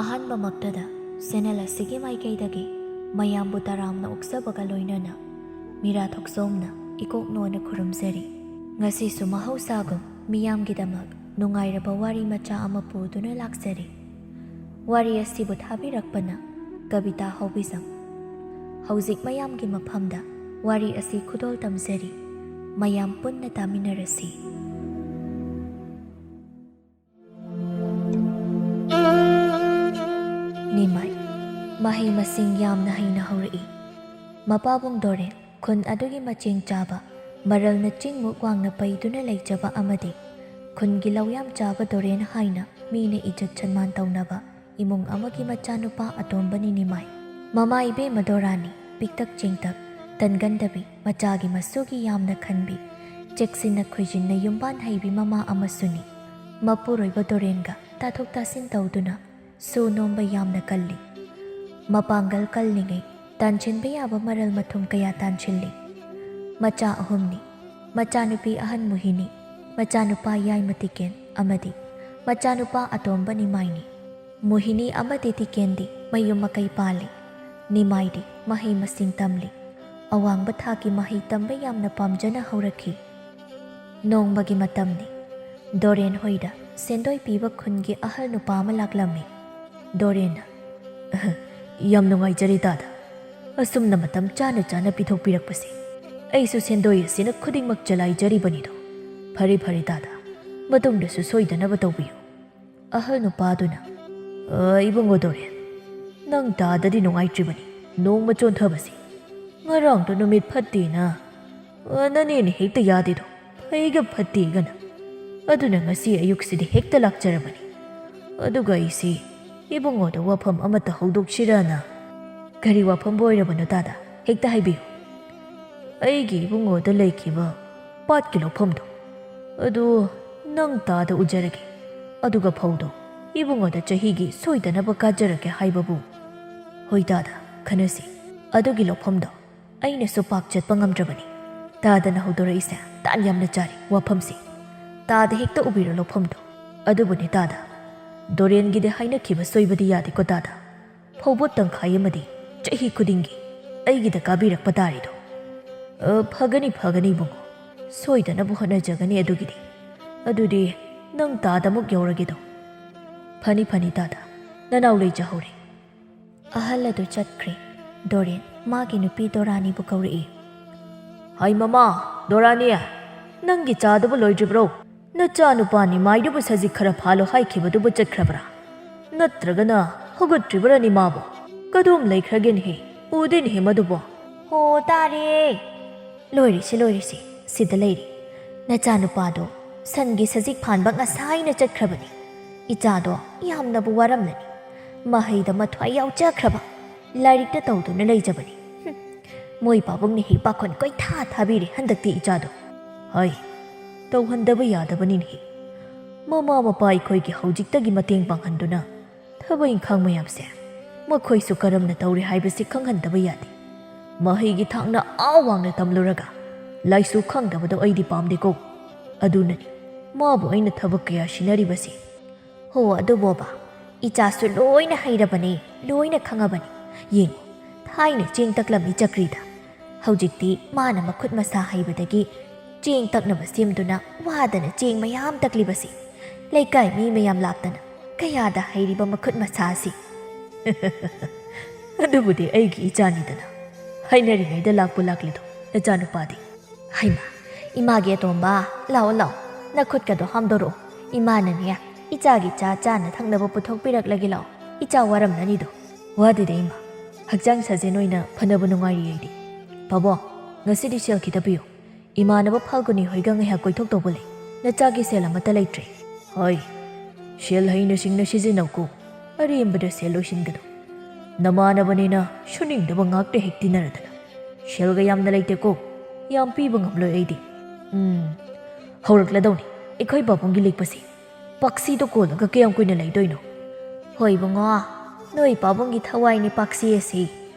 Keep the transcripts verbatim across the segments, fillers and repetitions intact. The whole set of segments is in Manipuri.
ꯑꯍꯥꯟꯕꯃꯛꯇꯗ ꯆꯦꯅꯦꯜ ꯑꯁꯤꯒꯤ ꯃꯥꯏꯀꯩꯗꯒꯤ ꯃꯌꯥꯝꯕꯨ ꯇꯔꯥꯝꯅ ꯑꯣꯛꯆꯕꯒ ꯂꯣꯏꯅꯅ ꯃꯤꯔꯥ ꯊꯣꯛꯆꯣꯝꯅ ꯏꯀꯣꯛ ꯅꯣꯟꯅ ꯈꯨꯔꯨꯝꯖꯔꯤ꯫ ꯉꯁꯤꯁꯨ ꯃꯍꯧꯁꯥꯒꯨꯝ ꯃꯤꯌꯥꯝꯒꯤꯗꯃꯛ ꯅꯨꯡꯉꯥꯏꯔꯕ ꯋꯥꯔꯤ ꯃꯆꯥ ꯑꯃ ꯄꯨꯗꯨꯅ ꯂꯥꯛꯆꯔꯤ꯫ ꯋꯥꯔꯤ ꯑꯁꯤꯕꯨ ꯊꯥꯕꯤꯔꯛꯄꯅ ꯀꯕꯤꯇꯥ ꯍꯥꯎꯕꯤꯖꯝ꯫ ꯍꯧꯖꯤꯛ ꯃꯌꯥꯝꯒꯤ ꯃꯐꯝꯗ ꯋꯥꯔꯤ ꯑꯁꯤ ꯈꯨꯗꯣꯜ ꯇꯝꯖꯔꯤ꯫ ꯃꯌꯥꯝ ꯄꯨꯟꯅ ꯇꯥꯃꯤꯟꯅꯔꯁꯤ꯫ ꯅꯤꯃꯥꯏ꯫ ꯃꯍꯩ ꯃꯁꯤꯡ ꯌꯥꯝꯅ ꯍꯩꯅ ꯍꯧꯔꯛꯏ꯫ ꯃꯄꯥꯕꯨꯡ ꯗꯣꯔꯦꯟ ꯈꯨꯟ ꯑꯗꯨꯒꯤ ꯃꯆꯦꯡ ꯆꯥꯕ, ꯃꯔꯜꯅ ꯆꯤꯡꯃꯨꯛ ꯋꯥꯡꯅ ꯄꯩꯗꯨꯅ ꯂꯩꯖꯕ ꯑꯃꯗꯤ ꯈꯨꯟꯒꯤ ꯂꯧ ꯌꯥꯝ ꯆꯥꯕ ꯗꯣꯔꯦꯟ ꯍꯥꯏꯅ ꯃꯤꯅ ꯏꯖꯠ ꯁꯟꯃꯥꯟ ꯇꯧꯅꯕ ꯏꯃꯨꯡ ꯑꯃꯒꯤ ꯃꯆꯥꯅꯨꯄꯥ ꯑꯇꯣꯝꯕꯅꯤ ꯅꯤꯃꯥꯏ꯫ ꯃꯃꯥ ꯏꯕꯦꯝꯃ ꯗꯣꯔꯥꯅꯤ ꯄꯤꯛꯇꯛ ꯆꯦꯡꯇꯛ, ꯇꯟꯒꯟꯗꯕꯤ, ꯃꯆꯥꯒꯤ ꯃꯁꯨꯒꯤ ꯌꯥꯝꯅ ꯈꯟꯕꯤ, ꯆꯦꯛꯁꯤꯟꯅ ꯈꯣꯏꯖꯤꯟꯅ ꯌꯨꯝꯕꯥꯟ ꯍꯩꯕꯤ ꯃꯃꯥ ꯑꯃꯁꯨꯅꯤ꯫ ꯃꯄꯨꯔꯣꯏꯕ ꯗꯣꯔꯦꯟꯒ ꯇꯥꯊꯣꯛ ꯇꯥꯁꯤꯟ ꯇꯧꯗꯨꯅ ꯁꯨ ꯅꯣꯝꯕ ꯌꯥꯝꯅ ꯀꯜꯂꯤ꯫ ꯃꯄꯥꯡꯒꯜ ꯀꯜꯂꯤꯉꯩ ꯇꯥꯟꯁꯤꯟꯕ ꯌꯥꯕ ꯃꯔꯜ ꯃꯊꯨꯝ ꯀꯌꯥ ꯇꯥꯟꯁꯤꯜꯂꯤ꯫ ꯃꯆꯥ ꯑꯍꯨꯝꯅꯤ꯫ ꯃꯆꯥꯅꯨꯄꯤ ꯑꯍꯟ ꯃꯣꯍꯤꯅꯤ, ꯃꯆꯥꯅꯨꯄꯥ ꯌꯥꯏꯃ ꯇꯤꯀꯦꯟ ꯑꯃꯗꯤ ꯃꯆꯥꯅꯨꯄꯥ ꯑꯇꯣꯝꯕ ꯅꯤꯃꯥꯏꯅꯤ꯫ ꯃꯣꯍꯤꯅꯤ ꯑꯃꯗꯤ ꯇꯤꯀꯦꯟꯗꯤ ꯃꯌꯨꯝ ꯃꯀꯩ ꯄꯥꯜꯂꯤ꯫ ꯅꯤꯃꯥꯏꯗꯤ ꯃꯍꯩ ꯃꯁꯤꯡ ꯇꯝꯂꯤ꯫ ꯑꯋꯥꯡꯕ ꯊꯥꯛꯀꯤ ꯃꯍꯩ ꯇꯝꯕ ꯌꯥꯝꯅ ꯄꯥꯝꯖꯅ ꯍꯧꯔꯛꯈꯤ꯫ ꯅꯣꯡꯃꯒꯤ ꯃꯇꯝꯅꯤ꯫ ꯗꯣꯔꯦꯟ ꯍꯣꯏꯗ ꯁꯦꯟꯗꯣꯏ ꯄꯤꯕ ꯈꯨꯟꯒꯤ ꯑꯍꯜ ꯅꯨꯄꯥ ꯑꯃ ꯂꯥꯛꯂꯝꯃꯤ꯫ ꯗꯣꯔꯦꯟꯅ, "ꯌꯥꯝ ꯅꯨꯡꯉꯥꯏꯖꯔꯦ ꯇꯥꯗ, ꯑꯁꯨꯝꯅ ꯃꯇꯝ ꯆꯥꯅ ꯆꯥꯅ ꯄꯤꯊꯣꯛꯄꯤꯔꯛꯄꯁꯦ꯫ ꯑꯩꯁꯨ ꯁꯦꯟꯗꯣꯏ ꯑꯁꯤꯅ ꯈꯨꯗꯤꯡꯃꯛ ꯆꯂꯥꯏꯖꯔꯤꯕꯅꯤꯗꯣ꯫ ꯐꯔꯦ ꯐꯔꯦ ꯇꯥꯗ, ꯃꯇꯨꯡꯗꯁꯨ ꯁꯣꯏꯗꯅꯕ ꯇꯧꯕꯤꯌꯨ"꯫ ꯑꯍꯜ ꯅꯨꯄꯥꯗꯨꯅ, "ꯑ, ꯏꯕꯨꯡꯉꯣ ꯗꯣꯔꯦꯟ, ꯅꯪ ꯇꯥꯗꯗꯤ ꯅꯨꯡꯉꯥꯏꯇ꯭ꯔꯤꯕꯅꯤ ꯅꯣꯡꯃ ꯆꯣꯟꯊꯕꯁꯤ꯫ ꯉꯔꯥꯡꯗꯣ ꯅꯨꯃꯤꯠ ꯐꯠꯇꯦꯅ, ꯑ, ꯅꯅꯦꯅ ꯍꯦꯛꯇ ꯌꯥꯗꯦꯗꯣ, ꯐꯩꯒ ꯐꯠꯇꯦꯒꯅ꯫ ꯑꯗꯨꯅ ꯉꯁꯤ ꯑꯌꯨꯛꯁꯤꯗꯤ ꯍꯦꯛꯇ ꯂꯥꯛꯆꯔꯕꯅꯤ꯫ ꯑꯗꯨꯒ ꯑꯩꯁꯤ ꯏꯕꯨꯡꯉꯣꯗ ꯋꯥꯐꯝ ꯑꯃꯠꯇ ꯍꯧꯗꯣꯛꯁꯤꯔꯅ"꯫ "ꯀꯔꯤ ꯋꯥꯐꯝꯕꯨ ꯑꯣꯏꯔꯕꯅꯣ ꯇꯥꯗ? ꯍꯦꯛꯇ ꯍꯥꯏꯕꯤꯌꯨ"꯫ "ꯑꯩꯒꯤ ꯏꯕꯨꯡꯉꯣꯗ ꯂꯩꯈꯤꯕ ꯄꯥꯠꯀꯤ ꯂꯧꯐꯝꯗꯣ, ꯑꯗꯨ ꯅꯪ ꯇꯥꯗ ꯎꯖꯔꯒꯦ꯫ ꯑꯗꯨꯒ ꯐꯧꯗꯣ ꯏꯕꯨꯡꯉꯣꯗ ꯆꯍꯤꯒꯤ ꯁꯣꯏꯗꯅꯕ ꯀꯥꯖꯔꯒꯦ ꯍꯥꯏꯕꯕꯨ"꯫ "ꯍꯣꯏ ꯇꯥꯗ, ꯈꯟꯅꯁꯤ꯫ ꯑꯗꯨꯒꯤ ꯂꯧꯐꯝꯗꯣ ꯑꯩꯅꯁꯨ ꯄꯥꯛ ꯆꯠꯄ ꯉꯝꯗ꯭ꯔꯕꯅꯤ꯫ ꯇꯥꯗꯅ ꯍꯧꯗꯣꯔꯛꯏꯁꯦ ꯇꯥꯟ ꯌꯥꯝꯅ ꯆꯥꯔꯤ ꯋꯥꯐꯝꯁꯤ꯫ ꯇꯥꯗ ꯍꯦꯛꯇ ꯎꯕꯤꯔꯣ ꯂꯧꯐꯝꯗꯣ꯫ ꯑꯗꯨꯕꯨꯅꯦ ꯇꯥꯗ, ꯗꯣꯔꯦꯟꯒꯤꯗꯤ ꯍꯥꯏꯅꯈꯤꯕ ꯁꯣꯏꯕꯗꯤ ꯌꯥꯗꯦꯀꯣ ꯇꯥꯗ꯫ ꯐꯧꯕꯣꯠ ꯇꯪꯈꯥꯏ ꯑꯃꯗꯤ ꯆꯍꯤ ꯈꯨꯗꯤꯡꯒꯤ ꯑꯩꯒꯤꯗ ꯀꯥꯕꯤꯔꯛꯄ ꯇꯥꯔꯤꯗꯣ꯫ ꯑ, ꯐꯒꯅꯤ, ꯐꯒꯅꯤ ꯏꯕꯨꯡꯉꯣ꯫ ꯁꯣꯏꯗꯅꯕ ꯍꯣꯠꯅꯖꯒꯅꯤ ꯑꯗꯨꯒꯤꯗꯤ꯫ ꯑꯗꯨꯗꯤ ꯅꯪ ꯇꯥꯗ ꯑꯃꯨꯛ ꯌꯧꯔꯒꯦꯗꯣ꯫ ꯐꯅꯤ, ꯐꯅꯤ ꯇꯥꯗ꯫ ꯅꯅꯥꯎ ꯂꯩꯖꯍꯧꯔꯦ꯫ ꯑꯍꯜ ꯑꯗꯨ ꯆꯠꯈ꯭ꯔꯦ꯫ ꯗꯣꯔꯦꯟ ꯃꯥꯒꯤ ꯅꯨꯄꯤ ꯗꯣꯔꯥꯅꯤꯕꯨ ꯀꯧꯔꯛꯏ꯫ ꯍꯥꯏ ꯃꯃꯥ, ꯗꯣꯔꯥꯅꯤ, ꯅꯪꯒꯤ ꯆꯥꯗꯨꯕꯨ ꯂꯣꯏꯗ꯭ꯔꯤꯕ꯭ꯔꯣ? ꯅꯆꯥꯅꯨꯄꯥ ꯅꯤꯃꯥꯏꯗꯨꯕꯨ ꯁꯖꯤꯛ ꯈꯔ ꯐꯥꯜꯂꯣ ꯍꯥꯏꯈꯤꯕꯗꯨꯕꯨ ꯆꯠꯈ꯭ꯔꯕ꯭ꯔꯥ? ꯅꯠꯇ꯭ꯔꯒꯅ ꯍꯧꯒꯠꯇ꯭ꯔꯤꯕ꯭ꯔꯥꯅꯤ ꯃꯥꯕꯨ? ꯀꯗꯣꯝ ꯂꯩꯈ꯭ꯔꯒꯦꯅꯦꯍꯦ? ꯎꯗꯦꯅꯦꯍꯦ ꯃꯗꯨꯕꯨ꯫ ꯍꯣ, ꯇꯥꯔꯦ꯫ ꯂꯣꯏꯔꯤꯁꯤ, ꯂꯣꯏꯔꯤꯁꯤ, ꯁꯤꯗ ꯂꯩꯔꯤ꯫ ꯅꯆꯥꯅꯨꯄꯥꯗꯣ ꯁꯟꯒꯤ ꯁꯖꯤꯛ ꯐꯥꯟꯕ ꯉꯁꯥꯏꯅ ꯆꯠꯈ꯭ꯔꯕꯅꯤ꯫ ꯏꯆꯥꯗꯣ ꯌꯥꯝꯅꯕꯨ ꯋꯥꯔꯝꯂꯅꯤ꯫ ꯃꯍꯩꯗ ꯃꯊ꯭ꯋꯥꯏ ꯌꯥꯎꯖꯈ꯭ꯔꯕ, ꯂꯥꯏꯔꯤꯛꯇ ꯇꯧꯗꯨꯅ ꯂꯩꯖꯕꯅꯤ꯫ ꯍꯨꯝ, ꯃꯣꯏ ꯄꯥꯕꯨꯡꯅ ꯍꯦꯛ ꯄꯥꯈꯣꯟ ꯀꯣꯏꯊꯥ ꯊꯥꯕꯤꯔꯦ ꯍꯟꯗꯛꯇꯤ ꯏꯆꯥꯗꯣ꯫ ꯍꯣꯏ, ꯇꯧꯍꯟꯗꯕ ꯌꯥꯗꯕꯅꯤꯅꯦꯍꯦ꯫ ꯃꯃꯥ ꯃꯄꯥ ꯑꯩꯈꯣꯏꯒꯤ ꯍꯧꯖꯤꯛꯇꯒꯤ ꯃꯇꯦꯡ ꯄꯥꯡꯍꯟꯗꯨꯅ ꯊꯕꯛ ꯏꯪꯈꯥꯡ ꯃꯌꯥꯝꯁꯦ ꯃꯈꯣꯏꯁꯨ ꯀꯔꯝꯅ ꯇꯧꯔꯤ ꯍꯥꯏꯕꯁꯤ ꯈꯪꯍꯟꯗꯕ ꯌꯥꯗꯦ꯫ ꯃꯍꯩꯒꯤ ꯊꯥꯛꯅ ꯑꯥ ꯋꯥꯡꯅ ꯇꯝꯂꯨꯔꯒ ꯂꯥꯏꯁꯨ ꯈꯪꯗꯕꯗꯣ ꯑꯩꯗꯤ ꯄꯥꯝꯗꯦꯀꯣ꯫ ꯑꯗꯨꯅꯅꯤ ꯃꯥꯕꯨ ꯑꯩꯅ ꯊꯕꯛ ꯀꯌꯥ ꯁꯤꯟꯅꯔꯤꯕꯁꯦ꯫ ꯍꯣ, ꯑꯗꯨꯕꯣꯕ, ꯏꯆꯥꯁꯨ ꯂꯣꯏꯅ ꯍꯩꯔꯕꯅꯤ, ꯂꯣꯏꯅ ꯈꯪꯉꯕꯅꯤ꯫ ꯌꯦꯡꯉꯨ, ꯊꯥꯏꯅ ꯆꯦꯡ ꯇꯛꯂꯝꯃꯤ ꯆꯀ꯭ꯔꯤꯗ꯫ ꯍꯧꯖꯤꯛꯇꯤ ꯃꯥꯅ ꯃꯈꯨꯠ ꯃꯁꯥ ꯍꯩꯕꯗꯒꯤ ꯆꯦꯡ ꯇꯛꯅꯕ ꯁꯦꯝꯗꯨꯅ ꯋꯥꯗꯅ ꯆꯦꯡ ꯃꯌꯥꯝ ꯇꯛꯂꯤꯕꯁꯤ ꯂꯩꯀꯥꯏ ꯃꯤ ꯃꯌꯥꯝ ꯂꯥꯛꯇꯅ ꯀꯌꯥꯗ ꯍꯩꯔꯤꯕ ꯃꯈꯨꯠ ꯃꯁꯥ ꯑꯁꯤ꯫ ꯑꯗꯨꯕꯨꯗꯤ ꯑꯩꯒꯤ ꯏꯆꯥꯅꯤꯗꯅ꯫ ꯍꯥꯏꯅꯔꯤꯉꯩꯗ ꯂꯥꯛꯄꯨ ꯂꯥꯛꯂꯤꯗꯣ ꯅꯆꯥꯅꯨꯄꯥꯗꯤ꯫ ꯍꯩꯃꯥ, ꯏꯃꯥꯒꯤ ꯑꯇꯣꯝꯕ, ꯂꯥꯛꯑꯣ, ꯂꯥꯛꯑꯣ, ꯅꯈꯨꯠꯀꯗꯣ ꯍꯥꯝꯗꯣꯔꯛꯑꯣ꯫ ꯏꯃꯥꯅꯅꯦ, ꯏꯆꯥꯒꯤ ꯆꯥ ꯆꯥꯅ ꯊꯛꯅꯕ ꯄꯨꯊꯣꯛꯄꯤꯔꯛꯂꯒꯦ, ꯂꯥꯛꯑꯣ, ꯏꯆꯥ ꯋꯥꯔꯝꯂꯅꯤꯗꯣ꯫ ꯋꯥꯗꯦꯗ ꯏꯃꯥ, ꯍꯛꯆꯥꯡ ꯁꯥꯖꯦꯜ ꯑꯣꯏꯅ ꯐꯅꯕ ꯅꯨꯡꯉꯥꯏꯔꯤ ꯑꯩꯗꯤ꯫ ꯄꯥꯕꯨꯡ, ꯉꯁꯤꯗꯤ ꯁꯦꯜ ꯈꯤꯇ ꯄꯤꯌꯨ꯫ ꯏꯃꯥꯟꯅꯕ ꯐꯥꯜꯒꯨꯅꯤ ꯍꯣꯏꯒ ꯉꯥꯏꯍꯥꯛ ꯀꯣꯏꯊꯣꯛꯇꯧꯕ ꯂꯩ꯫ ꯅꯆꯥꯒꯤ ꯁꯦꯜ ꯑꯃꯠꯇ ꯂꯩꯇ꯭ꯔꯦ꯫ ꯍꯣꯏ, ꯁꯦꯜ ꯍꯩꯅ ꯁꯤꯡꯅ ꯁꯤꯖꯤꯟꯅꯧꯀꯣ꯫ ꯑꯔꯦꯝꯕꯗ ꯁꯦꯜ ꯂꯣꯏꯁꯤꯟꯒꯅꯨ꯫ ꯅꯃꯥꯟꯅꯕꯅꯤꯅ ꯁꯨꯅꯤꯡꯗꯕ ꯉꯥꯛꯇ ꯍꯦꯛ ꯇꯤꯟꯅꯔꯗꯅ꯫ ꯁꯦꯜꯒ ꯌꯥꯝꯅ ꯂꯩꯇꯦꯀꯣ꯫ ꯌꯥꯝ ꯄꯤꯕ ꯉꯝꯂꯣꯏ ꯑꯩꯗꯤ꯫ ꯎꯝ, ꯍꯧꯔꯛꯂꯗꯧꯅꯤ ꯑꯩꯈꯣꯏ ꯄꯥꯕꯨꯡꯒꯤ ꯂꯤꯛꯄꯁꯤ꯫ ꯄꯥꯛꯁꯤꯗꯣ ꯀꯣꯜꯂꯒ ꯀꯌꯥꯝ ꯀꯨꯏꯅ ꯂꯩꯗꯣꯏꯅꯣ? ꯍꯣꯏ ꯏꯕꯨꯡꯉꯣ, ꯅꯣꯏ ꯄꯥꯕꯨꯡꯒꯤ ꯊꯋꯥꯏꯅꯤ ꯄꯥꯛꯁꯤ ꯑꯁꯤ꯫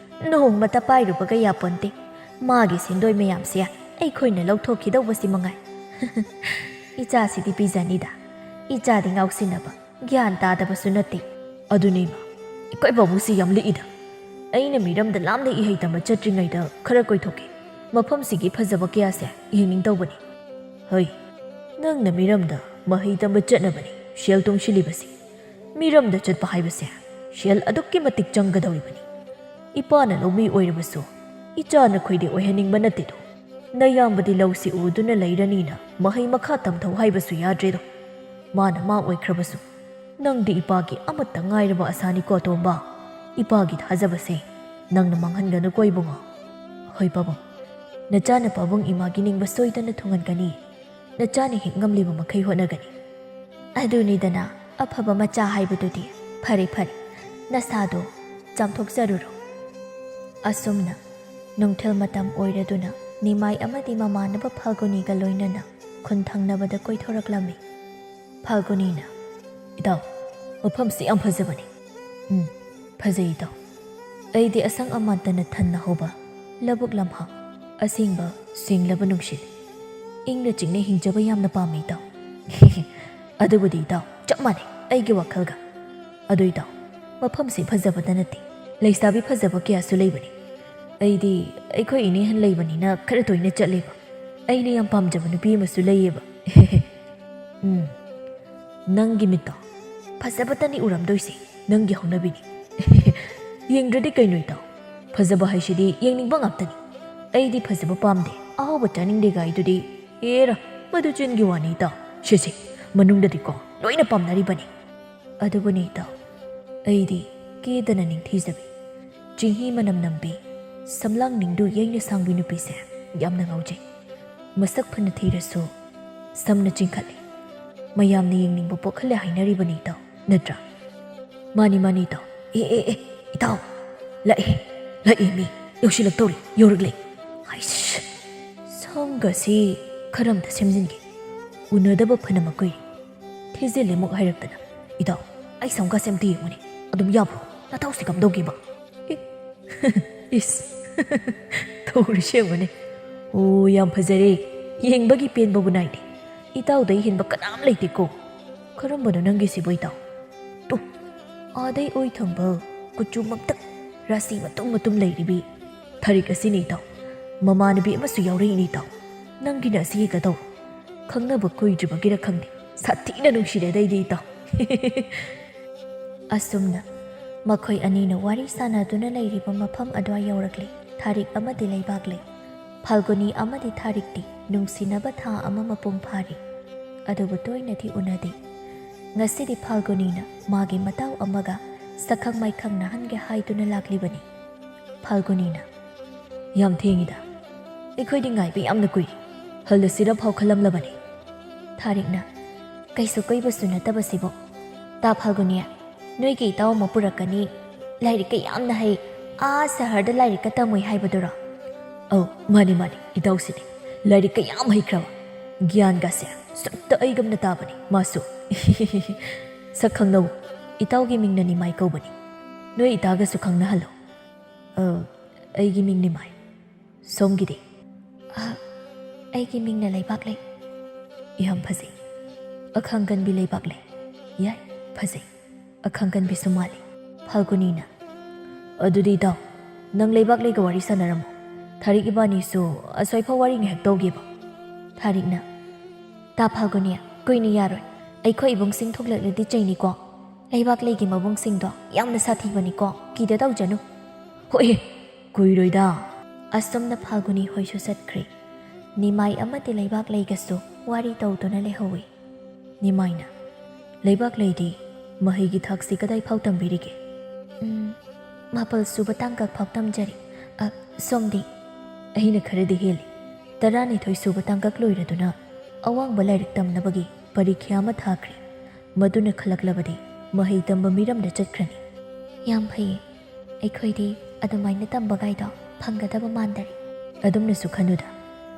ꯅꯣꯡꯃꯇ ꯄꯥꯏꯔꯨꯕꯒ ꯌꯥꯄꯣꯟꯇꯦ꯫ ꯃꯥꯒꯤ ꯁꯦꯟꯗꯣꯏ ꯃꯌꯥꯝꯁꯦ ꯑꯩꯈꯣꯏꯅ ꯂꯧꯊꯣꯛꯈꯤꯗꯧꯕꯁꯤ ꯃꯉꯥꯏ꯫ ꯏꯆꯥꯁꯤꯗꯤ ꯄꯤꯖꯅꯤꯗ꯫ ꯏꯆꯥꯗꯤ ꯉꯥꯎꯁꯤꯟꯅꯕ, ꯒ꯭ꯌꯥꯟ ꯇꯥꯗꯕꯁꯨ ꯅꯠꯇꯦ꯫ ꯑꯗꯨꯅꯦ ꯏꯃꯥ, ꯏꯀꯥꯏ ꯄꯥꯕꯨꯡꯁꯤ ꯌꯥꯝ ꯂꯤꯛꯏꯗ꯫ ꯑꯩꯅ ꯃꯤꯔꯝꯗ ꯂꯥꯞꯅ ꯏꯍꯩ ꯇꯝꯕ ꯆꯠꯇ꯭ꯔꯤꯉꯩꯗ ꯈꯔ ꯀꯣꯏꯊꯣꯛꯀꯦ꯫ ꯃꯐꯝꯁꯤꯒꯤ ꯐꯖꯕ ꯀꯌꯥꯁꯦ ꯌꯦꯡꯅꯤꯡꯗꯧꯕꯅꯤ꯫ ꯍꯣꯏ, ꯅꯪꯅ ꯃꯤꯔꯝꯗ ꯃꯍꯩ ꯇꯝꯕ ꯆꯠꯅꯕꯅꯤ ꯁꯦꯜ ꯇꯨꯡꯁꯤꯜꯂꯤꯕꯁꯤ꯫ ꯃꯤꯔꯝꯗ ꯆꯠꯄ ꯍꯥꯏꯕꯁꯦ ꯁꯦꯜ ꯑꯗꯨꯛꯀꯤ ꯃꯇꯤꯛ ꯆꯪꯒꯗꯧꯔꯤꯕꯅꯤ꯫ ꯏꯄꯥꯅ ꯂꯧꯃꯤ ꯑꯣꯏꯔꯕꯁꯨ ꯏꯆꯥ ꯅꯈꯣꯏꯗꯤ ꯑꯣꯏꯍꯟꯅꯤꯡꯕ ꯅꯠꯇꯦꯗꯣ꯫ ꯅꯌꯥꯝꯕꯗꯤ ꯂꯧꯁꯤ ꯎꯗꯨꯅ ꯂꯩꯔꯅꯤꯅ ꯃꯍꯩ ꯃꯈꯥ ꯇꯝꯊꯧ ꯍꯥꯏꯕꯁꯨ ꯌꯥꯗ꯭ꯔꯦꯗꯣ꯫ ꯃꯥꯅ ꯃꯥ ꯑꯣꯏꯈ꯭ꯔꯕꯁꯨ ꯅꯪꯗꯤ ꯏꯄꯥꯒꯤ ꯑꯃꯠꯇ ꯉꯥꯏꯔꯕ ꯑꯁꯥꯅꯤꯀꯣ ꯇꯣꯝꯕ꯫ ꯏꯄꯥꯒꯤ ꯊꯥꯖꯕꯁꯦ ꯅꯪꯅ ꯃꯥꯡꯍꯟꯒꯅꯨꯀꯣ ꯏꯕꯨꯡꯉꯣ꯫ ꯍꯣꯏ ꯄꯥꯕꯨꯡ, ꯅꯆꯥꯅ ꯄꯥꯕꯨꯡ ꯏꯃꯥꯒꯤ ꯅꯤꯡꯕ ꯁꯣꯏꯗꯅ ꯊꯨꯡꯍꯟꯒꯅꯤ꯫ ꯅꯆꯥꯅ ꯍꯦꯛ ꯉꯝꯂꯤꯕ ꯃꯈꯩ ꯍꯣꯠꯅꯒꯅꯤ꯫ ꯑꯗꯨꯅꯤꯗꯅ ꯑꯐꯕ ꯃꯆꯥ ꯍꯥꯏꯕꯗꯨꯗꯤ꯫ ꯐꯔꯦ ꯐꯔꯦ, ꯅꯁꯥꯗꯣ ꯆꯥꯝꯊꯣꯛꯆꯔꯨꯔꯣ꯫ ꯑꯁꯨꯝꯅ ꯅꯨꯡꯊꯤꯜ ꯃꯇꯝ ꯑꯣꯏꯔꯗꯨꯅ ꯅꯤꯃꯥꯏ ꯑꯃꯗꯤ ꯃꯃꯥꯟꯅꯕ ꯐꯥꯜꯒꯨꯅꯤꯒ ꯂꯣꯏꯅꯅ ꯈꯨꯟ ꯊꯪꯅꯕꯗ ꯀꯣꯏꯊꯣꯔꯛꯂꯝꯃꯤ꯫ ꯐꯥꯜꯒꯨꯅꯤꯅ, "ꯏꯇꯥꯎ, ꯃꯐꯝꯁꯤ ꯌꯥꯝ ꯐꯖꯕꯅꯤ꯫" "ꯎꯝ, ꯐꯖꯩ ꯏꯇꯥꯎ꯫ ꯑꯩꯗꯤ ꯑꯁꯪ ꯑꯃꯥꯟꯇꯅ ꯊꯟꯅ ꯍꯧꯕ ꯂꯧꯕꯨꯛ ꯂꯝꯍꯥꯡ, ꯑꯁꯦꯡꯕ ꯁꯦꯡꯂꯕ ꯅꯨꯡꯁꯤꯠ, ꯏꯪꯅ ꯆꯤꯛꯅ ꯍꯤꯡꯖꯕ ꯌꯥꯝꯅ ꯄꯥꯝꯃꯤ ꯏꯇꯥꯎ꯫" "ꯑꯗꯨꯕꯨꯗꯤ ꯏꯇꯥꯎ, ꯆꯞ ꯃꯥꯟꯅꯩ ꯑꯩꯒꯤ ꯋꯥꯈꯜꯒ꯫ ꯑꯗꯨ ꯏꯇꯥꯎ, ꯃꯐꯝꯁꯤ ꯐꯖꯕꯗ ꯅꯠꯇꯦ, ꯂꯩꯁꯥꯕꯤ ꯐꯖꯕ ꯀꯌꯥꯁꯨ ꯂꯩꯕꯅꯤ꯫ ꯑꯩꯗꯤ ꯑꯩꯈꯣꯏ ꯏꯅꯦꯍꯟ ꯂꯩꯕꯅꯤꯅ ꯈꯔ ꯇꯣꯏꯅ ꯆꯠꯂꯦꯕ꯫ ꯑꯩꯅ ꯌꯥꯝ ꯄꯥꯝꯖꯕ ꯅꯨꯄꯤ ꯑꯃꯁꯨ ꯂꯩꯌꯦꯕ꯫" "ꯎꯝ, ꯅꯪꯒꯤ ꯃꯤꯠꯇꯣ ꯐꯖꯕꯇꯅꯤ ꯎꯔꯝꯗꯣꯏꯁꯦ, ꯅꯪꯒꯤ ꯍꯧꯅꯕꯤꯅꯤ꯫" "ꯌꯦꯡꯗ꯭ꯔꯗꯤ ꯀꯩꯅꯣ ꯏꯇꯥꯎ, ꯐꯖꯕ ꯍꯥꯏꯁꯤꯗꯤ ꯌꯦꯡꯅꯤꯡꯕ ꯉꯥꯛꯇꯅꯤ꯫ ꯑꯩꯗꯤ ꯐꯖꯕ ꯄꯥꯝꯗꯦ, ꯑꯍꯥꯎꯕ ꯆꯥꯅꯤꯡꯗꯦ ꯒꯥꯏꯗꯨꯗꯤ꯫ ꯑꯦꯔꯥ, ꯃꯗꯨ ꯆꯤꯟꯒꯤ ꯋꯥꯅꯤ ꯏꯇꯥꯎ꯫ ꯁꯦ ꯁꯦ, ꯃꯅꯨꯡꯗꯗꯤꯀꯣ ꯂꯣꯏꯅ ꯄꯥꯝꯅꯔꯤꯕꯅꯤ꯫" "ꯑꯗꯨꯕꯨꯅꯦ ꯏꯇꯥꯎ, ꯑꯩꯗꯤ ꯀꯦꯗꯅ ꯅꯤꯡꯊꯤꯖꯕꯤ, ꯆꯤꯡꯍꯤ ꯃꯅꯝ ꯅꯝꯕꯤ, ꯁꯝꯂꯥꯡ ꯅꯤꯡꯗꯨ ꯌꯩꯅ ꯁꯥꯡꯕꯤ ꯅꯨꯄꯤꯁꯦ ꯌꯥꯝꯅ ꯉꯥꯎꯖꯩ꯫ ꯃꯁꯛ ꯐꯅ ꯊꯤꯔꯁꯨ ꯁꯝꯅ ꯆꯤꯡꯈꯠꯂꯤ꯫ ꯃꯌꯥꯝꯅ ꯌꯦꯡꯅꯤꯡꯕ ꯄꯣꯛꯍꯜꯂꯦ ꯍꯥꯏꯅꯔꯤꯕꯅꯤ ꯏꯇꯥꯎ, ꯅꯠꯇ꯭ꯔꯥ?" "ꯃꯥꯅꯤ, ꯃꯥꯅꯤ ꯏꯇꯥꯎ꯫ ꯑꯦ, ꯑꯦ, ꯑꯦ, ꯏꯇꯥꯎ, ꯂꯥꯛꯑꯦ, ꯂꯥꯛꯑꯦ ꯃꯤ, ꯌꯧꯁꯤꯜꯂꯛꯇꯧꯔꯦ, ꯌꯧꯔꯛꯂꯦ꯫ ꯍꯩꯁ, ꯁꯝꯒꯁꯤ ꯈꯔ ꯑꯝꯇ ꯁꯦꯝꯖꯤꯟꯒꯦ꯫ ꯎꯅꯗꯕ ꯐꯅ ꯀꯨꯏꯔꯦ꯫ ꯊꯤꯖꯤꯜꯂꯦ ꯑꯃꯨꯛ ꯍꯥꯏꯔꯛꯇꯅ꯫ ꯏꯇꯥꯎ, ꯑꯩ ꯁꯝꯒꯁꯦ ꯑꯝꯇ ꯌꯦꯡꯉꯨꯅꯦ꯫ ꯑꯗꯨꯝ ꯌꯥꯕ꯭ꯔꯣ? ꯅꯇꯥꯎꯁꯤ ꯀꯝꯗꯧꯒꯦꯕ?" "ꯑꯦ, ꯏꯁ, ꯇꯧꯔꯤꯁꯦ ꯌꯦꯡꯉꯨꯅꯦ꯫ ꯑꯣ, ꯌꯥꯝ ꯐꯖꯔꯦ꯫ ꯌꯦꯡꯕꯒꯤ ꯄꯦꯟꯕꯕꯨ ꯅꯥꯏꯗꯦ꯫ ꯏꯇꯥꯎꯗꯩ ꯍꯦꯟꯕ ꯀꯅꯥꯝ ꯂꯩꯇꯦꯀꯣ꯫" "ꯀꯔꯝꯕꯅꯣ ꯅꯪꯒꯤꯁꯤꯕꯣ, ꯏꯇꯥꯎ? ꯇꯨ, ꯑꯥꯗꯩ ꯑꯣꯏ ꯊꯪꯕ, ꯀꯨꯆꯨ ꯃꯛꯇꯛ, ꯔꯥꯁꯤ ꯃꯇꯨꯝ ꯃꯇꯨꯝ ꯂꯩꯔꯤꯕꯤ ꯊꯥꯔꯤꯛ ꯑꯁꯤꯅꯤ, ꯏꯇꯥꯎ꯫ ꯃꯃꯥꯟꯅꯕꯤ ꯑꯃꯁꯨ ꯌꯥꯎꯔꯛꯏꯅꯤ, ꯏꯇꯥꯎ꯫ ꯅꯪꯒꯤꯅ ꯑꯁꯤ ꯍꯦꯛꯇ ꯇꯧ꯫ ꯈꯪꯅꯕ ꯀꯨꯏꯗ꯭ꯔꯤꯕꯒꯤꯔ ꯈꯪꯗꯦ, ꯁꯥꯊꯤꯅ ꯅꯨꯡꯁꯤꯔꯦꯗ ꯑꯩꯗꯤ, ꯏꯇꯥꯎ꯫" ꯑꯁꯨꯝꯅ ꯃꯈꯣꯏ ꯑꯅꯤꯅ ꯋꯥꯔꯤ ꯁꯥꯟꯅꯗꯨꯅ ꯂꯩꯔꯤꯕ ꯃꯐꯝ ꯑꯗꯨꯋꯥꯏ ꯌꯧꯔꯛꯂꯦ꯫ ꯊꯥꯔꯤꯛ ꯑꯃꯗꯤ ꯂꯩꯕꯥꯛꯂꯩ, ꯐꯥꯜꯒꯨꯅꯤ ꯑꯃꯗꯤ ꯊꯥꯔꯤꯛꯇꯤ ꯅꯨꯡꯁꯤꯅꯕ ꯊꯥ ꯑꯃ ꯃꯄꯨꯡ ꯐꯥꯔꯦ꯫ ꯑꯗꯨꯕꯨ ꯇꯣꯏꯅꯗꯤ ꯎꯅꯗꯦ꯫ ꯉꯁꯤꯗꯤ ꯐꯥꯜꯒꯨꯅꯤꯅ ꯃꯥꯒꯤ ꯃꯇꯥꯎ ꯑꯃꯒ ꯁꯛꯈꯪ ꯃꯥꯏꯈꯪ ꯅꯥꯍꯟꯒꯦ ꯍꯥꯏꯗꯨꯅ ꯂꯥꯛꯂꯤꯕꯅꯤ꯫ ꯐꯥꯜꯒꯨꯅꯤꯅ, "ꯌꯥꯝ ꯊꯦꯡꯉꯤꯗ, ꯑꯩꯈꯣꯏꯗꯤ ꯉꯥꯏꯕ ꯌꯥꯝꯅ ꯀꯨꯏꯔꯦ, ꯍꯜꯂꯁꯤꯔ ꯐꯥꯎ ꯈꯜꯂꯝꯂꯕꯅꯤ꯫" ꯊꯥꯔꯤꯛꯅ, "ꯀꯩꯁꯨ ꯀꯨꯏꯕꯁꯨ ꯅꯠꯇꯕꯁꯤꯕꯨ꯫ ꯇꯥ ꯐꯥꯜꯒꯨꯅꯤ, ꯅꯣꯏꯒꯤ ꯏꯇꯥꯎ ꯑꯃ ꯄꯨꯔꯛꯀꯅꯤ, ꯂꯥꯏꯔꯤꯛꯀ ꯌꯥꯝꯅ ꯍꯩ, ꯑꯥ ꯁꯍꯔꯗ ꯂꯥꯏꯔꯤꯛꯀ ꯇꯝꯃꯨꯏ ꯍꯥꯏꯕꯗꯨꯔꯣ?" "ꯑꯧ, ꯃꯥꯅꯤ, ꯃꯥꯅꯤ, ꯏꯇꯥꯎꯁꯤꯅꯤ꯫ ꯂꯥꯏꯔꯤꯛꯀ ꯌꯥꯝ ꯍꯩꯈ꯭ꯔꯕ, ꯒ꯭ꯌꯥꯟꯒꯁꯦ ꯁꯨꯠꯇ ꯑꯩꯒꯨꯝꯅ ꯇꯥꯕꯅꯤ ꯃꯥꯁꯨ꯫" "ꯁꯛ ꯈꯪꯅꯧ, ꯏꯇꯥꯎꯒꯤ ꯃꯤꯡꯅ ꯅꯤꯃꯥꯏ ꯀꯧꯕꯅꯤ꯫ ꯅꯣꯏ ꯏꯇꯥꯒꯁꯨ ꯈꯪꯅꯍꯜꯂꯣ꯫" "ꯑ, ꯑꯩꯒꯤ ꯃꯤꯡ ꯅꯤꯃꯥꯏ꯫ ꯁꯣꯝꯒꯤꯗꯤ?" "ꯑ, ꯑꯩꯒꯤ ꯃꯤꯡꯅ ꯂꯩꯕꯥꯛꯂꯩ꯫" "ꯌꯥꯝ ꯐꯖꯩ, ꯑꯈꯥꯡꯀꯟꯕꯤ ꯂꯩꯕꯥꯛꯂꯩ꯫ ꯌꯥꯏ, ꯐꯖꯩ, ꯑꯈꯥꯡꯀꯟꯕꯤꯁꯨ ꯃꯥꯜꯂꯤ꯫" ꯐꯥꯜꯒꯨꯅꯤꯅ, "ꯑꯗꯨꯗꯤ ꯏꯇꯥꯎ, ꯅꯪ ꯂꯩꯕꯥꯛꯂꯩꯒ ꯋꯥꯔꯤ ꯁꯥꯟꯅꯔꯝꯃꯣ꯫ ꯊꯥꯔꯤꯛ ꯏꯕꯥꯅꯤꯁꯨ ꯑꯁ꯭ꯋꯥꯏꯐꯥꯎ ꯋꯥꯔꯤ ꯉꯥꯏꯍꯥꯛ ꯇꯧꯒꯦꯕ꯫" ꯊꯥꯔꯤꯛꯅ, "ꯇꯥ ꯐꯥꯜꯒꯨꯅꯤ, ꯀꯨꯏꯅ ꯌꯥꯔꯣꯏ꯫ ꯑꯩꯈꯣꯏ ꯏꯕꯨꯡꯁꯤꯡ ꯊꯣꯛꯂꯛꯂꯗꯤ ꯆꯩꯅꯤꯀꯣ꯫ ꯂꯩꯕꯥꯛꯂꯩꯒꯤ ꯃꯕꯨꯡꯁꯤꯡꯗꯣ ꯌꯥꯝꯅ ꯁꯥꯊꯤꯕꯅꯤꯀꯣ, ꯀꯤꯗ ꯇꯧꯖꯅꯨ꯫" "ꯍꯣꯏꯍꯦ, ꯀꯨꯏꯔꯣꯏꯗ꯫" ꯑꯁꯨꯝꯅ ꯐꯥꯜꯒꯨꯅꯤ ꯍꯣꯏꯁꯨ ꯆꯠꯈ꯭ꯔꯦ꯫ ꯅꯤꯃꯥꯏ ꯑꯃꯗꯤ ꯂꯩꯕꯥꯛꯂꯩꯒꯁꯨ ꯋꯥꯔꯤ ꯇꯧꯗꯨꯅ ꯂꯩꯍꯧꯏ꯫ ꯅꯤꯃꯥꯏꯅ, "ꯂꯩꯕꯥꯛꯂꯩꯗꯤ ꯃꯍꯩꯒꯤ ꯊꯥꯛꯁꯤ ꯀꯗꯥꯏ ꯐꯥꯎ ꯇꯝꯕꯤꯔꯤꯒꯦ?" "ꯎꯝ, ꯃꯥꯄꯜ ꯁꯨꯕ ꯇꯥꯡꯀꯛ ꯐꯥꯎ ꯇꯝꯖꯔꯤ꯫ ꯑ, ꯁꯣꯝꯗꯤ?" "ꯑꯩꯅ ꯈꯔꯗꯤ ꯍꯦꯜꯂꯤ꯫ ꯇꯔꯥꯅꯤꯊꯣꯏ ꯁꯨꯕ ꯇꯥꯡꯀꯛ ꯂꯣꯏꯔꯗꯨꯅ ꯑꯋꯥꯡꯕ ꯂꯥꯏꯔꯤꯛ ꯇꯝꯅꯕꯒꯤ ꯄꯔꯤꯈ꯭ꯌꯥ ꯑꯃ ꯊꯥꯈ꯭ꯔꯦ꯫ ꯃꯗꯨꯅ ꯈꯜꯂꯛꯂꯕꯗꯤ ꯃꯍꯩ ꯇꯝꯕ ꯃꯤꯔꯝꯗ ꯆꯠꯈ꯭ꯔꯅꯤ꯫" "ꯌꯥꯝ ꯐꯩꯌꯦ꯫ ꯑꯩꯈꯣꯏꯗꯤ ꯑꯗꯨꯃꯥꯏꯅ ꯇꯝꯕꯒꯥꯏꯗꯣ ꯐꯪꯒꯗꯕ ꯃꯥꯟꯗꯔꯦ꯫" "ꯑꯗꯨꯝꯅꯁꯨ ꯈꯟꯅꯨꯗ,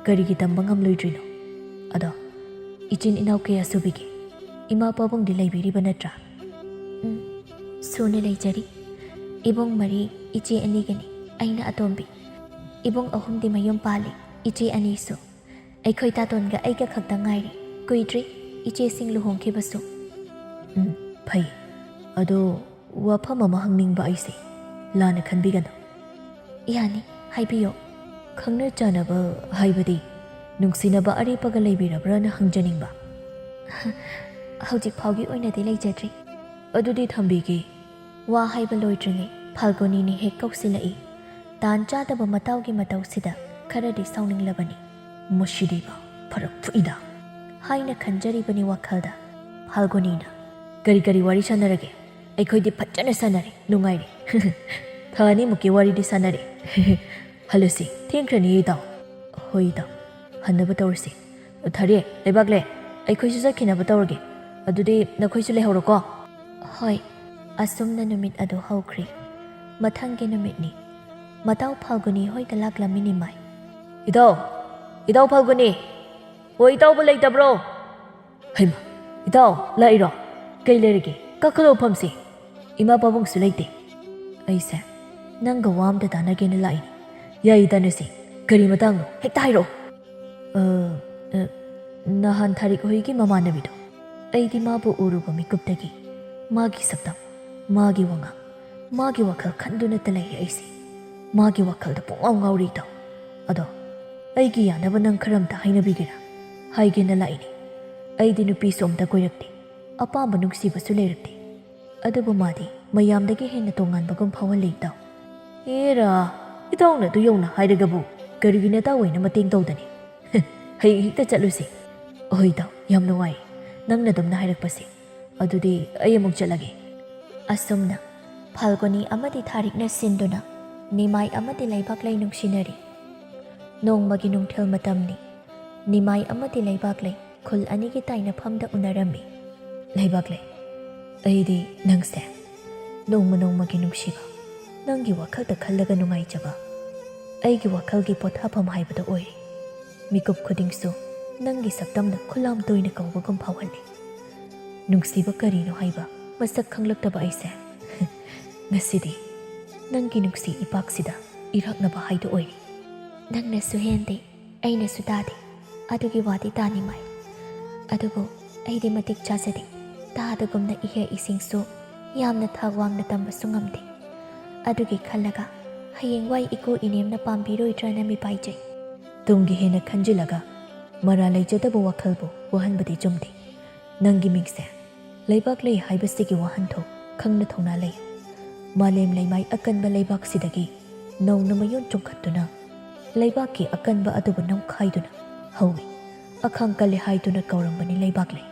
ꯀꯔꯤꯒꯤ ꯇꯝꯕ ꯉꯝꯂꯣꯏꯗ꯭ꯔꯤꯅꯣ? ꯑꯗꯣ, ꯏꯆꯤꯟ ꯏꯅꯥꯎ ꯀꯌꯥ ꯁꯨꯕꯤꯒꯦ? ꯏꯃꯥ ꯄꯥꯕꯨꯡꯗꯤ ꯂꯩꯕꯤꯔꯤꯕ ꯅꯠꯇ꯭ꯔꯥ?" "ꯎꯝ, ꯁꯨꯅ ꯂꯩꯖꯔꯤ꯫ ꯏꯕꯨꯡ ꯃꯔꯤ, ꯏꯆꯦ ꯑꯅꯤꯒꯅꯤ꯫ ꯑꯩꯅ ꯑꯇꯣꯝꯕꯤ꯫ ꯏꯕꯨꯡ ꯑꯍꯨꯝꯗꯤ ꯃꯌꯨꯝ ꯄꯥꯜꯂꯤ, ꯏꯆꯦ ꯑꯅꯤꯁꯨ꯫ ꯑꯩꯈꯣꯏ ꯇꯥꯇꯣꯟꯒ ꯑꯩꯒ ꯈꯛꯇ ꯉꯥꯏꯔꯤ꯫ ꯀꯨꯏꯗ꯭ꯔꯤ ꯏꯆꯦꯁꯤꯡ ꯂꯨꯍꯣꯡꯈꯤꯕꯁꯨ꯫ ꯎꯝ, ꯐꯩ꯫ ꯑꯗꯣ ꯋꯥꯐꯝ ꯑꯃ ꯍꯪꯅꯤꯡꯕ ꯑꯩꯁꯦ, ꯂꯥꯟꯅ ꯈꯟꯕꯤꯒꯅꯨ꯫ ꯌꯥꯅꯤ, ꯍꯥꯏꯕꯤꯌꯣ꯫ ꯈꯪꯅ ꯆꯥꯟꯅꯕ ꯍꯥꯏꯕꯗꯤ ꯅꯨꯡꯁꯤꯅꯕ ꯑꯔꯦꯞꯄꯒ ꯂꯩꯕꯤꯔꯕ꯭ꯔꯥꯅ ꯍꯪꯖꯅꯤꯡꯕ꯫ ꯍꯧꯖꯤꯛ ꯐꯥꯎꯒꯤ ꯑꯣꯏꯅꯗꯤ ꯂꯩꯖꯗ꯭ꯔꯤ꯫ ꯑꯗꯨꯗꯤ ꯊꯝꯕꯤꯒꯦ꯫ ꯋꯥ ꯍꯥꯏꯕ ꯂꯣꯏꯗ꯭ꯔꯤꯉꯩ ꯐꯥꯜꯒꯨꯅꯤꯅ ꯍꯦꯛ ꯀꯧꯁꯤꯜꯂꯛꯏ꯫ ꯇꯥꯟ ꯆꯥꯗꯕ ꯃꯇꯥꯎꯒꯤ ꯃꯇꯧꯁꯤꯗ ꯈꯔꯗꯤ ꯁꯥꯎꯅꯤꯡꯂꯕꯅꯤ꯫ "ꯃꯁꯤꯗꯤꯕ ꯐꯔꯛ ꯐꯨꯏꯗ" ꯍꯥꯏꯅ ꯈꯟꯖꯔꯤꯕꯅꯤ ꯋꯥꯈꯜꯗ꯫ ꯐꯥꯜꯒꯨꯅꯤꯅ, "ꯀꯔꯤ ꯀꯔꯤ ꯋꯥꯔꯤ ꯁꯥꯟꯅꯔꯒꯦ?" "ꯑꯩꯈꯣꯏꯗꯤ ꯐꯖꯅ ꯁꯥꯟꯅꯔꯦ, ꯅꯨꯡꯉꯥꯏꯔꯦ꯫ ꯊꯥ ꯑꯅꯤꯃꯨꯛꯀꯤ ꯋꯥꯔꯤꯗꯤ ꯁꯥꯟꯅꯔꯦ꯫ ꯍꯜꯂꯁꯤ, ꯊꯦꯡꯈ꯭ꯔꯅꯤ ꯏꯇꯥꯎ"꯫ "ꯍꯣꯏ ꯏꯇꯥꯎ, ꯍꯟꯅꯕ ꯇꯧꯔꯁꯤ꯫ ꯊꯥꯔꯤ, ꯂꯩꯕꯥꯛꯂꯦ, ꯑꯩꯈꯣꯏꯁꯨ ꯆꯠꯈꯤꯅꯕ ꯇꯧꯔꯒꯦ꯫ ꯑꯗꯨꯗꯤ ꯅꯈꯣꯏꯁꯨ ꯂꯩꯍꯧꯔꯣꯀꯣ"꯫ ꯍꯣꯏ꯫ ꯑꯁꯨꯝꯅ ꯅꯨꯃꯤꯠ ꯑꯗꯨ ꯍꯧꯈ꯭ꯔꯤ꯫ ꯃꯊꯪꯒꯤ ꯅꯨꯃꯤꯠꯅꯤ꯫ ꯃꯇꯥꯎ ꯐꯥꯜꯒꯨꯅꯤ ꯍꯣꯏꯗ ꯂꯥꯛꯂꯝꯃꯤ ꯅꯤꯃꯥꯏ꯫ "ꯏꯇꯥꯎ, ꯏꯇꯥꯎ ꯐꯥꯜꯒꯨꯅꯤ, ꯑꯣ ꯏꯇꯥꯎꯕꯨ ꯂꯩꯇꯕ꯭ꯔꯣ?" "ꯍꯩꯃꯥ, ꯏꯇꯥꯎ ꯂꯥꯛꯏꯔꯣ? ꯀꯩ ꯂꯩꯔꯒꯦ? ꯀꯥꯈꯠꯂꯣ ꯐꯝꯁꯤ꯫ ꯏꯃꯥ ꯄꯥꯕꯨꯡꯁꯨ ꯂꯩꯇꯦ"꯫ "ꯑꯩꯁꯦ ꯅꯪꯒ ꯋꯥ ꯑꯝꯇ ꯇꯥꯟꯅꯒꯦꯅ ꯂꯥꯛꯏꯅꯤ"꯫ "ꯌꯥꯏꯌꯦ, ꯇꯥꯟꯅꯁꯤ꯫ ꯀꯔꯤ ꯃꯇꯥꯡꯅꯣ? ꯍꯦꯛꯇ ꯍꯥꯏꯔꯛꯑꯣ"꯫ "ꯑ, ꯑ, ꯅꯍꯥꯟ ꯊꯥꯔꯤꯛ ꯍꯣꯏꯒꯤ ꯃꯃꯥꯟꯅꯕꯤꯗꯣ, ꯑꯩꯗꯤ ꯃꯥꯕꯨ ꯎꯔꯨꯕ ꯃꯤꯀꯨꯞꯇꯒꯤ ꯃꯥꯒꯤ ꯁꯛꯇꯝ, ꯃꯥꯒꯤ ꯋꯥꯉꯥꯡ, ꯃꯥꯒꯤ ꯋꯥꯈꯜ ꯈꯟꯗꯨꯅꯇ ꯂꯩꯔꯦ ꯑꯩꯁꯦ꯫ ꯃꯥꯒꯤ ꯋꯥꯈꯜꯗ ꯄꯨꯡꯉꯥꯎ ꯉꯥꯎꯔꯤ ꯏꯇꯥꯎ꯫ ꯑꯗꯣ ꯑꯩꯒꯤ ꯌꯥꯅꯕ ꯅꯪ ꯈꯔ ꯑꯝꯇ ꯍꯥꯏꯅꯕꯤꯒꯦꯔꯥ? ꯍꯥꯏꯒꯦꯅ ꯂꯥꯛꯏꯅꯤ꯫ ꯑꯩꯗꯤ ꯅꯨꯄꯤꯁꯨ ꯑꯝꯇ ꯀꯣꯏꯔꯛꯇꯦ꯫ ꯑꯄꯥꯝꯕ ꯅꯨꯡꯁꯤꯕꯁꯨ ꯂꯩꯔꯛꯇꯦ꯫ ꯑꯗꯨꯕꯨ ꯃꯥꯗꯤ ꯃꯌꯥꯝꯗꯒꯤ ꯍꯦꯟꯅ ꯇꯣꯉꯥꯟꯕꯒꯨꯝ ꯐꯥꯎꯍꯜꯂꯤ ꯏꯇꯥꯎ"꯫ "ꯑꯦꯔꯥ, ꯏꯇꯥꯎꯅ ꯑꯗꯨ ꯌꯧꯅ ꯍꯥꯏꯔꯒꯕꯨ ꯀꯔꯤꯒꯤ ꯅꯇꯥꯎ ꯑꯣꯏꯅ ꯃꯇꯦꯡ ꯇꯧꯗꯅꯤ? ꯍꯌꯦꯡ ꯍꯦꯛꯇ ꯆꯠꯂꯨꯁꯤ"꯫ "ꯍꯣꯏ ꯏꯇꯥꯎ, ꯌꯥꯝ ꯅꯨꯡꯉꯥꯏ ꯅꯪꯅ ꯑꯗꯨꯝꯅ ꯍꯥꯏꯔꯛꯄꯁꯦ꯫ ꯑꯗꯨꯗꯤ ꯑꯩ ꯑꯃꯨꯛ ꯆꯠꯂꯒꯦ"꯫ ꯑꯁꯨꯝꯅ ꯐꯥꯜꯒꯨꯅꯤ ꯑꯃꯗꯤ ꯊꯥꯔꯤꯛꯅ ꯁꯤꯟꯗꯨꯅ ꯅꯤꯃꯥꯏ ꯑꯃꯗꯤ ꯂꯩꯕꯥꯛꯂꯩ ꯅꯨꯡꯁꯤꯅꯔꯤ꯫ ꯅꯣꯡꯃꯒꯤ ꯅꯨꯡꯊꯤꯜ ꯃꯇꯝꯅꯤ꯫ ꯅꯤꯃꯥꯏ ꯑꯃꯗꯤ ꯂꯩꯕꯥꯛꯂꯩ ꯈꯨꯜ ꯑꯅꯤꯒꯤ ꯇꯥꯏꯅꯐꯝꯗ ꯎꯅꯔꯝꯃꯤ꯫ "ꯂꯩꯕꯥꯛꯂꯩ, ꯑꯩꯗꯤ ꯅꯪꯁꯦ ꯅꯣꯡꯃ ꯅꯣꯡꯃꯒꯤ ꯅꯨꯡꯁꯤꯕ, ꯅꯪꯒꯤ ꯋꯥꯈꯜꯗ ꯈꯜꯂꯒ ꯅꯨꯡꯉꯥꯏꯖꯕ, ꯑꯩꯒꯤ ꯋꯥꯈꯜꯒꯤ ꯄꯣꯊꯥꯐꯝ ꯍꯥꯏꯕꯗꯣ ꯑꯣꯏꯔꯦ꯫ ꯃꯤꯀꯨꯞ ꯈꯨꯗꯤꯡꯁꯨ ꯅꯪꯒꯤ ꯁꯛꯇꯝꯅ ꯈꯨꯂꯥꯝ ꯇꯣꯏꯅ ꯀꯧꯕꯒꯨꯝ ꯐꯥꯎꯍꯜꯂꯤ꯫ ꯅꯨꯡꯁꯤꯕ ꯀꯔꯤꯅꯣ ꯍꯥꯏꯕ ꯃꯁꯛ ꯈꯪꯂꯛꯇꯕ ꯑꯩꯁꯦ ꯉꯁꯤꯗꯤ ꯅꯪꯒꯤ ꯅꯨꯡꯁꯤ ꯏꯄꯥꯛꯁꯤꯗ ꯏꯔꯥꯛꯅꯕ ꯍꯥꯏꯗꯣ ꯑꯣꯏꯔꯦ"꯫ "ꯅꯪꯅꯁꯨ ꯍꯦꯟꯗꯦ, ꯑꯩꯅꯁꯨ ꯇꯥꯗꯦ꯫ ꯑꯗꯨꯒꯤ ꯋꯥꯗꯤ ꯇꯥꯅꯤꯡꯉꯥꯏ꯫ ꯑꯗꯨꯕꯨ ꯑꯩꯗꯤ ꯃꯇꯤꯛ ꯆꯥꯖꯗꯦ꯫ ꯇꯥꯗꯒꯨꯝꯅ ꯏꯍꯦꯛ ꯏꯁꯤꯡꯁꯨ ꯌꯥꯝꯅ ꯊꯥꯛ ꯋꯥꯡꯅ ꯇꯝꯕꯁꯨ ꯉꯝꯗꯦ꯫ ꯑꯗꯨꯒꯤ ꯈꯜꯂꯒ ꯍꯌꯦꯡꯋꯥꯏ ꯏꯀꯨ ꯏꯅꯦꯝꯅ ꯄꯥꯝꯕꯤꯔꯣꯏꯗ꯭ꯔꯅ ꯃꯤꯄꯥꯏꯖꯩ꯫ ꯇꯨꯡꯒꯤ ꯍꯦꯟꯅ ꯈꯟꯖꯤꯜꯂꯒ ꯃꯔꯥ ꯂꯩꯖꯗꯕ ꯋꯥꯈꯜꯕꯨ ꯋꯥꯍꯟꯕꯗꯤ ꯆꯨꯝꯗꯦ꯫ ꯅꯪꯒꯤ ꯃꯤꯡꯁꯦ ꯂꯩꯕꯥꯛ ꯂꯩ ꯍꯥꯏꯕꯁꯤꯒꯤ ꯋꯥꯍꯟꯊꯣꯛ ꯈꯪꯅ ꯊꯧꯅ ꯂꯩ꯫ ꯃꯥꯂꯦꯝ ꯂꯩꯃꯥꯏ ꯑꯀꯟꯕ ꯂꯩꯕꯥꯛꯁꯤꯗꯒꯤ ꯅꯧꯅ ꯃꯌꯣꯟ ꯆꯣꯡꯈꯠꯇꯨꯅ ꯂꯩꯕꯥꯛꯀꯤ ꯑꯀꯟꯕ ꯑꯗꯨꯕꯨ ꯅꯝꯈꯥꯏꯗꯨꯅ ꯍꯧꯏ꯫ ꯑꯈꯥꯡ ꯀꯜꯂꯤ ꯍꯥꯏꯗꯨꯅ ꯀꯧꯔꯝꯕꯅꯤ ꯂꯩꯕꯥꯛ ꯂꯩ꯫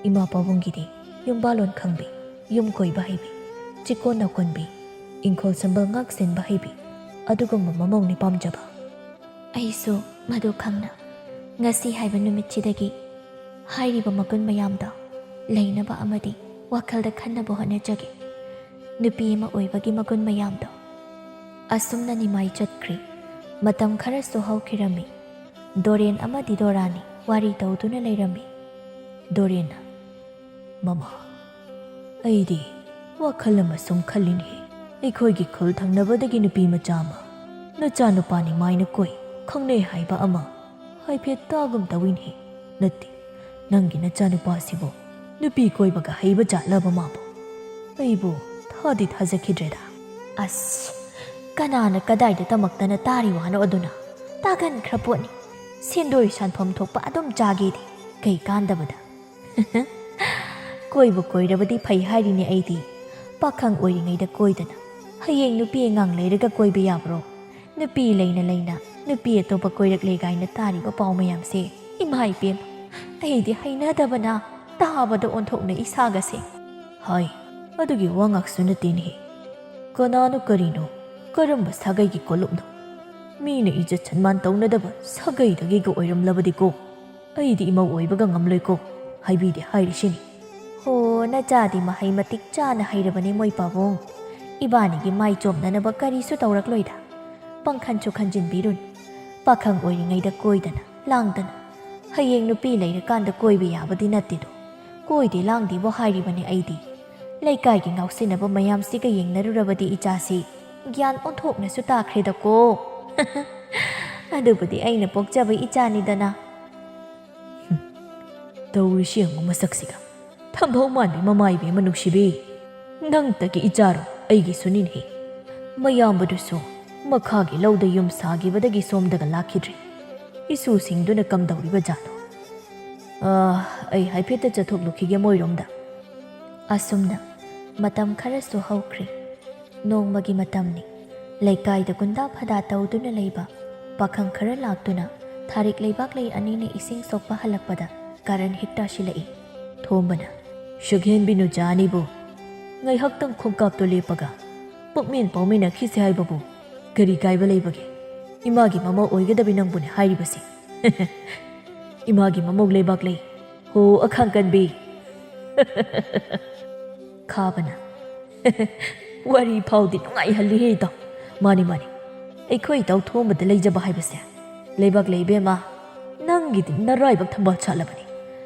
ꯏꯃꯥ ꯄꯥꯕꯨꯡꯒꯤꯗꯤ ꯌꯨꯝꯕꯥꯂꯣꯟ ꯈꯪꯕꯤ, ꯌꯨꯝ ꯀꯣꯏꯕ ꯍꯩꯕꯤ, ꯆꯤꯀꯣꯟ ꯅꯥꯀꯣꯟꯕꯤ, ꯏꯪꯈꯣꯜ ꯁꯝꯕꯜ ꯉꯥꯛ ꯁꯦꯟꯕ ꯍꯩꯕꯤ ꯑꯗꯨꯒꯨꯝꯕ ꯃꯃꯧꯅꯤ ꯄꯥꯝꯖꯕ꯫ ꯑꯩꯁꯨ ꯃꯗꯨ ꯈꯪꯅ ꯉꯁꯤ ꯍꯥꯏꯕ ꯅꯨꯃꯤꯠꯁꯤꯗꯒꯤ ꯍꯥꯏꯔꯤꯕ ꯃꯒꯨꯟ ꯃꯌꯥꯝꯗꯣ ꯂꯩꯅꯕ ꯑꯃꯗꯤ ꯋꯥꯈꯜꯗ ꯈꯟꯅꯕ ꯍꯣꯠꯅꯖꯒꯦ꯫ ꯅꯨꯄꯤ ꯑꯃ ꯑꯣꯏꯕꯒꯤ ꯃꯒꯨꯟ ꯃꯌꯥꯝꯗꯣ꯫ ꯑꯁꯨꯝꯅ ꯅꯤꯃꯥꯏ ꯆꯠꯈ꯭ꯔꯦ꯫ ꯃꯇꯝ ꯈꯔꯁꯨ ꯍꯧꯈꯤꯔꯝꯃꯤ꯫ ꯗꯣꯔꯦꯟ ꯑꯃꯗꯤ ꯗꯣꯔꯥꯅꯤ ꯋꯥꯔꯤ ꯇꯧꯗꯨꯅ ꯂꯩꯔꯝꯃꯤ꯫ ꯗꯣꯔꯦꯟꯅ, "ꯃꯃꯥ, ꯑꯩꯗꯤ ꯋꯥꯈꯜ ꯑꯃ ꯁꯨꯝ ꯈꯜꯂꯤꯅꯦ꯫ ꯑꯩꯈꯣꯏꯒꯤ ꯈꯨꯜ ꯊꯪꯅꯕꯗꯒꯤ ꯅꯨꯄꯤ ꯃꯆꯥ ꯑꯃ ꯅꯆꯥꯅꯨꯄꯥꯅꯤ ꯃꯥꯏꯅ ꯀꯣꯏ ꯈꯪꯅꯩ ꯍꯥꯏꯕ ꯑꯃ ꯍꯥꯏꯐꯦꯠ ꯇꯥꯒꯨꯝ ꯇꯧꯏꯅꯦ꯫ ꯅꯠꯇꯦ, ꯅꯪꯒꯤ ꯅꯆꯥꯅꯨꯄꯥꯁꯤꯕꯨ ꯅꯨꯄꯤ ꯀꯣꯏꯕꯒ ꯍꯩꯕ ꯖꯥꯠꯂꯕ ꯃꯥꯕꯨ? ꯑꯩꯕꯨ ꯊꯥꯗꯤ ꯊꯥꯖꯈꯤꯗ꯭ꯔꯦꯗ꯫" "ꯑꯁ, ꯀꯅꯥꯅ ꯀꯗꯥꯏꯗ ꯇꯝꯃꯛꯇꯅ ꯇꯥꯔꯤ ꯋꯥꯅꯣ ꯑꯗꯨꯅ? ꯇꯥꯒꯟꯈ꯭ꯔ ꯄꯣꯠꯅꯤ꯫ ꯁꯦꯟꯗꯣꯏ ꯁꯥꯟꯐꯝ ꯊꯣꯛꯄ ꯑꯗꯨꯝ ꯆꯥꯒꯦꯗꯤ ꯀꯩ ꯀꯥꯟꯗꯕꯗ?" "ꯀꯣꯏꯕꯨ ꯀꯣꯏꯔꯕꯗꯤ ꯐꯩ ꯍꯥꯏꯔꯤꯅꯦ ꯑꯩꯗꯤ꯫ ꯄꯥꯈꯪ ꯑꯣꯏꯔꯤꯉꯩꯗ ꯀꯣꯏꯗꯅ ꯍꯌꯦꯡ ꯅꯨꯄꯤ ꯑꯉꯥꯡ ꯂꯩꯔꯒ ꯀꯣꯏꯕ ꯌꯥꯕ꯭ꯔꯣ? ꯅꯨꯄꯤ ꯂꯩꯅ ꯂꯩꯅ ꯅꯨꯄꯤ ꯑꯇꯣꯞꯄ ꯀꯣꯏꯔꯛꯂꯦ ꯀꯥꯏꯅ ꯇꯥꯔꯤꯕ ꯄꯥꯎ ꯃꯌꯥꯝꯁꯦ, ꯏꯃꯥ ꯏꯕꯦꯝ, ꯑꯩꯗꯤ ꯍꯩꯅꯗꯕꯅ ꯇꯥꯕꯗ ꯑꯣꯟꯊꯣꯛꯅ ꯏꯁꯥꯒꯁꯦ꯫" "ꯍꯥꯏ, ꯑꯗꯨꯒꯤ ꯋꯥ ꯉꯥꯛꯁꯨ ꯅꯠꯇꯦꯅꯦꯍꯦ꯫ ꯀꯅꯥꯅꯣ ꯀꯔꯤꯅꯣ, ꯀꯔꯝꯕ ꯁꯥꯒꯩꯒꯤ ꯀꯣꯂꯨꯞꯅꯣ? ꯃꯤꯅ ꯏꯖꯠ ꯁꯟꯃꯥꯟ ꯇꯧꯅꯗꯕ ꯁꯥꯒꯩꯗꯒꯤꯒ ꯑꯣꯏꯔꯝꯂꯕꯗꯤꯀꯣ, ꯑꯩꯗꯤ ꯏꯃꯧ ꯑꯣꯏꯕꯒ ꯉꯝꯂꯣꯏꯀꯣ, ꯍꯥꯏꯕꯤꯗꯦ ꯍꯥꯏꯔꯤꯁꯤꯅꯤ꯫" "ꯍꯣ, ꯅꯆꯥꯗꯤ ꯃꯍꯩ ꯃꯇꯤꯛ ꯆꯥꯅ ꯍꯩꯔꯕꯅꯤ ꯃꯣꯏ ꯄꯥꯕꯨꯡ꯫ ꯏꯕꯥꯅꯤꯒꯤ ꯃꯥꯏ ꯆꯣꯝꯅꯅꯕ ꯀꯔꯤꯁꯨ ꯇꯧꯔꯛꯂꯣꯏꯗ꯫ ꯄꯪꯈꯟꯁꯨ ꯈꯟꯖꯤꯟꯕꯤꯔꯨꯅꯨ꯫ ꯄꯥꯈꯪ ꯑꯣꯏꯔꯤꯉꯩꯗ ꯀꯣꯏꯗꯅ ꯂꯥꯡꯗꯅ ꯍꯌꯦꯡ ꯅꯨꯄꯤ ꯂꯩꯔꯀꯥꯟꯗ ꯀꯣꯏꯕ ꯌꯥꯕꯗꯤ ꯅꯠꯇꯦꯗꯣ꯫ ꯀꯣꯏꯗꯦ ꯂꯥꯡꯗꯦꯕꯨ ꯍꯥꯏꯔꯤꯕꯅꯤ ꯑꯩꯗꯤ꯫ ꯂꯩꯀꯥꯏꯒꯤ ꯉꯥꯎꯁꯤꯟꯅꯕ ꯃꯌꯥꯝꯁꯤꯒ ꯌꯦꯡꯅꯔꯨꯔꯕꯗꯤ ꯏꯆꯥꯁꯤ ꯒ꯭ꯌꯥꯟ ꯑꯣꯟꯊꯣꯛꯅꯁꯨ ꯇꯥꯈ꯭ꯔꯦꯗꯀꯣ꯫" "ꯑꯗꯨꯕꯨꯗꯤ ꯑꯩꯅ ꯄꯣꯛꯆꯕ ꯏꯆꯥꯅꯤꯗꯅ꯫" "ꯍꯨꯝ, ꯇꯧꯔꯤꯁꯤ ꯌꯦꯡꯉꯨ ꯃꯁꯛꯁꯤꯒ꯫ ꯈꯝꯕꯧ ꯃꯥꯟꯕꯤ ꯃꯃꯥ ꯏꯕꯦꯝꯃ ꯅꯨꯡꯁꯤꯕꯤ, ꯅꯪꯇꯒꯤ ꯏꯆꯥꯔꯣ? ꯑꯩꯒꯤꯁꯨꯅꯤꯅꯦꯍꯦ꯫ ꯃꯌꯥꯝꯕꯗꯨꯁꯨ ꯃꯈꯥꯒꯤ ꯂꯧꯗ ꯌꯨꯝ ꯁꯥꯈꯤꯕꯗꯒꯤ ꯁꯣꯝꯗꯒ ꯂꯥꯛꯈꯤꯗ꯭ꯔꯦ꯫ ꯏꯁꯨꯁꯤꯡꯗꯨꯅ ꯀꯝꯗꯧꯔꯤꯕ ꯖꯥꯠꯅꯣ? ꯑꯥ, ꯑꯩ ꯍꯥꯏꯐꯦꯠꯇ ꯆꯠꯊꯣꯛꯂꯨꯈꯤꯒꯦ ꯃꯣꯏꯔꯣꯝꯗ꯫ ꯑꯁꯨꯝꯅ ꯃꯇꯝ ꯈꯔꯁꯨ ꯍꯧꯈ꯭ꯔꯦ꯫ ꯅꯣꯡꯃꯒꯤ ꯃꯇꯝꯅꯤ꯫ ꯂꯩꯀꯥꯏꯗ ꯒꯨꯟꯗꯥ ꯐꯗꯥ ꯇꯧꯗꯨꯅ ꯂꯩꯕ ꯄꯥꯈꯪ ꯈꯔ ꯂꯥꯛꯇꯨꯅ ꯊꯥꯔꯤꯛ ꯂꯩꯕꯥꯛꯂꯩ ꯑꯅꯤꯅ ꯏꯁꯤꯡ ꯁꯣꯛꯄ ꯍꯜꯂꯛꯄꯗ ꯀꯥꯔꯟ ꯍꯦꯛ ꯇꯥꯁꯤꯜꯂꯛꯏ꯫ ꯊꯣꯝꯕꯅ, "ꯁꯛꯍꯦꯟꯕꯤ ꯅꯨꯆꯥ ꯑꯅꯤꯕꯨ ꯉꯥꯏꯍꯥꯛꯇꯪ ꯈꯣꯡꯀꯥꯞꯇꯣ ꯂꯦꯞꯄꯒ ꯄꯨꯛꯃꯦꯟ ꯄꯥꯎꯃꯤꯟꯅꯈꯤꯁꯦ ꯍꯥꯏꯕꯕꯨ ꯀꯔꯤ ꯀꯥꯏꯕ ꯂꯩꯕꯒꯦ? ꯏꯃꯥꯒꯤ ꯃꯃꯧ ꯑꯣꯏꯒꯗꯕꯤ ꯅꯪꯕꯨꯅꯦ ꯍꯥꯏꯔꯤꯕꯁꯦ꯫ ꯏꯃꯥꯒꯤ ꯃꯃꯧ ꯂꯩꯕꯥꯛꯂꯩ, ꯍꯣ ꯑꯈꯥꯡꯀꯟꯕꯤ!" ꯈꯥꯕꯅ, "ꯋꯥꯔꯤ ꯐꯥꯎꯗꯤ ꯅꯨꯡꯉꯥꯏꯍꯜꯂꯤꯍꯦ ꯏꯇꯥꯎ꯫ ꯃꯥꯅꯤ, ꯃꯥꯅꯤ, ꯑꯩꯈꯣꯏ ꯏꯇꯥꯎ ꯊꯣꯝꯕꯗ ꯂꯩꯖꯕ ꯍꯥꯏꯕꯁꯦ꯫ ꯂꯩꯕꯥꯛꯂꯩ ꯏꯕꯦꯝꯃ, ꯅꯪꯒꯤꯗꯤ ꯅꯔꯥꯏꯕꯛ ꯊꯝꯕꯥꯜ ꯁꯥꯠꯂꯕꯅꯤ꯫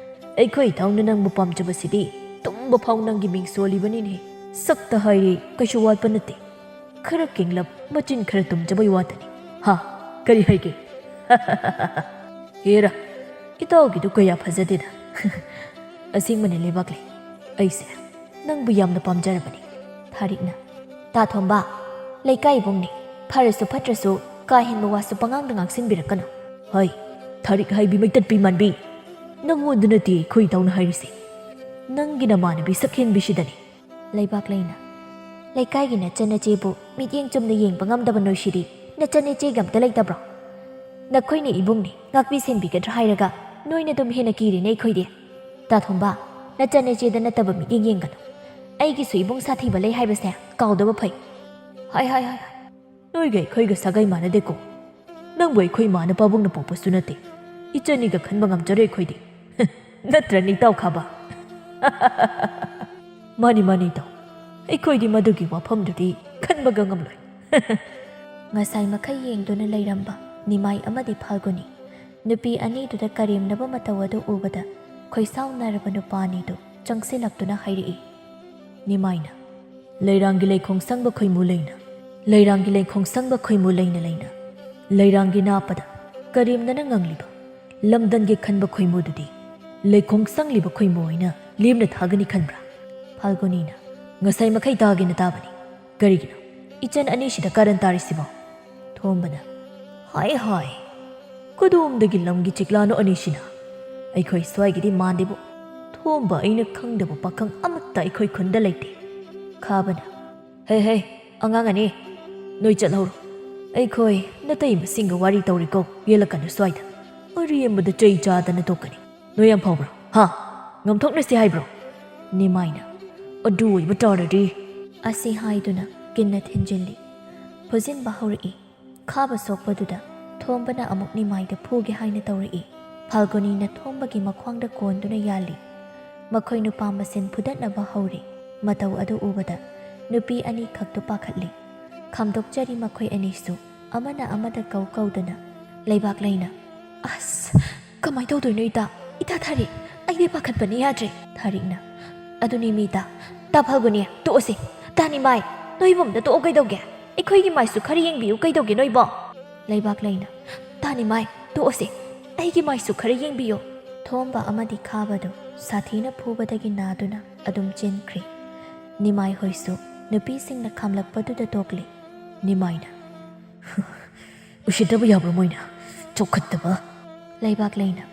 ꯑꯩꯈꯣꯏ ꯏꯇꯥꯎꯅ ꯅꯪꯕꯨ ꯄꯥꯝꯖꯕꯁꯤꯗꯤ ꯇꯨꯝꯕ ꯐꯥꯎ ꯅꯪꯒꯤ ꯃꯤꯡ ꯁꯣꯜꯂꯤꯕꯅꯤꯅꯦ꯫ ꯁꯛꯇ ꯍꯥꯏꯔꯦ, ꯀꯩꯁꯨ ꯋꯥꯠꯄ ꯅꯠꯇꯦ꯫ ꯈꯔ ꯀꯦꯡꯂꯞ, ꯃꯆꯤꯟ ꯈꯔ ꯇꯨꯝꯖꯕꯩ ꯋꯥꯇꯅꯤ꯫ ꯍꯥ, ꯀꯔꯤ ꯍꯥꯏꯒꯦ?" "ꯍꯦꯔꯥ, ꯏꯇꯥꯎꯒꯤꯗꯨ ꯀꯌꯥ ꯐꯖꯗꯦꯗ꯫" "ꯑꯁꯦꯡꯕꯅꯦ ꯂꯩꯕꯥꯛꯂꯩ, ꯑꯩꯁꯦ ꯅꯪꯕꯨ ꯌꯥꯝꯅ ꯄꯥꯝꯖꯔꯕꯅꯤ꯫" ꯊꯥꯔꯤꯛꯅ, "ꯇꯥ ꯊꯣꯝꯕ, ꯂꯩꯀꯥꯏ ꯏꯕꯨꯡꯅꯤ, ꯐꯔꯁꯨ ꯐꯠꯇ꯭ꯔꯁꯨ ꯀꯥ ꯍꯦꯟꯕ ꯋꯥꯁꯨ ꯄꯉꯥꯡꯗ ꯉꯥꯡꯁꯤꯟꯕꯤꯔꯛꯀꯅꯨ꯫" "ꯍꯩ, ꯊꯥꯔꯤꯛ ꯍꯥꯏꯕꯤ ꯃꯩꯇꯠꯄꯤ ꯃꯥꯟꯕꯤ, ꯅꯪꯉꯣꯟꯗ ꯅꯠꯇꯦ ꯑꯩꯈꯣꯏ ꯏꯇꯥꯎꯅ ꯍꯥꯏꯔꯤꯁꯦ, ꯅꯪꯒꯤ ꯅꯃꯥꯟꯅꯕꯤ ꯁꯛꯍꯦꯟꯕꯤꯁꯤꯗꯅꯤ꯫" ꯂꯩꯕꯥꯛꯂꯩꯅ, "ꯂꯩꯀꯥꯏꯒꯤ ꯅꯆꯟꯅꯆꯦꯕꯨ ꯃꯤꯠꯌꯦꯡ ꯆꯨꯝꯅ ꯌꯦꯡꯕ ꯉꯝꯗꯕ ꯅꯣꯏꯁꯤꯗꯤ ꯅꯆꯟꯅꯆꯦꯒ ꯑꯝꯇ ꯂꯩꯇꯕ꯭ꯔꯣ? ꯅꯈꯣꯏꯅ ꯏꯕꯨꯡꯅꯤ, ꯉꯥꯛꯄꯤ ꯁꯦꯟꯕꯤꯒꯗ꯭ꯔꯥ ꯍꯥꯏꯔꯒ ꯅꯣꯏꯅ ꯑꯗꯨꯝ ꯍꯦꯟꯅ ꯀꯤꯔꯤꯅꯦ ꯑꯩꯈꯣꯏꯗꯤ꯫ ꯇꯥ ꯊꯣꯝꯕ, ꯅꯆꯟꯅꯆꯦꯗ ꯅꯠꯇꯕ ꯃꯤꯠꯌꯦꯡ ꯌꯦꯡꯒꯅꯨ꯫ ꯑꯩꯒꯤꯁꯨ ꯏꯕꯨꯡ ꯁꯥꯊꯤꯕ ꯂꯩ ꯍꯥꯏꯕꯁꯦ ꯀꯥꯎꯗꯕ ꯐꯩ꯫" "ꯍꯥꯏ, ꯍꯥꯏ, ꯍꯥꯏ, ꯍꯥꯏ꯫ ꯅꯣꯏꯒ ꯑꯩꯈꯣꯏꯒ ꯁꯥꯒꯩ ꯃꯥꯟꯅꯗꯦꯀꯣ꯫ ꯅꯪꯕꯨ ꯑꯩꯈꯣꯏ ꯏꯃꯥꯅ ꯄꯥꯕꯨꯡꯅ ꯄꯣꯛꯄꯁꯨ ꯅꯠꯇꯦ꯫ ꯏꯆꯟꯅꯤꯒ ꯈꯟꯕ ꯉꯝꯖꯔꯣꯏ ꯑꯩꯈꯣꯏꯗꯤ꯫" "ꯅꯠꯇ꯭ꯔꯅꯤ, ꯏꯇꯥꯎ ꯈꯥꯕ?" "ꯃꯥꯅꯤ, ꯃꯥꯅꯤ, ꯏꯇꯥꯎ꯫ ꯑꯩꯈꯣꯏꯗꯤ ꯃꯗꯨꯒꯤ ꯋꯥꯐꯝꯗꯨꯗꯤ ꯈꯟꯕꯒ ꯉꯝꯂꯣꯏ꯫" ꯉꯁꯥꯏ ꯃꯈꯩ ꯌꯦꯡꯗꯨꯅ ꯂꯩꯔꯝꯕ ꯅꯤꯃꯥꯏ ꯑꯃꯗꯤ ꯐꯥꯜꯒꯨꯅꯤ ꯅꯨꯄꯤ ꯑꯅꯤꯗꯨꯗ ꯀꯔꯦꯝꯅꯕ ꯃꯇꯧ ꯑꯗꯨ ꯎꯕꯗ ꯈꯣꯏꯁꯥꯎꯅꯔꯕ ꯅꯨꯄꯥ ꯑꯅꯤꯗꯨ ꯆꯪꯁꯤꯜꯂꯛꯇꯨꯅ ꯍꯥꯏꯔꯛꯏ꯫ ꯅꯤꯃꯥꯏꯅ, "ꯂꯩꯔꯥꯡꯒꯤ ꯂꯩꯈꯣꯡ ꯁꯪꯕ ꯈꯣꯏꯃꯨ ꯂꯩꯅ, ꯂꯩꯔꯥꯡꯒꯤ ꯂꯩꯈꯣꯡ ꯁꯪꯕ ꯈꯣꯏꯃꯨ ꯂꯩꯅ ꯂꯩꯅ, ꯂꯩꯔꯥꯡꯒꯤ ꯅꯥꯞꯄꯗ ꯀꯔꯦꯝꯅꯅ ꯉꯪꯂꯤꯕ ꯂꯝꯗꯟꯒꯤ ꯈꯟꯕ ꯈꯣꯏꯃꯨꯗꯨꯗꯤ ꯂꯩꯈꯣꯡ ꯆꯪꯂꯤꯕ ꯈꯣꯏꯃꯣ ꯍꯣꯏꯅ ꯂꯦꯝꯅ ꯊꯥꯒꯅꯤ ꯈꯟꯕ꯭ꯔꯥ? ꯐꯥꯜꯒꯨꯅꯤꯅ, ꯉꯁꯥꯏ ꯃꯈꯩ ꯇꯥꯒꯦꯅ ꯇꯥꯕꯅꯤ꯫ ꯀꯔꯤꯒꯤꯅꯣ ꯏꯆꯟ ꯑꯅꯤꯁꯤꯗ ꯀꯥꯔꯟ ꯇꯥꯔꯤꯁꯤꯕꯣ? ꯊꯣꯝꯕꯅ, ꯍꯥꯏ ꯍꯥꯏ, ꯀꯗꯣꯝꯗꯒꯤ ꯂꯝꯒꯤ ꯆꯤꯛꯂꯥꯅꯣ ꯑꯅꯤꯁꯤꯅ? ꯑꯩꯈꯣꯏ ꯁ꯭ꯋꯥꯏꯒꯤꯗꯤ ꯃꯥꯟꯗꯦꯕꯨ꯫ ꯊꯣꯝꯕ, ꯑꯩꯅ ꯈꯪꯗꯕ ꯄꯥꯈꯪ ꯑꯃꯠꯇ ꯑꯩꯈꯣꯏ ꯈꯨꯟꯗ ꯂꯩꯇꯦ꯫ ꯈꯥꯕꯅ, ꯍꯦ ꯍꯦ, ꯑꯉꯥꯡ ꯑꯅꯤ, ꯅꯣꯏ ꯆꯠꯍꯧꯔꯣ꯫ ꯑꯩꯈꯣꯏ ꯅꯇꯩ ꯃꯁꯤꯡꯒ ꯋꯥꯔꯤ ꯇꯧꯔꯤꯀꯣ, ꯌꯦꯜꯂꯛꯀꯅꯨ ꯁ꯭ꯋꯥꯏꯗ꯫ ꯑꯔꯦꯝꯕꯗ ꯆꯩ ꯆꯥꯗꯅ ꯇꯣꯛꯀꯅꯤ꯫ ꯅꯣꯏ ꯌꯥꯝ ꯐꯥꯎꯕ꯭ꯔꯣ? ꯍꯥ? ꯉꯝꯊꯣꯛꯅꯁꯤ ꯍꯥꯏꯕ꯭ꯔꯣ? ꯅꯤꯃꯥꯏꯅ, ꯑꯗꯨ ꯑꯣꯏꯕ ꯇꯥꯔꯗꯤ꯫ ꯑꯁꯤ ꯍꯥꯏꯗꯨꯅ ꯀꯤꯟꯅ ꯊꯤꯟꯖꯤꯜꯂꯤ꯫ ꯐꯨꯖꯤꯟꯕ ꯍꯧꯔꯛꯏ꯫ ꯈꯥꯕ ꯁꯣꯛꯄꯗꯨꯗ ꯊꯣꯝꯕꯅ ꯑꯃꯨꯛ ꯅꯤꯃꯥꯏꯗ ꯐꯨꯒꯦ ꯍꯥꯏꯅ ꯇꯧꯔꯛꯏ꯫ ꯐꯥꯜꯒꯨꯅꯤꯅ ꯊꯣꯝꯕꯒꯤ ꯃꯈ꯭ꯋꯥꯡꯗ ꯀꯣꯟꯗꯨꯅ ꯌꯥꯜꯂꯤ꯫ ꯃꯈꯣꯏ ꯅꯨꯄꯥ ꯃꯁꯦꯟ ꯐꯨꯗꯠꯅꯕ ꯍꯧꯔꯤ꯫ ꯃꯇꯧ ꯑꯗꯨ ꯎꯕꯗ ꯅꯨꯄꯤ ꯑꯅꯤꯈꯛꯇꯨ ꯄꯥꯈꯠꯂꯤ꯫ ꯈꯥꯝꯗꯣꯛꯆꯔꯤ ꯃꯈꯣꯏ ꯑꯅꯤꯁꯨ, ꯑꯃꯅ ꯑꯃꯗ ꯀꯧ ꯀꯧꯗꯨꯅ꯫ ꯂꯩꯕꯥꯛꯂꯩꯅ, ꯑꯁ, ꯀꯃꯥꯏ ꯇꯧꯗꯣꯏꯅꯣ ꯏꯇꯥ? ꯏꯇꯥ ꯊꯥꯔꯤꯛ, ꯑꯩꯗꯤ ꯄꯥꯈꯠꯄꯅ ꯌꯥꯗ꯭ꯔꯦ꯫ ꯊꯥꯔꯤꯛꯅ, ꯑꯗꯨꯅꯤ ꯃꯤ ꯏꯇꯥ, ꯇꯥ ꯐꯥꯜꯒꯨꯅꯤ, ꯇꯣꯛꯑꯁꯤ꯫ ꯇꯥ ꯅꯤꯃꯥꯏ, ꯅꯣꯏꯕꯨ ꯑꯝꯇ ꯇꯣꯛꯑꯣ ꯀꯩꯗꯧꯒꯦ? ꯑꯩꯈꯣꯏꯒꯤ ꯃꯥꯏꯁꯨ ꯈꯔ ꯌꯦꯡꯕꯤꯌꯨ ꯀꯩꯗꯧꯒꯦ ꯅꯣꯏꯕꯣ? ꯂꯩꯕꯥꯛꯂꯩꯅ, ꯇꯥ ꯅꯤꯃꯥꯏ, ꯇꯣꯛꯑꯁꯤ꯫ ꯑꯩꯒꯤ ꯃꯥꯏꯁꯨ ꯈꯔ ꯌꯦꯡꯕꯤꯌꯨ꯫ ꯊꯣꯝꯕ ꯑꯃꯗꯤ ꯈꯥꯕꯗꯨ ꯁꯥꯊꯤꯅ ꯐꯨꯕꯗꯒꯤ ꯅꯥꯗꯨꯅ ꯑꯗꯨꯝ ꯆꯦꯟꯈ꯭ꯔꯤ꯫ ꯅꯤꯃꯥꯏ ꯍꯣꯏꯁꯨ ꯅꯨꯄꯤꯁꯤꯡꯅ ꯈꯥꯝꯂꯛꯄꯗꯨꯗ ꯇꯣꯛꯂꯤ꯫ ꯅꯤꯃꯥꯏꯅ, ꯎꯁꯤꯠꯇꯕ ꯌꯥꯕ꯭ꯔꯣ ꯃꯣꯏꯅ? ꯆꯥꯎꯈꯠꯇꯕ꯫ ꯂꯩꯕꯥꯛꯂꯩꯅ,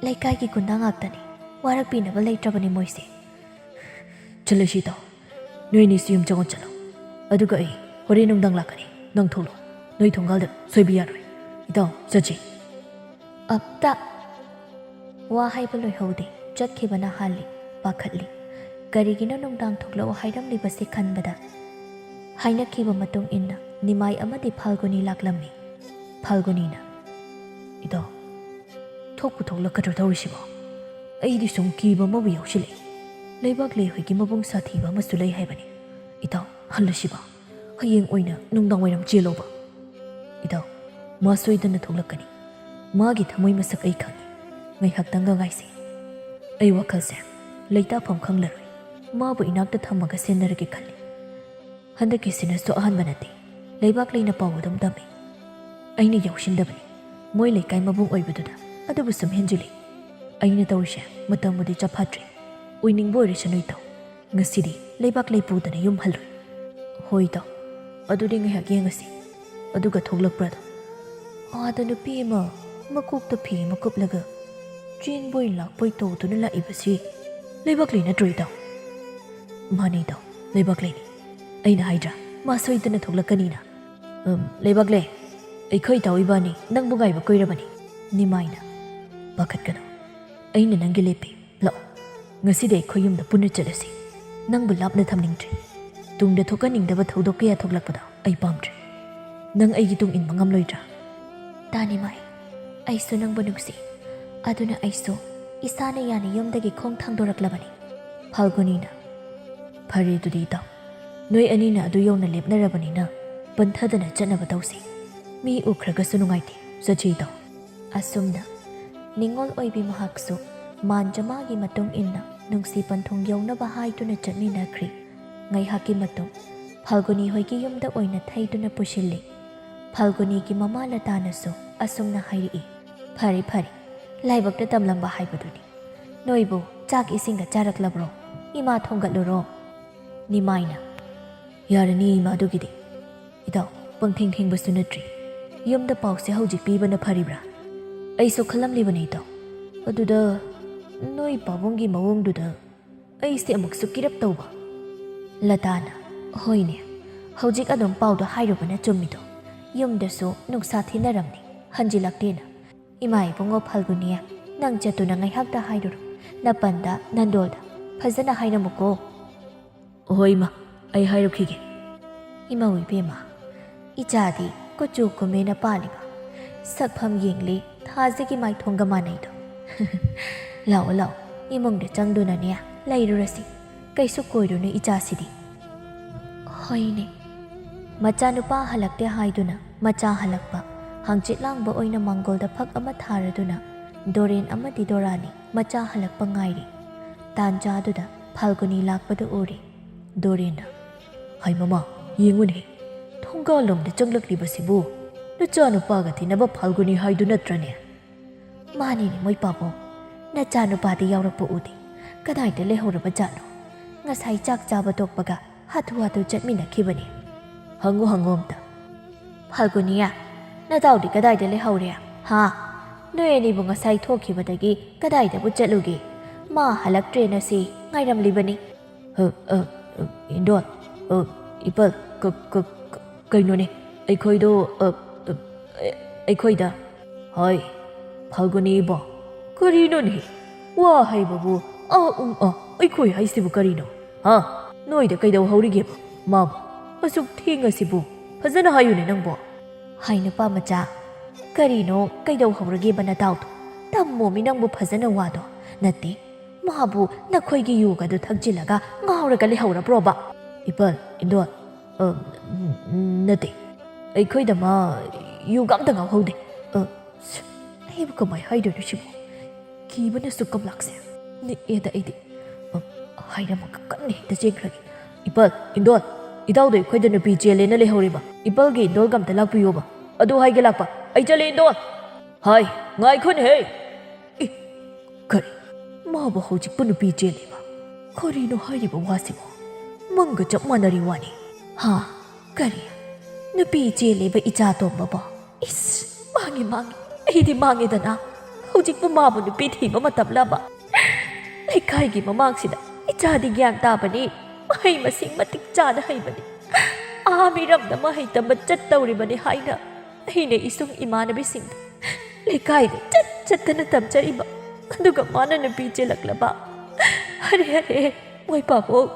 ꯂꯩꯀꯥꯏꯒꯤ ꯒꯨꯟꯗꯥ ꯉꯥꯛꯇꯅꯤ, ꯋꯥꯔꯛꯄꯤꯅꯕ ꯂꯩꯇ꯭ꯔꯕꯅꯤ ꯃꯣꯏꯁꯦ꯫ ꯆꯠꯂꯁꯤ ꯏꯇꯥꯎ, ꯅꯣꯏ ꯑꯅꯤꯁꯨ ꯌꯨꯝ ꯆꯪꯉꯣ ꯆꯠꯂꯣ꯫ ꯑꯗꯨꯒ ꯑꯩ ꯍꯣꯔꯦꯟ ꯅꯨꯡꯗꯥꯡ ꯂꯥꯛꯀꯅꯤ, ꯅꯪ ꯊꯣꯛꯂꯣ꯫ ꯅꯣꯏ ꯊꯣꯡꯒꯥꯜꯗ ꯁꯣꯏꯕ ꯌꯥꯔꯣꯏ꯫ ꯏꯇꯥꯎ, ꯆꯠꯁꯤ꯫ ꯑꯞꯇ! ꯋꯥ ꯍꯥꯏꯕ ꯂꯣꯏꯍꯧꯗꯦ, ꯆꯠꯈꯤꯕꯅ ꯍꯥꯜꯂꯤ꯫ ꯄꯥꯈꯠꯂꯤ꯫ ꯀꯔꯤꯒꯤꯅꯣ ꯅꯨꯡꯗꯥꯡ ꯊꯣꯛꯂꯛꯑꯣ ꯍꯥꯏꯔꯝꯂꯤꯕꯁꯦ ꯈꯟꯕꯗ? ꯍꯥꯏꯅꯈꯤꯕ ꯃꯇꯨꯡ ꯏꯟꯅ ꯅꯤꯃꯥꯏ ꯑꯃꯗꯤ ꯐꯥꯜꯒꯨꯅꯤ ꯂꯥꯛꯂꯝꯃꯤ꯫ ꯐꯥꯜꯒꯨꯅꯤꯅ, ꯏꯇꯥꯎ, ꯊꯣꯛꯄꯨ ꯊꯣꯛꯂꯛꯀꯗ꯭ꯔꯣ ꯇꯧꯔꯤꯁꯤꯕꯣ? ꯑꯩꯗꯤ ꯁꯨꯝ ꯀꯤꯕ ꯑꯃꯕꯨ ꯌꯥꯎꯁꯤꯜꯂꯛꯏ꯫ ꯂꯩꯕꯥꯛꯂꯩ ꯍꯣꯏꯒꯤ ꯃꯕꯨꯡ ꯁꯥꯊꯤꯕ ꯑꯃꯁꯨ ꯂꯩ ꯍꯥꯏꯕꯅꯤ꯫ ꯏꯇꯥꯎ, ꯍꯜꯂꯁꯤꯕ꯫ ꯍꯌꯦꯡ ꯑꯣꯏꯅ ꯅꯨꯡꯗꯥꯡ ꯋꯥꯏꯔꯝ ꯆꯦꯜꯂꯣꯕ꯫ ꯏꯇꯥꯎ, ꯃꯥ ꯁꯣꯏꯗꯅ ꯊꯣꯛꯂꯛꯀꯅꯤ꯫ ꯃꯥꯒꯤ ꯊꯃꯣꯏ ꯃꯁꯛ ꯑꯩ ꯈꯪꯏ꯫ ꯉꯥꯏꯍꯥꯛꯇꯪꯒ ꯉꯥꯏꯁꯤ꯫ ꯑꯩ ꯋꯥꯈꯜꯁꯦ ꯂꯩꯇꯥꯐꯝ ꯈꯪꯂꯔꯣꯏ꯫ ꯃꯥꯕꯨ ꯏꯅꯥꯛꯇ ꯊꯝꯃꯒ ꯁꯦꯟꯅꯔꯒꯦ ꯈꯜꯂꯤ꯫ ꯍꯟꯗꯛꯀꯤꯁꯤꯅꯁꯨ ꯑꯍꯥꯟꯕ ꯅꯠꯇꯦ꯫ ꯂꯩꯕꯥꯛꯂꯩꯅ ꯄꯥꯎ ꯑꯗꯨꯝ ꯇꯝꯃꯤ꯫ ꯑꯩꯅ ꯌꯥꯎꯁꯤꯟꯗꯕꯅꯤ꯫ ꯃꯣꯏ ꯂꯩꯀꯥꯏ ꯃꯕꯨꯡ ꯑꯣꯏꯕꯗꯨꯗ ꯑꯗꯨꯕꯨ ꯁꯨꯝ ꯍꯦꯟꯖꯤꯜꯂꯤ꯫ ꯑꯩꯅ ꯇꯧꯔꯤꯁꯦ ꯃꯇꯝꯕꯨꯗꯤ ꯆꯞ ꯐꯥꯠꯇ꯭ꯔꯤ꯫ ꯑꯣꯏꯅꯤꯡꯕ ꯑꯣꯏꯔꯁꯅꯨ ꯏꯇꯥꯎ꯫ ꯉꯁꯤꯗꯤ ꯂꯩꯕꯥꯛ ꯂꯩ ꯄꯨꯗꯅ ꯌꯨꯝ ꯍꯜꯂꯨꯏ꯫ ꯍꯣꯏ ꯏꯇꯥꯎ, ꯑꯗꯨꯗꯤ ꯉꯥꯏꯍꯥꯛ ꯌꯦꯡꯉꯁꯤ꯫ ꯑꯗꯨꯒ ꯊꯣꯛꯂꯛꯄ꯭ꯔꯥꯗꯣ꯫ ꯑꯥꯗ ꯅꯨꯄꯤ ꯑꯃ ꯃꯀꯣꯛꯇ ꯐꯤ ꯑꯃ ꯀꯨꯞꯂꯒ ꯆꯦꯟꯕꯣꯏ ꯂꯥꯛꯄꯣꯏ ꯇꯧꯗꯨꯅ ꯂꯥꯛꯏꯕꯁꯤ ꯂꯩꯕꯥꯛ ꯂꯩ ꯅꯠꯇ꯭ꯔꯣ ꯏꯇꯥꯎ? ꯃꯥꯅꯦ ꯏꯇꯥꯎ, ꯂꯩꯕꯥꯛ ꯂꯩꯅꯤ꯫ ꯑꯩꯅ ꯍꯥꯏꯗ꯭ꯔꯥ, ꯃꯥ ꯁꯣꯏꯗꯅ ꯊꯣꯛꯂꯛꯀꯅꯤꯅ꯫ "ꯑꯝ, ꯂꯩꯕꯥꯛ ꯂꯩ, ꯑꯩꯈꯣꯏ ꯏꯇꯥꯎ ꯏꯕꯥꯅꯤ ꯅꯪꯕꯨ ꯉꯥꯏꯕ ꯀꯨꯏꯔꯕꯅꯤ꯫" ꯅꯤꯃꯥꯏꯅ꯫ "ꯄꯥꯈꯠꯀꯅꯨ, ꯑꯩꯅ ꯅꯪꯒꯤ ꯂꯦꯞꯄꯤ꯫ ꯂꯥꯛꯑꯣ, ꯉꯁꯤꯗꯤ ꯑꯩꯈꯣꯏ ꯌꯨꯝꯗ ꯄꯨꯟꯅ ꯆꯠꯂꯁꯤ꯫ ꯅꯪꯕꯨ ꯂꯥꯞꯅ ꯊꯝꯅꯤꯡꯗ꯭ꯔꯦ꯫ ꯇꯨꯡꯗ ꯊꯣꯛꯍꯟꯅꯤꯡꯗꯕ ꯊꯧꯗꯣꯛ ꯀꯌꯥ ꯊꯣꯛꯂꯛꯄꯗ ꯑꯩ ꯄꯥꯝꯗ꯭ꯔꯦ꯫ ꯅꯪ ꯑꯩꯒꯤ ꯇꯨꯡ ꯏꯟꯕ ꯉꯝꯂꯣꯏꯗ꯭ꯔꯥ?" "ꯇꯥ ꯅꯤꯃꯥꯏ, ꯑꯩꯁꯨ ꯅꯪꯕꯨ ꯅꯨꯡꯁꯤ꯫ ꯑꯗꯨꯅ ꯑꯩꯁꯨ ꯏꯁꯥꯅ ꯌꯥꯅ ꯌꯨꯝꯗꯒꯤ ꯈꯣꯡ ꯊꯥꯡꯗꯣꯔꯛꯂꯕꯅꯤ꯫" ꯐꯥꯜꯒꯨꯅꯤꯅ꯫ "ꯐꯔꯦ ꯑꯗꯨꯗꯤ ꯏꯇꯥꯎ, ꯅꯣꯏ ꯑꯅꯤꯅ ꯑꯗꯨ ꯌꯧꯅ ꯂꯦꯞꯅꯔꯕꯅꯤꯅ ꯄꯟꯊꯗꯅ ꯆꯠꯅꯕ ꯇꯧꯁꯤ꯫ ꯃꯤ ꯎꯈ꯭ꯔꯒꯁꯨ ꯅꯨꯡꯉꯥꯏꯇꯦ, ꯆꯠꯁꯤ ꯏꯇꯥꯎ꯫" ꯑꯁꯨꯝꯅ ꯅꯤꯡꯉꯣꯜ ꯑꯣꯏꯕꯤ ꯃꯍꯥꯛꯁꯨ ꯃꯥꯟꯖꯃꯥꯒꯤ ꯃꯇꯨꯡ ꯏꯟꯅ ꯅꯨꯡꯁꯤ ꯄꯟꯊꯨꯡ ꯌꯧꯅꯕ ꯍꯥꯏꯗꯨꯅ ꯆꯠꯃꯤꯟꯅꯈ꯭ꯔꯤ꯫ ꯉꯥꯏꯍꯥꯛꯀꯤ ꯃꯇꯨꯡ ꯐꯥꯜꯒꯨꯅꯤ ꯍꯣꯏꯒꯤ ꯌꯨꯝꯗ ꯑꯣꯏꯅ ꯊꯩꯗꯨꯅ ꯄꯨꯁꯤꯜꯂꯤ꯫ ꯐꯥꯜꯒꯨꯅꯤꯒꯤ ꯃꯃꯥ ꯂꯇꯥꯅꯁꯨ ꯑꯁꯨꯝꯅ ꯍꯥꯏꯔꯛꯏ, "ꯐꯔꯦ ꯐꯔꯦ, ꯂꯥꯏꯕꯛꯇ ꯇꯝꯂꯝꯕ ꯍꯥꯏꯕꯗꯨꯅꯤ꯫ ꯅꯣꯏꯕꯨ ꯆꯥꯛ ꯏꯁꯤꯡꯒ ꯆꯥꯔꯛꯂꯕ꯭ꯔꯣ? ꯏꯃꯥ ꯊꯣꯡꯒꯠꯂꯨꯔꯣ?" ꯅꯤꯃꯥꯏꯅ꯫ "ꯌꯥꯔꯅꯤ ꯏꯃꯥ ꯑꯗꯨꯒꯤꯗꯤ꯫ ꯏꯇꯥꯎ, ꯄꯪꯊꯦꯡ ꯊꯦꯡꯕꯁꯨ ꯅꯠꯇ꯭ꯔꯤ꯫ ꯌꯨꯝꯗ ꯄꯥꯎꯁꯦ ꯍꯧꯖꯤꯛ ꯄꯤꯕꯅ ꯐꯔꯤꯕ꯭ꯔꯥ? ꯑꯩꯁꯨ ꯈꯜꯂꯝꯂꯤꯕꯅꯤ ꯏꯇꯥꯎ꯫ ꯑꯗꯨꯗ ꯅꯣꯏ ꯄꯥꯕꯨꯡꯒꯤ ꯃꯑꯣꯡꯗꯨꯗ ꯑꯩꯁꯦ ꯑꯃꯨꯛꯁꯨ ꯀꯤꯔꯞ ꯇꯧꯕ꯫" ꯂꯇꯥꯅ꯫ "ꯍꯣꯏꯅꯦ, ꯍꯧꯖꯤꯛ ꯑꯗꯨꯝ ꯄꯥꯎꯗꯣ ꯍꯥꯏꯔꯨꯕꯅ ꯆꯨꯝꯃꯤꯗꯣ꯫ ꯌꯨꯝꯗꯁꯨ ꯅꯨꯡꯁꯥ ꯊꯤꯟꯅꯔꯝꯅꯤ, ꯍꯟꯖꯤꯜꯂꯛꯇꯦꯅ꯫ ꯏꯃꯥ ꯏꯕꯨꯡꯉꯣ ꯐꯥꯜꯒꯨꯅꯤ, ꯅꯪ ꯆꯠꯇꯨꯅ ꯉꯥꯏꯍꯥꯛꯇ ꯍꯥꯏꯔꯨꯔꯣ꯫ ꯅꯄꯟꯗ, ꯅꯟꯗꯣꯜꯗ ꯐꯖꯅ ꯍꯥꯏꯔꯝꯃꯨꯀꯣ꯫" "ꯍꯣꯏ ꯏꯃꯥ, ꯑꯩ ꯍꯥꯏꯔꯨꯈꯤꯒꯦ꯫" ꯏꯃꯧ ꯏꯕꯦꯝꯃ, ꯏꯆꯥꯗꯤ ꯀꯨꯆꯨ ꯀꯨꯃꯦꯟꯅ ꯄꯥꯜꯂꯤꯕ, ꯁꯛꯐꯝ ꯌꯦꯡꯂꯤ ꯊꯥꯖꯒꯤ ꯃꯥꯏꯊꯣꯡꯒ ꯃꯥꯟꯅꯩꯗꯣ꯫ "ꯂꯥꯛꯑꯣ ꯂꯥꯛꯑꯣ, ꯏꯃꯨꯡꯗ ꯆꯪꯗꯨꯅꯅꯦ ꯂꯩꯔꯨꯔꯁꯤ꯫ ꯀꯩꯁꯨ ꯀꯣꯏꯔꯨꯅꯨ ꯏꯆꯥꯁꯤꯗꯤ꯫" ꯍꯣꯏꯅꯦ꯫ ꯃꯆꯥꯅꯨꯄꯥ ꯍꯜꯂꯛꯇꯦ ꯍꯥꯏꯗꯨꯅ ꯃꯆꯥ ꯍꯜꯂꯛꯄ ꯍꯪꯆꯤꯠ ꯂꯥꯡꯕ ꯑꯣꯏꯅ ꯃꯥꯡꯒꯣꯜꯗ ꯐꯛ ꯑꯃ ꯊꯥꯔꯗꯨꯅ ꯗꯣꯔꯦꯟ ꯑꯃꯗꯤ ꯗꯣꯔꯥꯅꯤ ꯃꯆꯥ ꯍꯜꯂꯛꯄ ꯉꯥꯏꯔꯤ꯫ ꯇꯥꯟꯖꯥꯗꯨꯗ ꯐꯥꯜꯒꯨꯅꯤ ꯂꯥꯛꯄꯗꯨ ꯎꯔꯦ꯫ ꯗꯣꯔꯦꯟꯅ, "ꯍꯥꯏ ꯃꯃꯥ, ꯌꯦꯡꯉꯨꯅꯦ, ꯊꯣꯡꯒꯥꯜꯂꯣꯝꯗ ꯆꯪꯂꯛꯂꯤꯕꯁꯤꯕꯨ ꯅꯆꯥꯅꯨꯄꯥꯒ ꯇꯤꯟꯅꯕ ꯐꯥꯜꯒꯨꯅꯤ ꯍꯥꯏꯗꯨ ꯅꯠꯇ꯭ꯔꯅꯦ?" "ꯃꯥꯅꯤꯅꯦ ꯃꯣꯏ ꯄꯥꯕꯨꯡ, ꯅꯆꯥꯅꯨꯄꯥꯗꯤ ꯌꯥꯎꯔꯛꯄ ꯎꯗꯦ꯫ ꯀꯗꯥꯏꯗ ꯂꯩꯍꯧꯔꯕ ꯖꯥꯠꯅꯣ? ꯉꯁꯥꯏ ꯆꯥꯛ ꯆꯥꯕ ꯇꯣꯛꯄꯒ ꯍꯥꯊꯨ ꯍꯥꯊꯨ ꯆꯠꯃꯤꯟꯅꯈꯤꯕꯅꯤ꯫ ꯍꯪꯉꯨ ꯍꯪꯉꯨ ꯑꯝꯇ꯫ "ꯐꯜꯒꯨꯅꯤꯌꯥ, ꯅꯇꯥꯎꯗꯤ ꯀꯗꯥꯏꯗ ꯂꯩꯍꯧꯔꯦ? ꯍꯥ? ꯅꯣꯏ ꯑꯅꯤꯕꯨ ꯉꯁꯥꯏ ꯊꯣꯛꯈꯤꯕꯗꯒꯤ ꯀꯗꯥꯏꯗꯕꯨ ꯆꯠꯂꯨꯒꯦ? ꯃꯥ ꯍꯜꯂꯛꯇ꯭ꯔꯦꯅ ꯁꯤ ꯉꯥꯏꯔꯝꯂꯤꯕꯅꯤ꯫" "ꯑ, ꯑ, ꯑ, ꯏꯟꯗꯣꯜ, ꯑ, ꯏꯄꯜ, ꯀ-, ꯀ-, ꯀ-, ꯀꯩꯅꯣꯅꯦ, ꯑꯩꯈꯣꯏꯗꯣ, ꯑ, ꯑ, ꯑꯩꯈꯣꯏꯗ"꯫ "ꯍꯥꯏ, ꯐꯜꯒꯨꯅꯤ ꯏꯕꯣ, ꯀꯔꯤꯅꯣꯅꯦ? ꯋꯥ ꯍꯩꯕꯕꯨ ꯑ, ꯎꯝ, ꯑ, ꯑꯩꯈꯣꯏ ꯍꯥꯏꯁꯤꯕꯨ ꯀꯔꯤꯅꯣ? ꯍꯥ? ꯅꯣꯏꯗ ꯀꯩꯗꯧꯍꯧꯔꯤꯒꯦꯕ ꯃꯥꯕꯨ? ꯑꯁꯨꯛ ꯊꯦꯡꯉꯁꯤꯕꯨ? ꯐꯖꯅ ꯍꯥꯏꯌꯨꯅꯦ ꯅꯪꯕꯣ꯫" "ꯍꯥꯏ ꯅꯨꯄꯥ ꯃꯆꯥ, ꯀꯔꯤꯅꯣ ꯀꯩꯗꯧꯍꯧꯔꯒꯦꯕ ꯅꯇꯥꯎꯗꯣ? ꯇꯝꯃꯣꯃꯤ ꯅꯪꯕꯨ ꯐꯖꯅ ꯋꯥꯗꯣ꯫ ꯅꯠꯇꯦ, ꯃꯥꯕꯨ ꯅꯈꯣꯏꯒꯤ ꯌꯨꯒꯗꯨ ꯊꯛꯆꯤꯜꯂꯒ ꯉꯥꯎꯔꯒ ꯂꯩꯍꯧꯔꯕ꯭ꯔꯣꯕ?" "ꯏꯄꯜ, ꯏꯟꯗꯣꯜ, ꯑ, ꯅꯠꯇꯦ, ꯑꯩꯈꯣꯏꯗ ꯃꯥ ꯌꯨꯒ ꯑꯝꯇ ꯉꯥꯎꯍꯧꯗꯦ꯫" "ꯑ, ꯁ-, ꯑꯩꯕꯨ ꯀꯃꯥꯏ ꯍꯥꯏꯗꯣꯏꯅꯣ ꯁꯤꯕꯨ? ꯀꯤꯕꯅꯁꯨ ꯀꯝꯂꯥꯛꯁꯦ ꯅꯤꯛꯑꯦꯗ ꯑꯩꯗꯤ꯫ ꯑ, ꯍꯥꯏꯔꯝꯃꯒ ꯀꯟꯅ ꯍꯦꯛꯇ ꯆꯦꯟꯈ꯭ꯔꯒꯦ꯫" "ꯏꯄꯜ, ꯏꯟꯗꯣꯜ, ꯏꯇꯥꯎꯗꯣ ꯑꯩꯈꯣꯏꯗ ꯅꯨꯄꯤ ꯆꯦꯜꯂꯦꯅ ꯂꯩꯍꯧꯔꯤꯕ ꯏꯄꯜꯒꯤ ꯏꯟꯗꯣꯜꯒ ꯑꯝꯇ ꯂꯥꯛꯄꯤꯌꯣꯕ꯫ ꯑꯗꯨ ꯍꯥꯏꯒꯦ ꯂꯥꯛꯄ꯫ ꯑꯩ ꯆꯠꯂꯦ, ꯏꯟꯗꯣꯜ꯫" "ꯍꯥꯏ, ꯉꯥꯏꯈꯣꯅꯦꯍꯦ꯫" "ꯑꯦ, ꯀꯔꯤ? ꯃꯥꯕꯨ ꯍꯧꯖꯤꯛꯄꯨ ꯅꯨꯄꯤ ꯆꯦꯜꯂꯤꯕ? ꯀꯔꯤꯅꯣ ꯍꯥꯏꯔꯤꯕ ꯋꯥꯁꯤꯕꯣ? ꯃꯪꯒ ꯆꯞ ꯃꯥꯟꯅꯔꯤ ꯋꯥꯅꯤ꯫" "ꯍꯥ? ꯀꯔꯤ? ꯅꯨꯄꯤ ꯆꯦꯜꯂꯤꯕ ꯏꯆꯥ ꯇꯣꯝꯕꯕꯣ? ꯏꯁ, ꯃꯥꯡꯉꯤ, ꯃꯥꯡꯉꯤ꯫ ꯑꯩꯗꯤ ꯃꯥꯡꯉꯦꯗꯅ꯫ ꯍꯧꯖꯤꯛꯄꯨ ꯃꯥꯕꯨ ꯅꯨꯄꯤ ꯊꯤꯕ ꯃꯇꯝꯂꯕ? ꯂꯩꯀꯥꯏꯒꯤ ꯃꯃꯥꯡꯁꯤꯗ ꯏꯆꯥꯗꯤ ꯒ꯭ꯌꯥꯟ ꯇꯥꯕꯅꯤ, ꯃꯍꯩ ꯃꯁꯤꯡ ꯃꯇꯤꯛ ꯆꯥꯅ ꯍꯩꯕꯅꯤ꯫ ꯑꯥ ꯃꯤꯔꯝꯗ ꯃꯍꯩ ꯇꯝꯕ ꯆꯠꯇꯧꯔꯤꯕꯅꯤ ꯍꯥꯏꯅ ꯑꯩꯅ ꯏꯁꯨꯡ ꯏꯃꯥꯟꯅꯕꯤꯁꯤꯡꯗ ꯂꯩꯀꯥꯏꯗ ꯆꯠ ꯆꯠꯇꯅ ꯇꯝꯖꯔꯤꯕ꯫ ꯑꯗꯨꯒ ꯃꯥꯅ ꯅꯨꯄꯤ ꯆꯦꯜꯂꯛꯂꯕ? ꯑꯔꯦ, ꯑꯔꯦ, ꯃꯣꯏ ꯄꯥꯕꯨꯡ,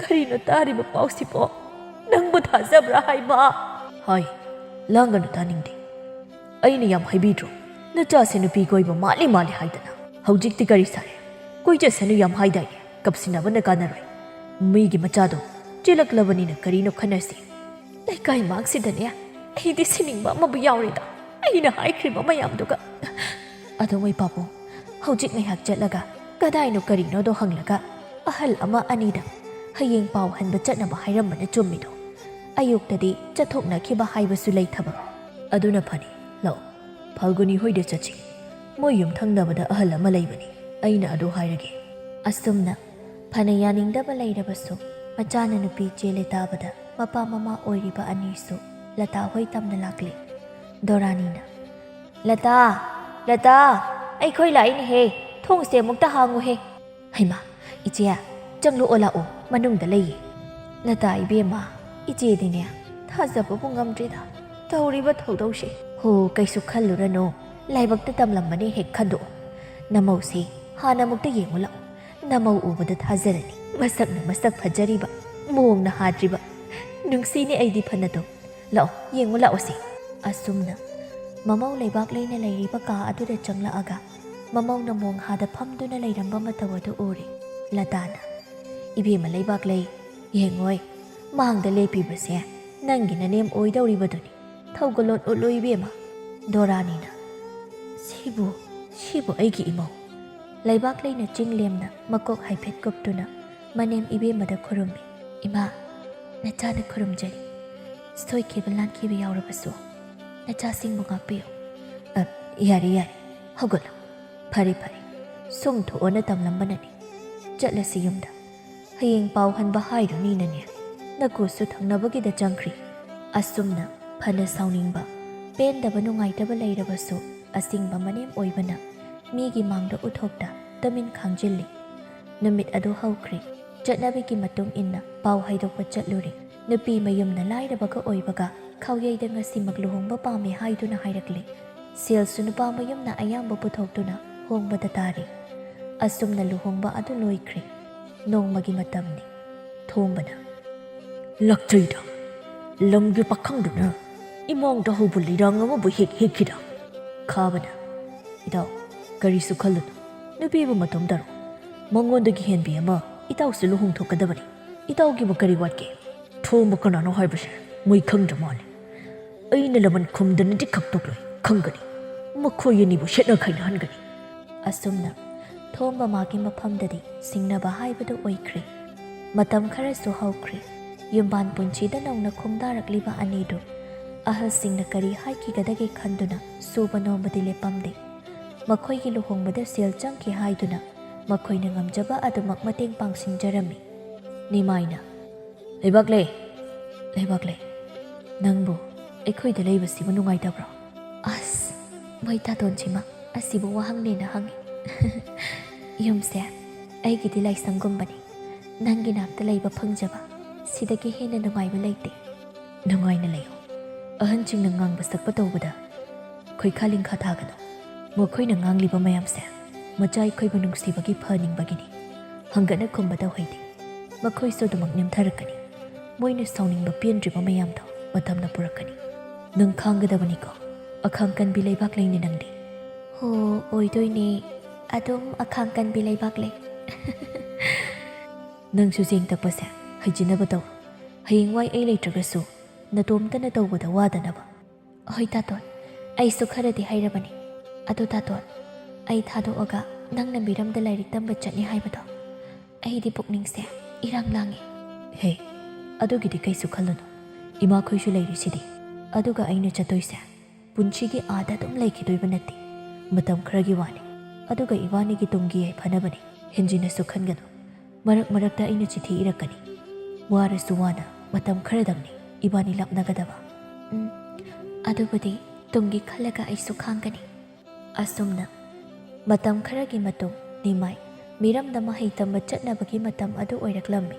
ꯀꯔꯤꯅꯣ ꯇꯥꯔꯤꯕ ꯄꯥꯎꯁꯤꯕꯣ? ꯅꯪꯕꯨ ꯊꯥꯖꯕ꯭ꯔꯥ ꯍꯥꯏꯕ?" "ꯍꯥꯏ, ꯂꯥꯡꯒꯅꯨ, ꯇꯥꯅꯤꯡꯗꯦ꯫ ꯑꯩꯅ ꯌꯥꯝ ꯍꯥꯏꯕꯤꯗ꯭ꯔꯣ? ꯅꯆꯥꯁꯦ ꯅꯨꯄꯤ ꯀꯣꯏꯕ ꯃꯥꯜꯂꯤ ꯃꯥꯜꯂꯤ ꯍꯥꯏꯗꯅ꯫ ꯍꯧꯖꯤꯛꯇꯤ ꯀꯔꯤ ꯁꯥꯔꯦ? ꯀꯣꯏꯖꯁꯅꯨ ꯌꯥꯝ ꯍꯥꯏꯗꯥꯏꯅꯦ? ꯀꯞꯁꯤꯟꯅꯕꯅ ꯀꯥꯟꯅꯔꯣꯏ꯫ ꯃꯤꯒꯤ ꯃꯆꯥꯗꯣ ꯆꯦꯜꯂꯛꯂꯕꯅꯤꯅ ꯀꯔꯤꯅꯣ ꯈꯟꯅꯁꯤ꯫" ꯂꯩꯀꯥꯏ ꯃꯥꯡꯁꯤꯗꯅꯦ ꯑꯩꯗꯤ ꯁꯤꯅꯤꯡꯕ ꯑꯃꯕꯨ ꯌꯥꯎꯔꯦꯗ, ꯑꯩꯅ ꯍꯥꯏꯈ꯭ꯔꯤꯕ ꯃꯌꯥꯝꯗꯨꯒ꯫ ꯑꯗꯣ ꯃꯣꯏ ꯄꯥꯕꯨꯡ, ꯍꯧꯖꯤꯛ ꯉꯥꯏꯍꯥꯛ ꯆꯠꯂꯒ ꯀꯗꯥꯏꯅꯣ ꯀꯔꯤꯅꯣꯗꯣ ꯍꯪꯂꯒ ꯑꯍꯜ ꯑꯃ ꯑꯅꯤꯗ ꯍꯌꯦꯡ ꯄꯥꯎ ꯍꯟꯕ ꯆꯠꯅꯕ ꯍꯥꯏꯔꯝꯕꯅ ꯆꯨꯝꯃꯤꯗꯣ꯫ ꯑꯌꯨꯛꯇꯗꯤ ꯆꯠꯊꯣꯛꯅꯈꯤꯕ ꯍꯥꯏꯕꯁꯨ ꯂꯩꯇꯕ꯫ ꯑꯗꯨꯅ ꯐꯅꯤ, ꯂꯥꯛꯑꯣ, ꯐꯜꯒꯨꯅꯤ ꯍꯣꯏꯗ ꯆꯠꯁꯤ꯫ ꯃꯣꯏ ꯌꯨꯝ ꯊꯪꯅꯕꯗ ꯑꯍꯜ ꯑꯃ ꯂꯩꯕꯅꯤ꯫ ꯑꯩꯅ ꯑꯗꯨ ꯍꯥꯏꯔꯒꯦ꯫ ꯑꯁꯨꯝꯅ ꯐꯅ ꯌꯥꯅꯤꯡꯗꯕ ꯂꯩꯔꯕꯁꯨ, ꯃꯆꯥꯅ ꯅꯨꯄꯤ ꯆꯦꯜꯂꯦ ꯇꯥꯕꯗ ꯃꯄꯥ ꯃꯃꯥ ꯑꯣꯏꯔꯤꯕ ꯑꯅꯤꯁꯨ ꯂꯇꯥ ꯍꯣꯏ ꯇꯝꯅ ꯂꯥꯛꯂꯤ꯫ ꯗꯣꯔꯥꯅꯤꯅ, "ꯂꯇꯥ, ꯂꯇꯥ, ꯑꯩꯈꯣꯏ ꯂꯥꯛꯏꯅꯦꯍꯦ, ꯊꯣꯡꯁꯦ ꯑꯃꯨꯛꯇ ꯍꯥꯡꯉꯨꯍꯦ꯫" "ꯍꯩꯃꯥ, ꯏꯆꯦ, ꯆꯪꯂꯛꯑꯣ ꯂꯥꯛꯑꯣ, ꯃꯅꯨꯡꯗ ꯂꯩꯌꯦ꯫" "ꯂꯇꯥ ꯏꯕꯦꯝꯃ, ꯏꯆꯦꯗꯤꯅꯦ, ꯊꯥꯖꯕꯕꯨ ꯉꯝꯗ꯭ꯔꯦꯗ ꯇꯧꯔꯤꯕ ꯊꯧꯗꯧꯁꯦ꯫" "ꯍꯣ, ꯀꯩꯁꯨ ꯈꯜꯂꯨꯔꯅꯨ, ꯂꯥꯏꯕꯛꯇ ꯇꯝꯂꯝꯕꯅꯦ, ꯍꯦꯛ ꯈꯟꯗꯣꯛꯑꯣ꯫ ꯅꯃꯧꯁꯦ ꯍꯥꯟꯅ ꯑꯃꯨꯛꯇ ꯌꯦꯡꯉꯨ ꯂꯥꯛꯑꯣ, ꯅꯃꯧ ꯎꯕꯗ ꯊꯥꯖꯔꯅꯤ꯫ ꯃꯁꯛꯅ ꯃꯁꯛ ꯐꯖꯔꯤꯕ, ꯃꯑꯣꯡꯅ ꯍꯥꯗ꯭ꯔꯤꯕ, ꯅꯨꯡꯁꯤꯅꯦ ꯑꯩꯗꯤ ꯐꯅꯗꯨꯝ꯫ ꯂꯥꯛꯑꯣ, ꯌꯦꯡꯉꯨ ꯂꯥꯛꯑꯣꯁꯦ꯫" ꯑꯁꯨꯝꯅ ꯃꯃꯧ ꯂꯩꯕꯥꯛ ꯂꯩꯅ ꯂꯩꯔꯤꯕ ꯀꯥ ꯑꯗꯨꯗ ꯆꯪꯂꯛꯑꯒ ꯃꯃꯧꯅ ꯃꯣꯡꯍꯥꯗ ꯐꯝꯗꯨꯅ ꯂꯩꯔꯝꯕ ꯃꯇꯧ ꯑꯗꯨ ꯎꯔꯦ꯫ ꯂꯇꯥꯅ, "ꯏꯕꯦꯝꯃ ꯂꯩꯕꯥꯛꯂꯩ, ꯌꯦꯡꯉꯣꯏ, ꯃꯥꯡꯗ ꯂꯦꯞꯄꯤꯕꯁꯦ ꯅꯪꯒꯤ ꯅꯅꯦꯝ ꯑꯣꯏꯗꯧꯔꯤꯕꯗꯨꯅꯤ꯫ ꯊꯧꯒꯜꯂꯣꯟ ꯎꯠꯂꯨ ꯏꯕꯦꯝꯃ꯫" ꯗꯣꯔꯥꯅꯤꯅ, "ꯁꯤꯕꯨ, ꯁꯤꯕꯨ ꯑꯩꯒꯤ ꯏꯃꯧ?" ꯂꯩꯕꯥꯛꯂꯩꯅ ꯆꯤꯡ ꯂꯦꯝꯅ ꯃꯀꯣꯛ ꯍꯥꯏꯐꯦꯠ ꯀꯨꯞꯇꯨꯅ ꯃꯅꯦꯝ ꯏꯕꯦꯝꯃꯗ ꯈꯨꯔꯨꯝꯃꯤ꯫ "ꯏꯃꯥ, ꯅꯆꯥꯅ ꯈꯨꯔꯨꯝꯖꯔꯤ꯫ ꯁꯣꯏꯈꯤꯕ ꯂꯥꯟꯈꯤꯕ ꯌꯥꯎꯔꯕꯁꯨ ꯅꯆꯥꯁꯤꯡꯕꯨ ꯉꯥꯛꯄꯤꯌꯨ꯫" "ꯑ, ꯌꯥꯔꯦ, ꯌꯥꯔꯦ, ꯍꯧꯒꯠꯂꯣ꯫ ꯐꯔꯦ, ꯐꯔꯦ, ꯁꯨꯝ ꯊꯣꯛꯑꯣꯅ ꯇꯝꯂꯝꯕꯅꯅꯤ꯫ ꯆꯠꯂꯁꯤ ꯌꯨꯝꯗ꯫ ꯍꯌꯦꯡ ꯄꯥꯎ ꯍꯟꯕ ꯍꯥꯏꯔꯨꯅꯤꯅꯅꯦ, ꯅꯀꯨꯁꯨ ꯊꯪꯅꯕꯒꯤꯗ ꯆꯪꯈ꯭ꯔꯤ꯫" ꯑꯁꯨꯝꯅ ꯐꯅ ꯁꯥꯎꯅꯤꯡꯕ, ꯄꯦꯟꯗꯕ, ꯅꯨꯡꯉꯥꯏꯇꯕ ꯂꯩꯔꯕꯁꯨ, ꯑꯁꯤꯡꯕ ꯃꯅꯦꯝ ꯑꯣꯏꯕꯅ ꯃꯤꯒꯤ ꯃꯥꯡꯗ ꯎꯠꯊꯣꯛꯇ ꯇꯃꯤꯟ ꯈꯥꯡꯖꯤꯜꯂꯤ꯫ ꯅꯨꯃꯤꯠ ꯑꯗꯨ ꯍꯧꯈ꯭ꯔꯦ꯫ ꯆꯠꯅꯕꯤꯒꯤ ꯃꯇꯨꯡ ꯏꯟꯅ ꯄꯥꯎ ꯍꯥꯏꯗꯣꯛꯄ ꯆꯠꯂꯨꯔꯦ꯫ ꯅꯨꯄꯤ ꯃꯌꯨꯝꯅ ꯂꯥꯏꯔꯕꯒ ꯑꯣꯏꯕꯒ ꯈꯥꯎꯌꯩꯗ ꯉꯁꯤꯃꯛ ꯂꯨꯍꯣꯡꯕ ꯄꯥꯝꯃꯦ ꯍꯥꯏꯗꯨꯅ ꯍꯥꯏꯔꯛꯂꯦ꯫ ꯁꯦꯜꯁꯨ ꯅꯨꯄꯥ ꯃꯌꯨꯝꯅ ꯑꯌꯥꯝꯕ ꯄꯨꯊꯣꯛꯇꯨꯅ ꯍꯣꯡꯕꯗ ꯇꯥꯔꯦ꯫ ꯑꯁꯨꯝꯅ ꯂꯨꯍꯣꯡꯕ ꯑꯗꯨ ꯂꯣꯏꯈ꯭ꯔꯦ꯫ ꯅꯣꯡꯃꯒꯤ ꯃꯇꯝꯅꯤ꯫ ꯊꯣꯝꯕꯅ, "ꯂꯥꯛꯆꯩꯗ, ꯂꯝꯒꯤ ꯄꯥꯈꯪꯗꯨꯅ ꯏꯃꯥꯡꯗ ꯍꯧꯕ ꯂꯩꯔꯥꯡ ꯑꯃꯕꯨ ꯍꯦꯛ ꯍꯦꯛꯈꯤꯗ꯫" ꯈꯥꯕꯅ, "ꯏꯇꯥꯎ, ꯀꯔꯤꯁꯨ ꯈꯜꯂꯨꯅꯨ꯫ ꯅꯨꯄꯤꯕꯨ ꯃꯇꯣꯝ ꯇꯥꯔꯣ꯫ ꯃꯉꯣꯟꯗꯒꯤ ꯍꯦꯟꯕꯤ ꯑꯃ ꯏꯇꯥꯎꯁꯨ ꯂꯨꯍꯣꯡꯊꯣꯛꯀꯗꯕꯅꯤ꯫ ꯏꯇꯥꯎꯒꯤꯕꯨ ꯀꯔꯤ ꯋꯥꯠꯀꯦ?" "ꯊꯣꯝꯕ ꯀꯅꯥꯅꯣ ꯍꯥꯏꯕꯁꯦ ꯃꯣꯏ ꯈꯪꯗ꯭ꯔ ꯃꯥꯜꯂꯦ꯫ ꯑꯩꯅ ꯂꯃꯟ ꯈꯨꯝꯗꯅꯗꯤ ꯈꯛꯇꯣꯛꯂꯣꯏ, ꯈꯪꯒꯅꯤ꯫ ꯃꯈꯣꯏ ꯑꯅꯤꯕꯨ ꯁꯦꯠꯅ ꯈꯥꯏꯅꯍꯟꯒꯅꯤ꯫" ꯑꯁꯨꯝꯅ ꯊꯣꯝꯕ ꯃꯥꯒꯤ ꯃꯐꯝꯗꯗꯤ ꯁꯤꯡꯅꯕ ꯍꯥꯏꯕꯗꯨ ꯑꯣꯏꯈ꯭ꯔꯦ꯫ ꯃꯇꯝ ꯈꯔꯁꯨ ꯍꯧꯈ꯭ꯔꯦ꯫ ꯌꯨꯝꯕꯥꯟ ꯄꯨꯟꯁꯤꯗ ꯅꯧꯅ ꯈꯣꯡꯗꯥꯔꯛꯂꯤꯕ ꯑꯅꯤꯗꯨ ꯑꯍꯜꯁꯤꯡꯅ ꯀꯔꯤ ꯍꯥꯏꯈꯤꯒꯗꯒꯦ ꯈꯟꯗꯨꯅ ꯁꯨꯕ ꯅꯣꯝꯕꯗꯤ ꯂꯦꯞꯄꯝꯗꯦ꯫ ꯃꯈꯣꯏꯒꯤ ꯂꯨꯍꯣꯡꯕꯗ ꯁꯦꯜ ꯆꯪꯈꯤ ꯍꯥꯏꯗꯨꯅ ꯃꯈꯣꯏꯅ ꯉꯝꯖꯕ ꯑꯗꯨꯃꯛ ꯃꯇꯦꯡ ꯄꯥꯡꯁꯤꯟꯖꯔꯝꯃꯤ꯫ ꯅꯤꯃꯥꯏꯅ, "ꯂꯩꯕꯥꯛꯂꯩ, ꯂꯩꯕꯥꯛꯂꯩ, ꯅꯪꯕꯨ ꯑꯩꯈꯣꯏꯗ ꯂꯩꯕꯁꯤꯕꯨ ꯅꯨꯡꯉꯥꯏꯇꯕ꯭ꯔꯣ?" ꯑꯁ, ꯃꯣꯏ ꯇꯥꯇꯣꯟꯁꯤꯃ ꯑꯁꯤꯕꯨ ꯋꯥꯍꯪꯅꯦꯅ ꯍꯪꯉꯤ꯫ "ꯌꯨꯝꯁꯦ ꯑꯩꯒꯤꯗꯤ ꯂꯥꯏꯁꯪꯒꯨꯝꯕꯅꯤ꯫ ꯅꯪꯒꯤ ꯅꯥꯛꯇ ꯂꯩꯕ ꯐꯪꯖꯕ ꯁꯤꯗꯒꯤ ꯍꯦꯟꯅ ꯅꯨꯡꯉꯥꯏꯕ ꯂꯩꯇꯦ꯫ ꯅꯨꯡꯉꯥꯏꯅ ꯂꯩꯌꯨ꯫ ꯑꯍꯟꯁꯤꯡꯅ ꯉꯥꯡꯕ ꯁꯛꯄ ꯇꯧꯕꯗ ꯈꯣꯏꯈꯥ ꯂꯤꯡꯈꯥ ꯊꯥꯒꯅꯨ꯫ ꯃꯈꯣꯏꯅ ꯉꯥꯡꯂꯤꯕ ꯃꯌꯥꯝꯁꯦ ꯃꯆꯥ ꯑꯩꯈꯣꯏꯕꯨ ꯅꯨꯡꯁꯤꯕꯒꯤ ꯐꯅꯤꯡꯕꯒꯤꯅꯤ꯫ ꯍꯪꯒꯠꯅ ꯈꯨꯝꯕ ꯇꯧꯍꯩꯗꯦ꯫ ꯃꯈꯣꯏꯁꯨ ꯑꯗꯨꯃꯛ ꯅꯦꯝꯊꯔꯛꯀꯅꯤ꯫ ꯃꯣꯏꯅ ꯁꯥꯎꯅꯤꯡꯕ ꯄꯦꯟꯗ꯭ꯔꯤꯕ ꯃꯌꯥꯝꯗꯣ ꯃꯇꯝꯅ ꯄꯨꯔꯛꯀꯅꯤ꯫ ꯅꯪ ꯈꯥꯡꯒꯗꯕꯅꯤꯀꯣ꯫ ꯑꯈꯥꯡ ꯀꯟꯕꯤ ꯂꯩꯕꯥꯛꯂꯩꯅꯤ ꯅꯪꯗꯤ꯫" "ꯍꯣ, ꯑꯣꯏꯗꯣꯏꯅꯦ꯫ ꯑꯗꯨꯝ ꯑꯈꯥꯡ ꯀꯟꯕꯤ ꯂꯩꯕꯥꯛꯂꯩ꯫" "ꯅꯪꯁꯨ ꯆꯦꯡ ꯇꯛꯄꯁꯦ ꯍꯩꯖꯤꯟꯅꯕ ꯇꯧ꯫ ꯍꯌꯦꯡꯋꯥꯏ ꯑꯩ ꯂꯩꯇ꯭ꯔꯒꯁꯨ ꯅꯇꯣꯝꯇꯅ ꯇꯧꯕꯗ ꯋꯥꯗꯅꯕ꯫" "ꯍꯣꯏ ꯇꯥꯇꯣꯟ, ꯑꯩꯁꯨ ꯈꯔꯗꯤ ꯍꯩꯔꯕꯅꯤ꯫ ꯑꯗꯣ ꯇꯥꯇꯣꯟ, ꯑꯩ ꯊꯥꯗꯣꯛꯑꯒ ꯅꯪꯅ ꯃꯤꯔꯝꯗ ꯂꯥꯏꯔꯤꯛ ꯇꯝꯕ ꯆꯠꯅꯤ ꯍꯥꯏꯕꯗꯣ, ꯑꯩꯗꯤ ꯄꯨꯛꯅꯤꯡꯁꯦ ꯏꯔꯥꯡ ꯂꯥꯡꯉꯦ꯫" "ꯍꯦ, ꯑꯗꯨꯒꯤꯗꯤ ꯀꯩꯁꯨ ꯈꯜꯂꯨꯅꯨ꯫ ꯏꯃꯥꯈꯣꯏꯁꯨ ꯂꯩꯔꯤꯁꯤꯗꯤ꯫ ꯑꯗꯨꯒ ꯑꯩꯅ ꯆꯠꯇꯣꯏꯁꯦ ꯄꯨꯟꯁꯤꯒꯤ ꯑꯥꯗ ꯑꯗꯨꯝ ꯂꯩꯈꯤꯗꯣꯏꯕ ꯅꯠꯇꯦ꯫ ꯃꯇꯝ ꯈꯔꯒꯤ ꯋꯥꯅꯤ꯫ ꯑꯗꯨꯒ ꯏꯕꯥꯅꯤꯒꯤ ꯇꯨꯡꯒꯤ ꯌꯥꯏꯐꯅꯕꯅꯤ꯫ ꯍꯦꯟꯖꯤꯟꯅꯁꯨ ꯈꯟꯒꯅꯨ꯫ ꯃꯔꯛ ꯃꯔꯛꯇ ꯑꯩꯅ ꯆꯤꯊꯤ ꯏꯔꯛꯀꯅꯤ꯫ ꯋꯥꯔꯁꯨ ꯋꯥꯅ ꯃꯇꯝ ꯈꯔꯗꯪꯅꯤ ꯏꯕꯥꯅꯤ ꯂꯥꯞꯅꯒꯗꯕ꯫" "ꯎꯝ, ꯑꯗꯨꯕꯨꯗꯤ ꯇꯨꯡꯒꯤ ꯈꯜꯂꯒ ꯑꯩꯁꯨ ꯈꯥꯡꯒꯅꯤ꯫" ꯑꯁꯨꯝꯅ ꯃꯇꯝ ꯈꯔꯒꯤ ꯃꯇꯨꯡ ꯅꯤꯃꯥꯏ ꯃꯤꯔꯝꯗ ꯃꯍꯩ ꯇꯝꯕ ꯆꯠꯅꯕꯒꯤ ꯃꯇꯝ ꯑꯗꯨ ꯑꯣꯏꯔꯛꯂꯝꯃꯤ꯫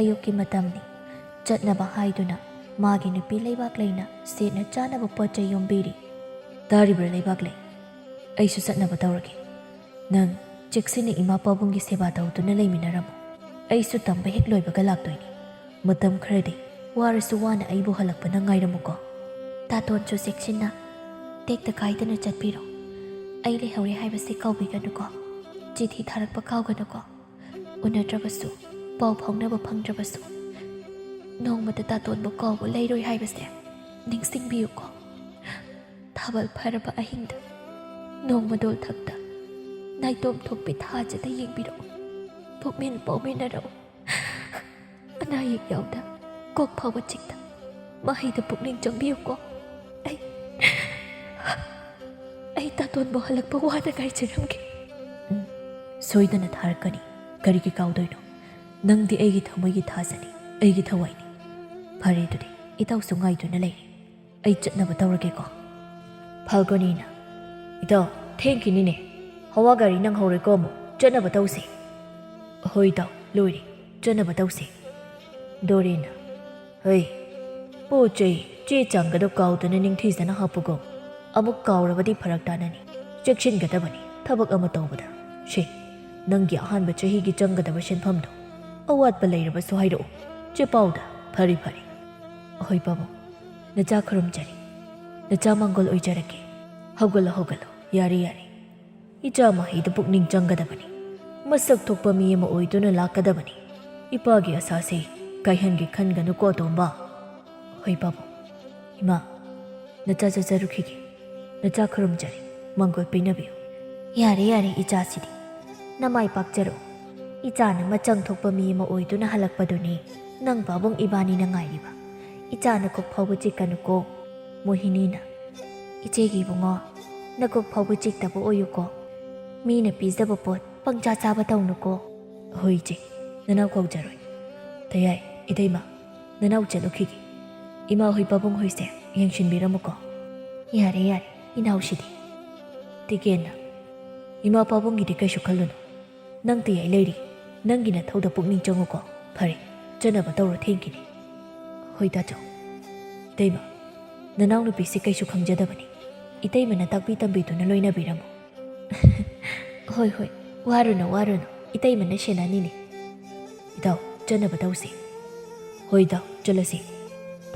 ꯑꯌꯨꯛꯀꯤ ꯃꯇꯝꯅꯤ꯫ ꯆꯠꯅꯕ ꯍꯥꯏꯗꯨꯅ ꯃꯥꯒꯤ ꯅꯨꯄꯤ ꯂꯩꯕꯥꯛꯂꯩꯅ ꯁꯦꯠꯅ ꯆꯥꯅꯕ ꯄꯣꯠ ꯆꯩ ꯌꯣꯝꯕꯤꯔꯤ꯫ "ꯇꯥꯔꯤꯕ꯭ꯔꯥ ꯂꯩꯕꯥꯛꯂꯩ? ꯑꯩꯁꯨ ꯆꯠꯅꯕ ꯇꯧꯔꯒꯦ꯫ ꯅꯪ ꯆꯦꯛꯁꯤꯟꯅ ꯏꯃꯥ ꯄꯥꯕꯨꯡꯒꯤ ꯁꯦꯕꯥ ꯇꯧꯗꯨꯅ ꯂꯩꯃꯤꯟꯅꯔꯝꯃꯨ꯫ ꯑꯩꯁꯨ ꯇꯝꯕ ꯍꯦꯛ ꯂꯣꯏꯕꯒ ꯂꯥꯛꯇꯣꯏꯅꯤ꯫ ꯃꯇꯝ ꯈꯔꯗꯤ ꯋꯥꯔꯁꯨ ꯋꯥꯅ ꯑꯩꯕꯨ ꯍꯜꯂꯛꯄꯅ ꯉꯥꯏꯔꯝꯃꯨꯀꯣ꯫" "ꯇꯥꯇꯣꯟꯁꯨ ꯆꯦꯛꯁꯤꯟꯅ ꯇꯦꯛꯇ ꯀꯥꯏꯗꯅ ꯆꯠꯄꯤꯔꯣ꯫ ꯑꯩ ꯂꯩꯍꯧꯔꯦ ꯍꯥꯏꯕꯁꯦ ꯀꯥꯎꯕꯤꯒꯅꯨꯀꯣ꯫ ꯆꯤꯊꯤ ꯊꯥꯔꯛꯄ ꯀꯥꯎꯒꯅꯨꯀꯣ꯫ ꯎꯅꯗ꯭ꯔꯕꯁꯨ, ꯄꯥꯎ ꯐꯥꯎꯅꯕ ꯐꯪꯗ꯭ꯔꯕꯁꯨ, ꯅꯣꯡꯃꯇ ꯇꯥꯇꯣꯟꯕꯨ ꯀꯥꯎꯕ ꯂꯩꯔꯣꯏ ꯍꯥꯏꯕꯁꯦ ꯅꯤꯡꯁꯤꯡꯕꯤꯌꯨꯀꯣ꯫ ꯊꯥꯕꯜ ꯐꯔꯕ ꯑꯍꯤꯡꯗ ꯅꯣꯡꯃꯗꯣꯜ ꯊꯛꯇ ꯅꯥꯏꯇꯣꯝ ꯊꯣꯛꯄꯤ ꯊꯥꯖꯗ ꯌꯦꯡꯕꯤꯔꯛꯎ꯫ ꯄꯨꯛꯃꯦꯟ ꯄꯥꯎꯃꯤꯟꯅꯔꯛꯎ꯫ ꯑꯅꯥ ꯑꯌꯦꯛ ꯌꯥꯎꯗ ꯀꯣꯛ ꯐꯥꯎꯕ ꯆꯤꯛꯇ ꯃꯍꯩꯗ ꯄꯨꯛꯅꯤꯡ ꯆꯪꯕꯤꯌꯨꯀꯣ꯫ ꯑꯩ, ꯑꯩ ꯇꯥꯇꯣꯟꯕꯨ ꯍꯜꯂꯛꯄ ꯋꯥꯅ ꯉꯥꯏꯖꯔꯝꯒꯦ꯫ ꯎꯝ, ꯁꯣꯏꯗꯅ ꯊꯥꯔꯛꯀꯅꯤ꯫ ꯀꯔꯤꯒꯤ ꯀꯥꯎꯗꯣꯏꯅꯣ? ꯅꯪꯗꯤ ꯑꯩꯒꯤ ꯊꯃꯣꯏꯒꯤ ꯊꯥꯖꯅꯤ, ꯑꯩꯒꯤ ꯊꯋꯥꯏꯅꯤ꯫ ꯐꯔꯦ, ꯑꯗꯨꯗꯤ ꯏꯇꯥꯎꯁꯨ ꯉꯥꯏꯗꯨꯅ ꯂꯩꯔꯦ꯫ ꯑꯩ ꯆꯠꯅꯕ ꯇꯧꯔꯒꯦꯀꯣ꯫ ꯐꯥꯜꯒꯨꯅꯤꯅ, "ꯏꯇꯥꯎ, ꯊꯦꯡꯈꯤꯅꯤꯅꯦ꯫ ꯍꯋꯥ ꯒꯥꯔꯤ ꯅꯪꯍꯧꯔꯣꯏꯀꯣ, ꯑꯃꯨꯛ ꯆꯠꯅꯕ ꯇꯧꯁꯤ꯫" "ꯍꯣꯏ ꯏꯇꯥꯎ, ꯂꯣꯏꯔꯦ, ꯆꯠꯅꯕ ꯇꯧꯁꯤ꯫" ꯗꯣꯔꯤꯅ, "ꯍꯩ, ꯄꯣꯠ ꯆꯩ ꯆꯦ ꯆꯥꯡꯒꯗꯣ ꯀꯥꯎꯗꯅ ꯅꯤꯡꯊꯤꯖꯅ ꯍꯥꯞꯄꯨꯀꯣ꯫ ꯑꯃꯨꯛ ꯀꯥꯎꯔꯕꯗꯤ ꯐꯔꯛ ꯇꯥꯅꯅꯤ꯫ ꯆꯦꯛꯁꯤꯟꯒꯗꯕꯅꯤ ꯊꯕꯛ ꯑꯃ ꯇꯧꯕꯗ꯫ ꯁꯦ, ꯅꯪꯒꯤ ꯑꯍꯥꯟꯕ ꯆꯍꯤꯒꯤ ꯆꯪꯒꯗꯕ ꯁꯦꯟꯐꯝꯗꯣ꯫ ꯑꯋꯥꯠꯄ ꯂꯩꯔꯕꯁꯨ ꯍꯥꯏꯔꯛꯎ꯫ ꯆꯦ ꯄꯥꯎꯗ꯫ ꯐꯔꯦ, ꯐꯔꯦ꯫" "ꯑꯍꯣꯏ ꯄꯥꯕꯨꯡ, ꯅꯆꯥ ꯈꯨꯔꯨꯝꯖꯔꯤ꯫ ꯅꯆꯥ ꯃꯪꯒꯣꯜ ꯑꯣꯏꯖꯔꯒꯦ꯫ ꯍꯧꯒꯠꯂꯣ, ꯍꯧꯒꯠꯂꯣ꯫ ꯌꯥꯔꯦ, ꯌꯥꯔꯦ꯫ ꯏꯆꯥ ꯃꯍꯩꯗ ꯄꯨꯛꯅꯤꯡ ꯆꯪꯒꯗꯕꯅꯤ꯫ ꯃꯁꯛ ꯊꯣꯛꯄ ꯃꯤ ꯑꯃ ꯑꯣꯏꯗꯨꯅ ꯂꯥꯛꯀꯗꯕꯅꯤ꯫ ꯏꯄꯥꯒꯤ ꯑꯁꯥꯁꯦ ꯀꯥꯏꯍꯟꯒꯦ ꯈꯟꯒꯅꯨꯀꯣ, ꯇꯣꯝꯕ꯫" "ꯍꯣꯏ ꯄꯥꯕꯨꯡ꯫ ꯏꯃꯥ, ꯅꯆꯥ ꯆꯠꯆꯔꯨꯈꯤꯒꯦ꯫ ꯅꯆꯥ ꯈꯨꯔꯨꯝꯖꯔꯤ꯫ ꯃꯪꯒꯣꯜ ꯄꯤꯅꯕꯤꯌꯨ꯫" "ꯌꯥꯔꯦ, ꯌꯥꯔꯦ, ꯏꯆꯥꯁꯤꯗꯤ꯫ ꯅꯃꯥꯏ ꯄꯥꯛꯆꯔꯣ꯫ ꯏꯆꯥꯅ ꯃꯆꯪ ꯊꯣꯛꯄ ꯃꯤ ꯑꯃ ꯑꯣꯏꯗꯨꯅ ꯍꯜꯂꯛꯄꯗꯨꯅꯤ ꯅꯪ ꯄꯥꯕꯨꯡ ꯏꯕꯥꯅꯤꯅ ꯉꯥꯏꯔꯤꯕ꯫ ꯏꯆꯥ ꯅꯀꯣꯛ ꯐꯥꯎꯕ ꯆꯤꯛꯀꯅꯨꯀꯣ꯫" ꯃꯣꯍꯤꯅꯤꯅ, "ꯏꯆꯦꯒꯤ ꯏꯕꯨꯡꯉꯣ, ꯅꯀꯣꯛ ꯐꯥꯎꯕ ꯆꯤꯛꯇꯕ ꯑꯣꯏꯌꯨꯀꯣ꯫ ꯃꯤꯅ ꯄꯤꯖꯕ ꯄꯣꯠ ꯄꯪꯆꯥ ꯆꯥꯕ ꯇꯧꯅꯨꯀꯣ꯫" "ꯍꯣꯏ ꯏꯆꯦ, ꯅꯅꯥꯎ ꯀꯧꯖꯔꯣꯏ꯫ ꯇꯌꯥꯏ, ꯏꯇꯩꯃ, ꯅꯅꯥꯎ ꯆꯠꯂꯨꯈꯤꯒꯦ꯫ ꯏꯃꯥ ꯍꯣꯏ ꯄꯥꯕꯨꯡ ꯍꯣꯏꯁꯦ ꯌꯦꯡꯁꯤꯟꯕꯤꯔꯝꯃꯨꯀꯣ꯫" "ꯌꯥꯔꯦ, ꯌꯥꯔꯦ, ꯏꯅꯥꯎꯁꯤꯗꯤ꯫" ꯇꯤꯀꯦꯟꯅ, "ꯏꯃꯥ ꯄꯥꯕꯨꯡꯒꯤꯗꯤ ꯀꯩꯁꯨ ꯈꯜꯂꯨꯅꯨ꯫ ꯅꯪ ꯇꯌꯥꯏ ꯂꯩꯔꯤ꯫ ꯅꯪꯒꯤ ꯅꯊꯧꯗ ꯄꯨꯛꯅꯤꯡ ꯆꯪꯉꯨꯀꯣ꯫ ꯐꯔꯦ, ꯆꯠꯅꯕ ꯇꯧꯔꯣ, ꯊꯦꯡꯈꯤꯅꯤ꯫" "ꯍꯣꯏ ꯇꯥꯆꯧ꯫" "ꯏꯇꯩꯃ, ꯅꯅꯥꯎꯅꯨꯄꯤꯁꯦ ꯀꯩꯁꯨ ꯈꯪꯖꯗꯕꯅꯤ꯫ ꯏꯇꯩꯃꯅ ꯇꯥꯛꯄꯤ ꯇꯝꯕꯤꯗꯨꯅ ꯂꯣꯏꯅꯕꯤꯔꯝꯃꯨ꯫" "ꯍꯣꯏ, ꯍꯣꯏ, ꯋꯥꯔꯨꯅꯨ, ꯋꯥꯔꯨꯅꯨ, ꯏꯇꯩꯃꯅ ꯁꯦꯟꯅꯅꯤꯅꯦ꯫" "ꯏꯇꯥꯎ, ꯆꯠꯅꯕ ꯇꯧꯁꯤ꯫" "ꯍꯣꯏ ꯏꯇꯥꯎ, ꯆꯠꯂꯁꯤ꯫"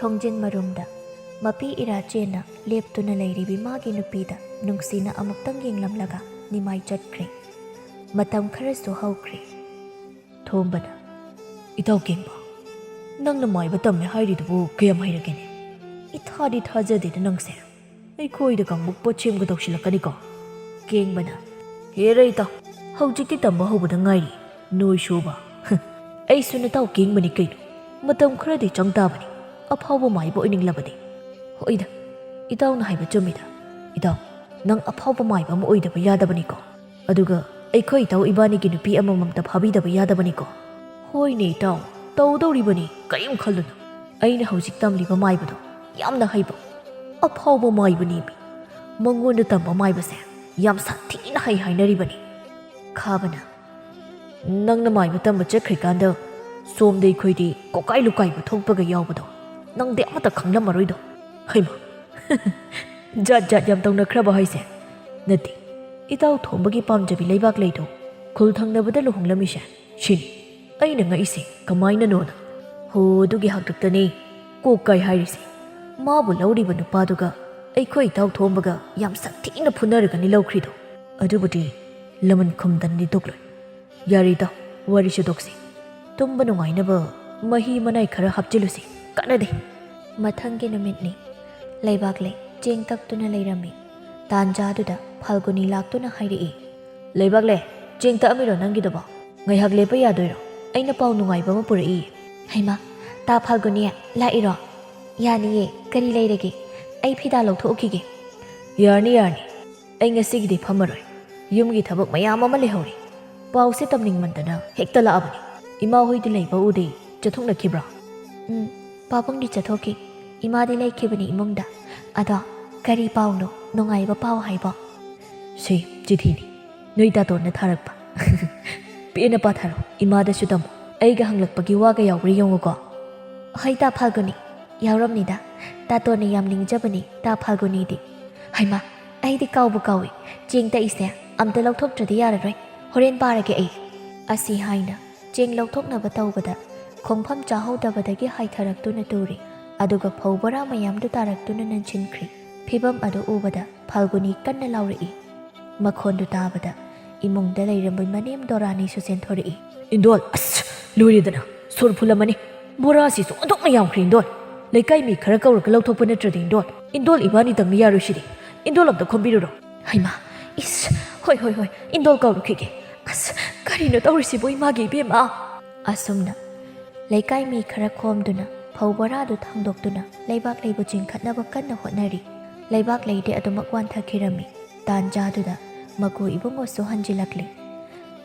ꯊꯣꯡꯖꯤꯟ ꯃꯔꯨꯝꯗ ꯃꯄꯤ ꯏꯔꯥꯆꯦꯟꯅ ꯂꯦꯞꯇꯨꯅ ꯂꯩꯔꯤꯕꯤ ꯃꯥꯒꯤ ꯅꯨꯄꯤꯗ ꯅꯨꯡꯁꯤꯅ ꯑꯃꯨꯛꯇꯪ ꯌꯦꯡꯂꯝꯂꯒ ꯅꯤꯃꯥꯏ ꯆꯠꯈ꯭ꯔꯦ꯫ ꯃꯇꯝ ꯈꯔꯁꯨ ꯍꯧꯈ꯭ꯔꯦ꯫ ꯊꯣꯝꯕꯅ, "ꯏꯇꯥꯎ ꯀꯦꯡꯕ, ꯅꯪꯅ ꯃꯥꯏꯕ ꯇꯝꯃꯦ ꯍꯥꯏꯔꯤꯗꯨꯕꯨ ꯀꯌꯥꯝ ꯍꯩꯔꯒꯦꯅꯦ? ꯏꯊꯥꯗꯤ ꯊꯥꯖꯗꯦꯗ ꯅꯪꯁꯦ꯫ ꯑꯩꯈꯣꯏꯗ ꯀꯥꯡꯕꯨ ꯄꯣꯠꯁꯦꯝꯒ ꯇꯧꯁꯤꯜꯂꯛꯀꯅꯤꯀꯣ?" ꯀꯦꯡꯕꯅ, "ꯍꯦꯔ ꯏꯇꯥꯎ, ꯍꯧꯖꯤꯛꯇꯤ ꯇꯝꯕ ꯍꯧꯕꯗ ꯉꯥꯏꯔꯤ, ꯅꯣꯏ ꯁꯨꯕ꯫" "ꯑꯩꯁꯨ ꯅꯇꯥꯎ ꯀꯦꯡꯕꯅꯤ ꯀꯩꯅꯣ, ꯃꯇꯝ ꯈꯔꯗꯤ ꯆꯪ ꯇꯥꯕꯅꯤ, ꯑꯐꯥꯎꯕ ꯃꯥꯏꯕ ꯑꯣꯏꯅꯤꯡꯂꯕꯗꯤ꯫" "ꯍꯣꯏꯗ, ꯏꯇꯥꯎꯅ ꯍꯥꯏꯕ ꯆꯨꯝꯃꯤꯗ꯫ ꯏꯇꯥꯎ, ꯅꯪ ꯑꯐꯥꯎꯕ ꯃꯥꯏꯕ ꯑꯃ ꯑꯣꯏꯗꯕ ꯌꯥꯗꯕꯅꯤꯀꯣ꯫ ꯑꯗꯨꯒ ꯑꯩꯈꯣꯏ ꯏꯇꯥꯎ ꯏꯕꯥꯅꯤꯒꯤ ꯅꯨꯄꯤ ꯑꯃꯃꯝꯇ ꯐꯥꯕꯤꯗꯕ ꯌꯥꯗꯕꯅꯤꯀꯣ꯫ ꯍꯣꯏꯅꯦ ꯏꯇꯥꯎ, ꯇꯧꯗꯧꯔꯤꯕꯅꯤ, ꯀꯔꯤꯝ ꯈꯜꯂꯨꯅꯨ꯫ ꯑꯩꯅ ꯍꯧꯖꯤꯛ ꯇꯝꯂꯤꯕ ꯃꯥꯏꯕꯗꯣ ꯌꯥꯝꯅ ꯍꯩꯕ, ꯑꯐꯥꯎꯕ ꯃꯥꯏꯕꯅꯦꯃꯤ꯫ ꯃꯉꯣꯟꯗ ꯇꯝꯕ ꯃꯥꯏꯕꯁꯦ ꯌꯥꯝ ꯁꯥꯊꯤꯅ ꯍꯩ ꯍꯥꯏꯅꯔꯤꯕꯅꯤ꯫ ꯈꯥꯕꯅ, ꯅꯪꯅ ꯃꯥꯏꯕ ꯇꯝꯕ ꯆꯠꯈ꯭ꯔꯤꯀꯥꯟꯗ ꯁꯣꯝꯗ ꯑꯩꯈꯣꯏꯗꯤ ꯀꯣꯀꯥꯏ ꯂꯨꯀꯥꯏꯕ ꯊꯣꯛꯄꯒ ꯌꯥꯎꯕꯗꯣ ꯅꯪꯗꯤ ꯑꯃꯠꯇ ꯈꯪꯂꯝꯃꯔꯣꯏꯗꯣ꯫ ꯍꯩꯃꯥ, ꯖꯥꯠ ꯖꯥꯠ ꯌꯥꯝ ꯇꯧꯅꯈ꯭ꯔꯕ ꯍꯥꯏꯁꯦ? ꯅꯠꯇꯦ, ꯏꯇꯥꯎ ꯊꯣꯝꯕꯒꯤ ꯄꯥꯝꯖꯕꯤ ꯂꯩꯕꯥꯛ ꯂꯩꯗꯣ ꯈꯨꯜ ꯊꯪꯅꯕꯗ ꯂꯨꯍꯣꯡꯂꯝꯃꯤꯁꯦ ꯁꯤꯅꯤ ꯑꯩꯅ ꯉꯛꯏꯁꯦ꯫ ꯀꯃꯥꯏꯅꯅꯣꯅ? ꯍꯣ, ꯑꯗꯨꯒꯤ ꯍꯥꯛꯇꯛꯇꯅꯦ ꯀꯣꯛ ꯀꯥꯏ ꯍꯥꯏꯔꯤꯁꯦ꯫ ꯃꯥꯕꯨ ꯂꯧꯔꯤꯕ ꯅꯨꯄꯥꯗꯨꯒ ꯑꯩꯈꯣꯏ ꯏꯇꯥꯎ ꯊꯣꯝꯕꯒ ꯌꯥꯝ ꯁꯥꯊꯤꯅ ꯐꯨꯅꯔꯒꯅꯤ ꯂꯧꯈ꯭ꯔꯤꯗꯣ꯫ ꯑꯗꯨꯕꯨꯗꯤ ꯂꯃꯟ ꯈꯨꯝꯗꯅꯗꯤ ꯇꯣꯛꯂꯣꯏ꯫ ꯌꯥꯔꯦꯗ, ꯋꯥꯔꯤꯁꯨ ꯇꯣꯛꯁꯤ꯫ ꯇꯨꯝꯕ ꯅꯨꯡꯉꯥꯏꯅꯕ ꯃꯍꯤ ꯃꯅꯥꯏ ꯈꯔ ꯍꯥꯞꯆꯤꯜꯂꯨꯁꯤ꯫ ꯀꯥꯟꯅꯗꯦ꯫ ꯃꯊꯪꯒꯤ ꯅꯨꯃꯤꯠꯅꯤ꯫ ꯂꯩꯕꯥꯛꯂꯩ ꯆꯦꯡ ꯇꯛꯇꯨꯅ ꯂꯩꯔꯝꯃꯤ꯫ ꯇꯥꯟꯖꯥꯗꯨꯗ ꯐꯥꯜꯒꯨꯅꯤ ꯂꯥꯛꯇꯨꯅ ꯍꯥꯏꯔꯛꯏ, "ꯂꯩꯕꯥꯛꯂꯩ, ꯆꯦꯡ ꯇꯛꯑꯝꯃꯤꯔꯣ ꯅꯪꯒꯤꯗꯨꯕꯣ? ꯉꯥꯏꯍꯥꯛ ꯂꯦꯞꯄ ꯌꯥꯗꯣꯏꯔꯣ? ꯑꯩꯅ ꯄꯥꯎ ꯅꯨꯡꯉꯥꯏꯕ ꯑꯃ ꯄꯨꯔꯛꯏ꯫" "ꯍꯩꯃꯥ, ꯇꯥ ꯐꯥꯜꯒꯨꯅꯤ ꯂꯥꯛꯏꯔꯣ? ꯌꯥꯅꯤꯌꯦ, ꯀꯔꯤ ꯂꯩꯔꯒꯦ? ꯑꯩ ꯐꯤꯗꯥ ꯂꯧꯊꯣꯛꯎꯈꯤꯒꯦ꯫" "ꯌꯥꯔꯅꯤ, ꯌꯥꯔꯅꯤ꯫ ꯑꯩ ꯉꯁꯤꯒꯤꯗꯤ ꯐꯝꯃꯔꯣꯏ꯫ ꯌꯨꯝꯒꯤ ꯊꯕꯛ ꯃꯌꯥꯝ ꯑꯃ ꯂꯩꯍꯧꯔꯤ꯫ ꯄꯥꯎꯁꯦ ꯇꯝꯅꯤꯡꯃꯟꯗꯅ ꯍꯦꯛꯇ ꯂꯥꯛꯑꯕꯅꯤ꯫ ꯏꯃꯥ ꯍꯣꯏꯗꯤ ꯂꯩꯕ ꯎꯗꯦ꯫ ꯆꯠꯊꯣꯛꯅꯈꯤꯕ꯭ꯔꯥ?" "ꯎꯝ, ꯄꯥꯕꯨꯡꯗꯤ ꯆꯠꯊꯣꯛꯈꯤ꯫ ꯏꯃꯥꯗꯤ ꯂꯩꯈꯤꯕꯅꯤ ꯏꯃꯨꯡꯗ꯫ ꯑꯗꯣ ꯀꯔꯤ ꯄꯥꯎꯅꯣ? ꯅꯨꯡꯉꯥꯏꯕ ꯄꯥꯎ ꯍꯥꯏꯕꯣ?" "ꯁꯤ ꯆꯤꯊꯤꯅꯤ꯫ ꯅꯣꯏ ꯇꯥꯇꯣꯟꯅ ꯊꯥꯔꯛꯄ꯫" "ꯄꯦꯟꯅ ꯄꯥꯊꯔꯣ, ꯏꯃꯥꯗꯁꯨ ꯇꯝꯃꯣ꯫ ꯑꯩꯒ ꯍꯪꯂꯛꯄꯒꯤ ꯋꯥꯒ ꯌꯥꯎꯕ꯭ꯔꯥ ꯌꯦꯡꯉꯨꯀꯣ꯫" "ꯍꯣꯏ ꯇꯥ ꯐꯥꯜꯒꯨꯅꯤ, ꯌꯥꯎꯔꯝꯅꯤꯗ꯫ ꯇꯥꯇꯣꯟꯅ ꯌꯥꯝ ꯅꯤꯡꯖꯕꯅꯤ ꯇꯥ ꯐꯥꯜꯒꯨꯅꯤꯗꯤ꯫" "ꯍꯩꯃꯥ, ꯑꯩꯗꯤ ꯀꯥꯎꯕꯨ ꯀꯥꯎꯏ꯫ ꯆꯦꯡ ꯇꯛꯏꯁꯦ ꯑꯝꯇ ꯂꯧꯊꯣꯛꯇ꯭ꯔꯗꯤ ꯌꯥꯔꯔꯣꯏ꯫ ꯍꯣꯔꯦꯟ ꯄꯥꯔꯒꯦ ꯑꯩ꯫" ꯑꯁꯤ ꯍꯥꯏꯅ ꯆꯦꯡ ꯂꯧꯊꯣꯛꯅꯕ ꯇꯧꯕꯗ ꯈꯣꯡꯐꯝ ꯆꯥꯍꯧꯗꯕꯗꯒꯤ ꯍꯥꯏꯊꯔꯛꯇꯨꯅ ꯇꯨꯔꯤ꯫ ꯑꯗꯨꯒ ꯐꯧ ꯕꯣꯔꯥ ꯃꯌꯥꯝꯗꯨ ꯇꯥꯔꯛꯇꯨꯅ ꯅꯟꯁꯤꯟꯈ꯭ꯔꯤ꯫ ꯐꯤꯚꯝ ꯑꯗꯨ ꯎꯕꯗ ꯐꯥꯜꯒꯨꯅꯤ ꯀꯟꯅ ꯂꯥꯎꯔꯛꯏ꯫ ꯃꯈꯣꯟꯗꯨ ꯇꯥꯕꯗ ꯏꯃꯨꯡꯗ ꯂꯩꯔꯝꯕ ꯃꯅꯦꯝ ꯗꯣꯔꯥꯅꯤꯁꯨ ꯆꯦꯟꯊꯣꯔꯛꯏ꯫ "ꯏꯟꯗꯣꯜ, ꯑꯁ, ꯂꯣꯏꯔꯦꯗꯅ, ꯁꯣꯔ ꯐꯨꯜꯂꯝꯃꯅꯤ꯫ ꯕꯣꯔꯥꯁꯤꯁꯨ ꯑꯣꯟꯊꯣꯛꯅ ꯌꯥꯝꯈ꯭ꯔꯦ ꯏꯟꯗꯣꯜ꯫ ꯂꯩꯀꯥꯏ ꯃꯤ ꯈꯔ ꯀꯧꯔꯒ ꯂꯧꯊꯣꯛꯄ ꯅꯠꯇ꯭ꯔꯗꯤ ꯏꯟꯗꯣꯜ, ꯏꯟꯗꯣꯜ ꯏꯕꯥꯅꯤꯗꯪꯅ ꯌꯥꯔꯣꯏ ꯁꯤꯗꯤ꯫ ꯏꯟꯗꯣꯜ ꯑꯝꯇ ꯈꯣꯝꯕꯤꯔꯨꯔꯣ꯫" "ꯍꯩꯃꯥ, ꯏꯁ, ꯍꯣꯏ, ꯍꯣꯏ, ꯍꯣꯏ, ꯏꯟꯗꯣꯜ ꯀꯧꯔꯨꯈꯤꯒꯦ꯫ ꯑꯁ, ꯀꯔꯤꯅꯣ ꯇꯧꯔꯤꯁꯤꯕꯨ ꯏꯃꯥꯒꯤ ꯏꯕꯦꯝꯃ?" ꯑꯁꯨꯝꯅ ꯂꯩꯀꯥꯏ ꯃꯤ ꯈꯔ ꯈꯣꯝꯗꯨꯅ ꯐꯧ ꯕꯣꯔꯥꯗꯨ ꯊꯥꯡꯗꯣꯛꯇꯨꯅ ꯂꯩꯕꯥꯛꯂꯩꯕꯨ ꯆꯤꯡꯈꯠꯅꯕ ꯀꯟꯅ ꯍꯣꯠꯅꯔꯤ꯫ ꯂꯩꯕꯥꯛ ꯂꯩꯗꯤ ꯑꯗꯨꯃꯛ ꯋꯥꯟꯊꯈꯤꯔꯝꯃꯤ꯫ ꯇꯥꯟꯖꯥꯗꯨꯗ ꯃꯀꯨ ꯏꯕꯨꯡꯉꯣꯁꯨ ꯍꯟꯖꯤꯜꯂꯛꯂꯤ꯫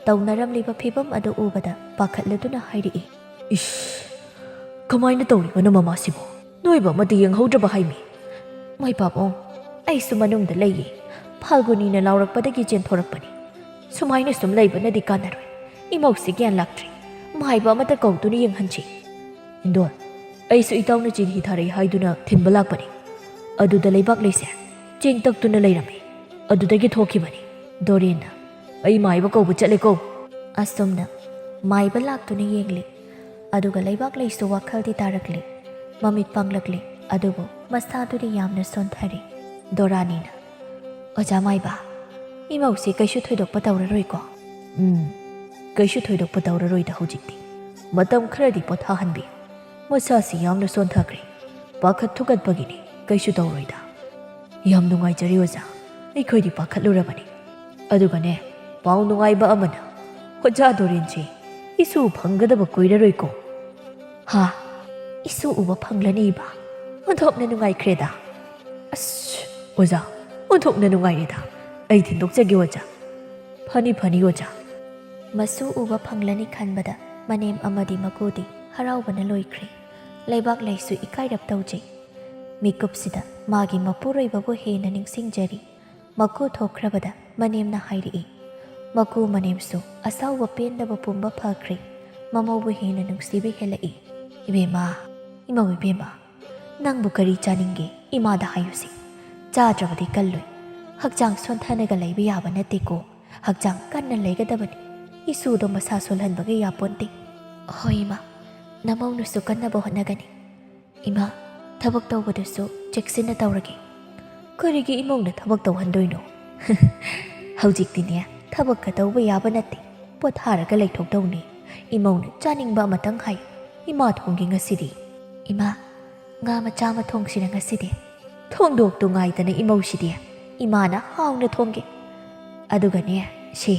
ꯇꯧꯅꯔꯝꯂꯤꯕ ꯐꯤꯕꯝ ꯑꯗꯨ ꯎꯕꯗ ꯄꯥꯈꯠꯂꯗꯨꯅ ꯍꯥꯏꯔꯛꯏ, "ꯏꯁ, ꯀꯃꯥꯏꯅ ꯇꯧꯔꯤꯕꯅꯣ ꯃꯃꯥꯁꯤꯕꯨ? ꯅꯣꯏꯕ ꯑꯃꯗꯤ ꯌꯦꯡꯍꯧꯗ꯭ꯔꯕ ꯍꯥꯏꯃꯤ?" "ꯃꯥꯏ ꯄꯥꯛꯑꯣ, ꯑꯩꯁꯨ ꯃꯅꯨꯡꯗ ꯂꯩꯌꯦ꯫ ꯐꯥꯜꯒꯨꯅꯤꯅ ꯂꯥꯎꯔꯛꯄꯗꯒꯤ ꯆꯦꯟꯊꯣꯔꯛꯄꯅꯤ꯫ ꯁꯨꯃꯥꯏꯅ ꯁꯨꯝ ꯂꯩꯕꯅꯗꯤ ꯀꯥꯟꯅꯔꯣꯏ꯫ ꯏꯃꯧꯁꯤ ꯒ꯭ꯌꯥꯟ ꯂꯥꯛꯇ꯭ꯔꯤ꯫ ꯃꯥꯏꯕ ꯑꯃꯗ ꯀꯧꯗꯨꯅ ꯌꯦꯡꯍꯟꯁꯤ꯫" "ꯏꯟꯗꯣꯟ, ꯑꯩꯁꯨ ꯏꯇꯥꯎꯅ ꯆꯤꯅꯤ ꯊꯥꯔꯛꯏ ꯍꯥꯏꯗꯨꯅ ꯊꯤꯟꯕ ꯂꯥꯛꯄꯅꯤ꯫ ꯑꯗꯨꯗ ꯂꯩꯕꯥꯛ ꯂꯩꯁꯦ ꯆꯦꯡ ꯇꯛꯇꯨꯅ ꯂꯩꯔꯝꯃꯤ꯫ ꯑꯗꯨꯗꯒꯤ ꯊꯣꯛꯈꯤꯕꯅꯤ꯫" ꯗꯣꯔꯦꯟꯅ, "ꯑꯩ ꯃꯥꯏꯕ ꯀꯧꯕ ꯆꯠꯂꯦꯀꯣ꯫" ꯑꯁꯨꯝꯅ ꯃꯥꯏꯕ ꯂꯥꯛꯇꯨꯅ ꯌꯦꯡꯂꯤ꯫ ꯑꯗꯨꯒ ꯂꯩꯕꯥꯛ ꯂꯩꯁꯨ ꯋꯥꯈꯜꯗꯤ ꯇꯥꯔꯛꯂꯤ꯫ ꯃꯃꯤꯠ ꯄꯥꯡꯂꯛꯂꯤ꯫ ꯑꯗꯨꯕꯨ ꯃꯁꯥꯗꯨꯗꯤ ꯌꯥꯝꯅ ꯁꯣꯟꯊꯔꯤ꯫ ꯗꯣꯔꯥꯅꯤꯅ, "ꯑꯣꯖꯥ ꯃꯥꯏꯕ, ꯏꯃꯧꯁꯤ ꯀꯩꯁꯨ ꯊꯣꯏꯗꯣꯛꯄ ꯇꯧꯔꯔꯣꯏꯀꯣ?" "ꯎꯝ, ꯀꯩꯁꯨ ꯊꯣꯏꯗꯣꯛꯄ ꯇꯧꯔꯔꯣꯏꯗ ꯍꯧꯖꯤꯛꯇꯤ꯫ ꯃꯇꯝ ꯈꯔꯗꯤ ꯄꯣꯊꯥꯍꯟꯕꯤꯌꯨ꯫ ꯃꯁꯥꯁꯤ ꯌꯥꯝꯅ ꯁꯣꯟꯊꯈ꯭ꯔꯦ꯫ ꯄꯥꯈꯠ ꯊꯨꯀꯠꯄꯒꯤꯅꯤ, ꯀꯩꯁꯨ ꯇꯧꯔꯣꯏꯗ꯫ ꯌꯥꯝ ꯅꯨꯡꯉꯥꯏꯖꯔꯦ ꯑꯣꯖꯥ, ꯑꯩꯈꯣꯏꯗꯤ ꯄꯥꯈꯠꯂꯨꯔꯕꯅꯤ꯫ ꯑꯗꯨꯒꯅꯦ, ꯄꯥꯎ ꯅꯨꯡꯉꯥꯏꯕ ꯑꯃꯅ, ꯑꯣꯖꯥ ꯗꯣꯔꯦꯟꯁꯤ ꯏꯁꯨ ꯐꯪꯒꯗꯕ ꯀꯨꯏꯔꯔꯣꯏꯀꯣ꯫" "ꯍꯥ? ꯏꯁꯨ ꯎꯕ ꯐꯪꯂꯅꯤꯕ? ꯑꯣꯟꯊꯣꯛꯅ ꯅꯨꯡꯉꯥꯏꯈ꯭ꯔꯦꯗ꯫" "ꯑꯁ, ꯑꯣꯖꯥ, ꯑꯣꯟꯊꯣꯛꯅ ꯅꯨꯡꯉꯥꯏꯔꯦꯗ꯫ ꯑꯩ ꯊꯤꯟꯗꯣꯛꯆꯒꯦ ꯑꯣꯖꯥ꯫" "ꯐꯅꯤ, ꯐꯅꯤ ꯑꯣꯖꯥ꯫" ꯃꯁꯨ ꯎꯕ ꯐꯪꯂꯅꯤ ꯈꯟꯕꯗ ꯃꯅꯦꯝ ꯑꯃꯗꯤ ꯃꯀꯨꯗꯤ ꯍꯔꯥꯎꯕꯅ ꯂꯣꯏꯈ꯭ꯔꯦ꯫ ꯂꯩꯕꯥꯛ ꯂꯩꯁꯨ ꯏꯀꯥꯏꯔꯞ ꯇꯧꯖꯩ꯫ ꯃꯤꯀꯨꯞꯁꯤꯗ ꯃꯥꯒꯤ ꯃꯄꯨꯔꯣꯏꯕꯕꯨ ꯍꯦꯟꯅ ꯅꯤꯡꯁꯤꯡꯖꯔꯤ꯫ ꯃꯀꯨ ꯊꯣꯛꯈ꯭ꯔꯕꯗ ꯃꯅꯦꯝꯅ ꯍꯥꯏꯔꯛꯏ꯫ ꯃꯀꯨ ꯃꯅꯦꯝꯁꯨ ꯑꯁꯥꯎꯕ ꯄꯦꯟꯗꯕ ꯄꯨꯝꯕ ꯐꯈ꯭ꯔꯦ꯫ ꯃꯃꯧꯕꯨ ꯍꯦꯟꯅ ꯅꯨꯡꯁꯤꯕ ꯍꯦꯜꯂꯛꯏ꯫ "ꯏꯕꯦꯝꯃ, ꯏꯃꯧ ꯏꯕꯦꯝꯃ, ꯅꯪꯕꯨ ꯀꯔꯤ ꯆꯥꯅꯤꯡꯒꯦ? ꯏꯃꯥꯗ ꯍꯥꯏꯌꯨꯁꯦ꯫ ꯆꯥꯗ꯭ꯔꯕꯗꯤ ꯀꯜꯂꯣꯏ꯫ ꯍꯛꯆꯥꯡ ꯁꯣꯟꯊꯅꯒ ꯂꯩꯕ ꯌꯥꯕ ꯅꯠꯇꯦꯀꯣ꯫ ꯍꯛꯆꯥꯡ ꯀꯟꯅ ꯂꯩꯒꯗꯕꯅꯤ꯫ ꯏꯁꯨꯗꯣ ꯃꯁꯥ ꯁꯣꯜꯍꯟꯕꯒ ꯌꯥꯄꯣꯟꯇꯦ꯫" "ꯍꯣꯏ ꯏꯃꯥ, ꯅꯃꯧꯅꯁꯨ ꯀꯟꯅꯕ ꯍꯣꯠꯅꯒꯅꯤ꯫ ꯏꯃꯥ, ꯊꯕꯛ ꯇꯧꯕꯗꯨꯁꯨ ꯆꯦꯛꯁꯤꯟꯅ ꯇꯧꯔꯒꯦ꯫" "ꯀꯔꯤꯒꯤ ꯏꯃꯧꯅ ꯊꯕꯛ ꯇꯧꯍꯟꯗꯣꯏꯅꯣ? ꯍꯧꯖꯤꯛꯇꯤꯅꯦ, ꯊꯕꯛꯀ ꯇꯧꯕ ꯌꯥꯕ ꯅꯠꯇꯦ꯫ ꯄꯣꯊꯥꯔꯒ ꯂꯩꯊꯣꯛꯇꯧꯅꯤ꯫ ꯏꯃꯧꯅ ꯆꯥꯅꯤꯡꯕ ꯑꯃꯇꯪ ꯍꯥꯏꯌꯨ꯫ ꯏꯃꯥ ꯊꯣꯡꯒꯦ ꯉꯁꯤꯗꯤ꯫" "ꯏꯃꯥ, ꯉꯥ ꯃꯆꯥ ꯑꯃ ꯊꯣꯡꯁꯤꯔ ꯉꯁꯤꯗꯤ?" "ꯊꯣꯡꯗꯣꯛꯇꯨ ꯉꯥꯏꯗꯅ ꯏꯃꯧꯁꯤꯗꯤ꯫ ꯏꯃꯥꯅ ꯍꯥꯎꯅ ꯊꯣꯡꯒꯦ꯫ ꯑꯗꯨꯒꯅꯦ, ꯁꯤ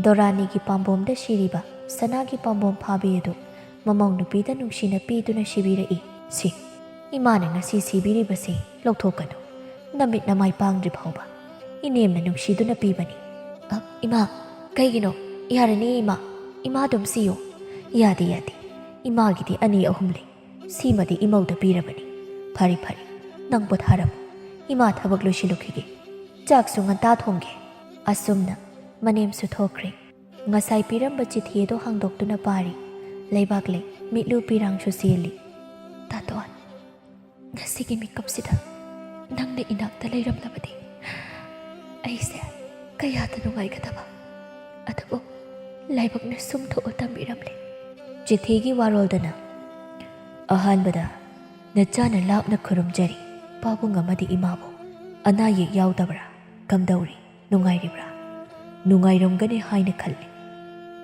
ꯗꯣꯔꯥꯅꯤꯒꯤ ꯄꯥꯝꯕꯣꯝꯗ ꯁꯤꯔꯤꯕ ꯁꯅꯥꯒꯤ ꯄꯥꯝꯕꯣꯝ ꯐꯥꯕꯤ ꯑꯗꯨ ꯃꯃꯧ ꯅꯨꯄꯤꯗ ꯅꯨꯡꯁꯤꯅ ꯄꯤꯗꯨꯅ ꯁꯤꯕꯤꯔꯛꯏ꯫ ꯁꯤ ꯏꯃꯥꯅ ꯉꯁꯤ ꯁꯤꯕꯤꯔꯤꯕꯁꯤ ꯂꯧꯊꯣꯛꯀꯅꯨ꯫ ꯅꯃꯤꯠ ꯅꯃꯥꯏ ꯄꯥꯡꯗ꯭ꯔꯤ ꯐꯥꯎꯕ ꯏꯅꯦꯝꯅ ꯅꯨꯡꯁꯤꯗꯨꯅ ꯄꯤꯕꯅꯤ꯫ ꯑ, ꯏꯃꯥ, ꯀꯩꯒꯤꯅꯣ? ꯌꯥꯔꯅꯤ ꯏꯃꯥ, ꯏꯃꯥ ꯑꯗꯨꯝ ꯁꯤꯌꯣ꯫ ꯌꯥꯗꯦ, ꯌꯥꯗꯦ, ꯏꯃꯥꯒꯤꯗꯤ ꯑꯅꯤ ꯑꯍꯨꯝ ꯂꯩ꯫ ꯁꯤꯃꯗꯤ ꯏꯃꯧꯗ ꯄꯤꯔꯕꯅꯤ꯫ ꯐꯔꯦ, ꯐꯔꯦ, ꯅꯪ ꯄꯣꯊꯥꯔꯝꯃꯨ꯫ ꯏꯃꯥ ꯊꯕꯛ ꯂꯣꯏꯁꯤꯜꯂꯨꯈꯤꯒꯦ꯫ ꯆꯥꯛꯁꯨ ꯉꯟꯇꯥ ꯊꯣꯡꯒꯦ꯫ ꯑꯁꯨꯝꯅ ꯃꯅꯦꯝꯁꯨ ꯊꯣꯛꯈ꯭ꯔꯦ꯫ ꯉꯁꯥꯏ ꯄꯤꯔꯝꯕ ꯆꯤꯊꯤ ꯑꯗꯨ ꯍꯥꯡꯗꯣꯛꯇꯨꯅ ꯄꯥꯔꯤ꯫ ꯂꯩꯕꯥꯛꯂꯩ ꯃꯤꯠꯂꯨ ꯄꯤꯔꯥꯡꯁꯨ ꯆꯦꯜꯂꯤ꯫ ꯇꯥꯇꯣꯟ, ꯉꯁꯤꯒꯤ ꯃꯤꯀꯞꯁꯤꯗ ꯅꯪꯅ ꯏꯅꯥꯛꯇ ꯂꯩꯔꯝꯂꯕꯗꯤ ꯑꯩꯁꯦ ꯀꯌꯥꯗ ꯅꯨꯡꯉꯥꯏꯒꯗꯕ꯫ ꯑꯗꯨꯕꯨ ꯂꯥꯏꯕꯛꯅ ꯁꯨꯝ ꯊꯣꯛꯑ ꯇꯝꯕꯤꯔꯝꯂꯦ꯫ ꯆꯤꯊꯤꯒꯤ ꯋꯥꯔꯣꯜꯗꯅ ꯑꯍꯥꯟꯕꯗ ꯅꯆꯥꯅ ꯂꯥꯞꯅ ꯈꯨꯔꯨꯝꯖꯔꯤ ꯄꯥꯕꯨꯡ ꯑꯃꯗꯤ ꯏꯃꯥꯕꯨ꯫ ꯑꯅꯥ ꯑꯌꯦꯛ ꯌꯥꯎꯗꯕ꯭ꯔꯥ? ꯀꯝꯗꯧꯔꯤ? ꯅꯨꯡꯉꯥꯏꯔꯤꯕ꯭ꯔꯥ? ꯅꯨꯡꯉꯥꯏꯔꯝꯒꯅꯤ ꯍꯥꯏꯅ ꯈꯜꯂꯤ꯫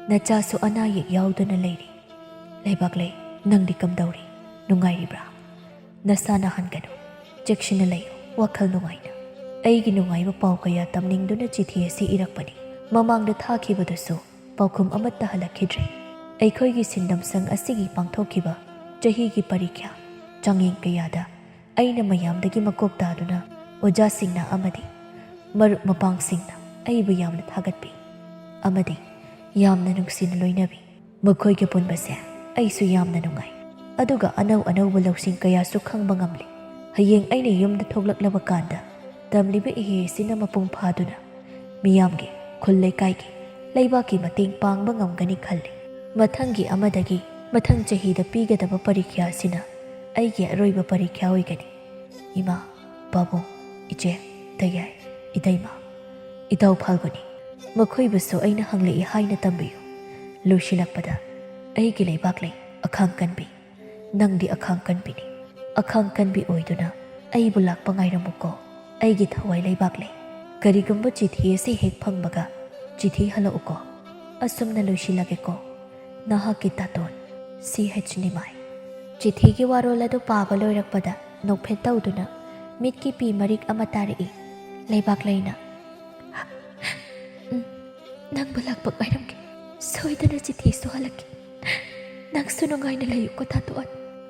ꯅꯆꯥꯁꯨ ꯑꯅꯥ ꯑꯌꯦꯛ ꯌꯥꯎꯗꯅ ꯂꯩꯔꯤ꯫ ꯂꯩꯕꯥꯛꯂꯩ, ꯅꯪꯗꯤ ꯀꯝꯗꯧꯔꯤ? ꯅꯨꯡꯉꯥꯏꯔꯤꯕ꯭ꯔꯥ? ꯅꯁꯥ ꯅꯥꯍꯟꯒꯅꯨ꯫ ꯆꯦꯛꯁꯤꯟꯅ ꯂꯩꯌꯨ꯫ ꯋꯥꯈꯜ ꯅꯨꯡꯉꯥꯏꯅ꯫ ꯑꯩꯒꯤ ꯅꯨꯡꯉꯥꯏꯕ ꯄꯥꯎ ꯀꯌꯥ ꯇꯝꯅꯤꯡꯗꯨꯅ ꯆꯤꯊꯤ ꯑꯁꯤ ꯏꯔꯛꯄꯅꯤ꯫ ꯃꯃꯥꯡꯗ ꯊꯥꯈꯤꯕꯗꯨꯁꯨ ꯄꯥꯎꯈꯨꯝ ꯑꯃꯠꯇ ꯍꯜꯂꯛꯈꯤꯗ꯭ꯔꯦ꯫ ꯑꯩꯈꯣꯏꯒꯤ ꯁꯤꯟꯗꯝ ꯁꯪ ꯑꯁꯤꯒꯤ ꯄꯥꯡꯊꯣꯛꯈꯤꯕ ꯆꯍꯤꯒꯤ ꯄꯔꯤꯈ꯭ꯌꯥ ꯆꯥꯡꯌꯦꯡ ꯀꯌꯥꯗ ꯑꯩꯅ ꯃꯌꯥꯝꯗꯒꯤ ꯃꯀꯣꯛ ꯇꯥꯗꯨꯅ ꯑꯣꯖꯥꯁꯤꯡꯅ ꯑꯃꯗꯤ ꯃꯔꯨꯞ ꯃꯄꯥꯡꯁꯤꯡꯅ ꯑꯩꯕꯨ ꯌꯥꯝꯅ ꯊꯥꯒꯠꯄꯤ ꯑꯃꯗꯤ ꯌꯥꯝꯅ ꯅꯨꯡꯁꯤꯅ ꯂꯣꯏꯅꯕꯤ꯫ ꯃꯈꯣꯏꯒ ꯄꯨꯟꯕꯁꯦ ꯑꯩꯁꯨ ꯌꯥꯝꯅ ꯅꯨꯡꯉꯥꯏ꯫ ꯑꯗꯨꯒ ꯑꯅꯧ ꯑꯅꯧꯕ ꯂꯧꯁꯤꯡ ꯀꯌꯥꯁꯨ ꯈꯪꯕ ꯉꯝꯂꯦ꯫ ꯍꯌꯦꯡ ꯑꯩꯅ ꯌꯨꯝꯗ ꯊꯣꯛꯂꯛꯂꯕ ꯀꯥꯟꯗ ꯇꯝꯂꯤꯕ ꯏꯍꯦ ꯑꯁꯤꯅ ꯃꯄꯨꯡ ꯐꯥꯗꯨꯅ ꯃꯤꯌꯥꯝꯒꯤ, ꯈꯨꯜ ꯂꯩꯀꯥꯏꯒꯤ, ꯂꯩꯕꯥꯛꯀꯤ ꯃꯇꯦꯡ ꯄꯥꯡꯕ ꯉꯝꯒꯅꯤ ꯈꯜꯂꯤ꯫ ꯃꯊꯪꯒꯤ ꯑꯃꯗꯒꯤ ꯃꯊꯪ ꯆꯍꯤꯗ ꯄꯤꯒꯗꯕ ꯄꯔꯤꯈ꯭ꯌꯥ ꯑꯁꯤꯅ ꯑꯩꯒꯤ ꯑꯔꯣꯏꯕ ꯄꯔꯤꯈ꯭ꯌꯥ ꯑꯣꯏꯒꯅꯤ꯫ ꯏꯃꯥ, ꯄꯥꯕꯨꯡ, ꯏꯆꯦ, ꯇꯌꯥꯏ, ꯏꯇꯩꯃ, ꯏꯇꯥꯎ ꯐꯥꯜꯒꯨꯅꯤ, ꯃꯈꯣꯏꯕꯨꯁꯨ ꯑꯩꯅ ꯍꯪꯂꯛꯏ ꯍꯥꯏꯅ ꯇꯝꯕꯤꯌꯨ꯫ ꯂꯣꯏꯁꯤꯜꯂꯛꯄꯗ ꯑꯩꯒꯤ ꯂꯩꯕꯥꯛꯂꯩ ꯑꯈꯥꯡ ꯀꯟꯕꯤ, ꯅꯪꯗꯤ ꯑꯈꯥꯡ ꯀꯟꯕꯤꯅꯤ꯫ ꯑꯈꯥꯡ ꯀꯟꯕꯤ ꯑꯣꯏꯗꯨꯅ ꯑꯩꯕꯨ ꯂꯥꯛꯄ ꯉꯥꯏꯔꯝꯃꯨꯀꯣ꯫ ꯑꯩꯒꯤ ꯊꯋꯥꯏ ꯂꯩꯕꯥꯛꯂꯩ, ꯀꯔꯤꯒꯨꯝꯕ ꯆꯤꯊꯤ ꯑꯁꯤ ꯍꯦꯛ ꯐꯪꯕꯒ ꯆꯤꯊꯤ ꯍꯜꯂꯛꯎꯀꯣ꯫ ꯑꯁꯨꯝꯅ ꯂꯣꯏꯁꯤꯜꯂꯒꯦꯀꯣ꯫ ꯅꯍꯥꯛꯀꯤ ꯇꯥꯇꯣꯟ, ꯁꯤ ꯍꯩꯆ ꯅꯤꯃꯥꯏ꯫ ꯆꯤꯊꯤꯒꯤ ꯋꯥꯔꯣꯜ ꯑꯗꯨ ꯄꯥꯕ ꯂꯣꯏꯔꯛꯄꯗ ꯅꯣꯛꯐꯦꯠ ꯇꯧꯗꯨꯅ ꯃꯤꯠꯀꯤ ꯄꯤ ꯃꯔꯤꯛ ꯑꯃ ꯇꯥꯔꯛꯏ꯫ ꯂꯩꯕꯥꯛꯂꯩꯅ, "ꯎꯝ, ꯅꯪꯕꯨ ꯂꯥꯛꯄ ꯉꯥꯏꯔꯝꯒꯦ꯫ ꯁꯣꯏꯗꯅ ꯆꯤꯊꯤꯁꯨ ꯍꯜꯂꯛꯀꯦ꯫ ꯅꯪꯁꯨ ꯅꯨꯡꯉꯥꯏꯅ ꯂꯩꯌꯨꯀꯣ, ꯇꯥꯇꯣꯟ꯫"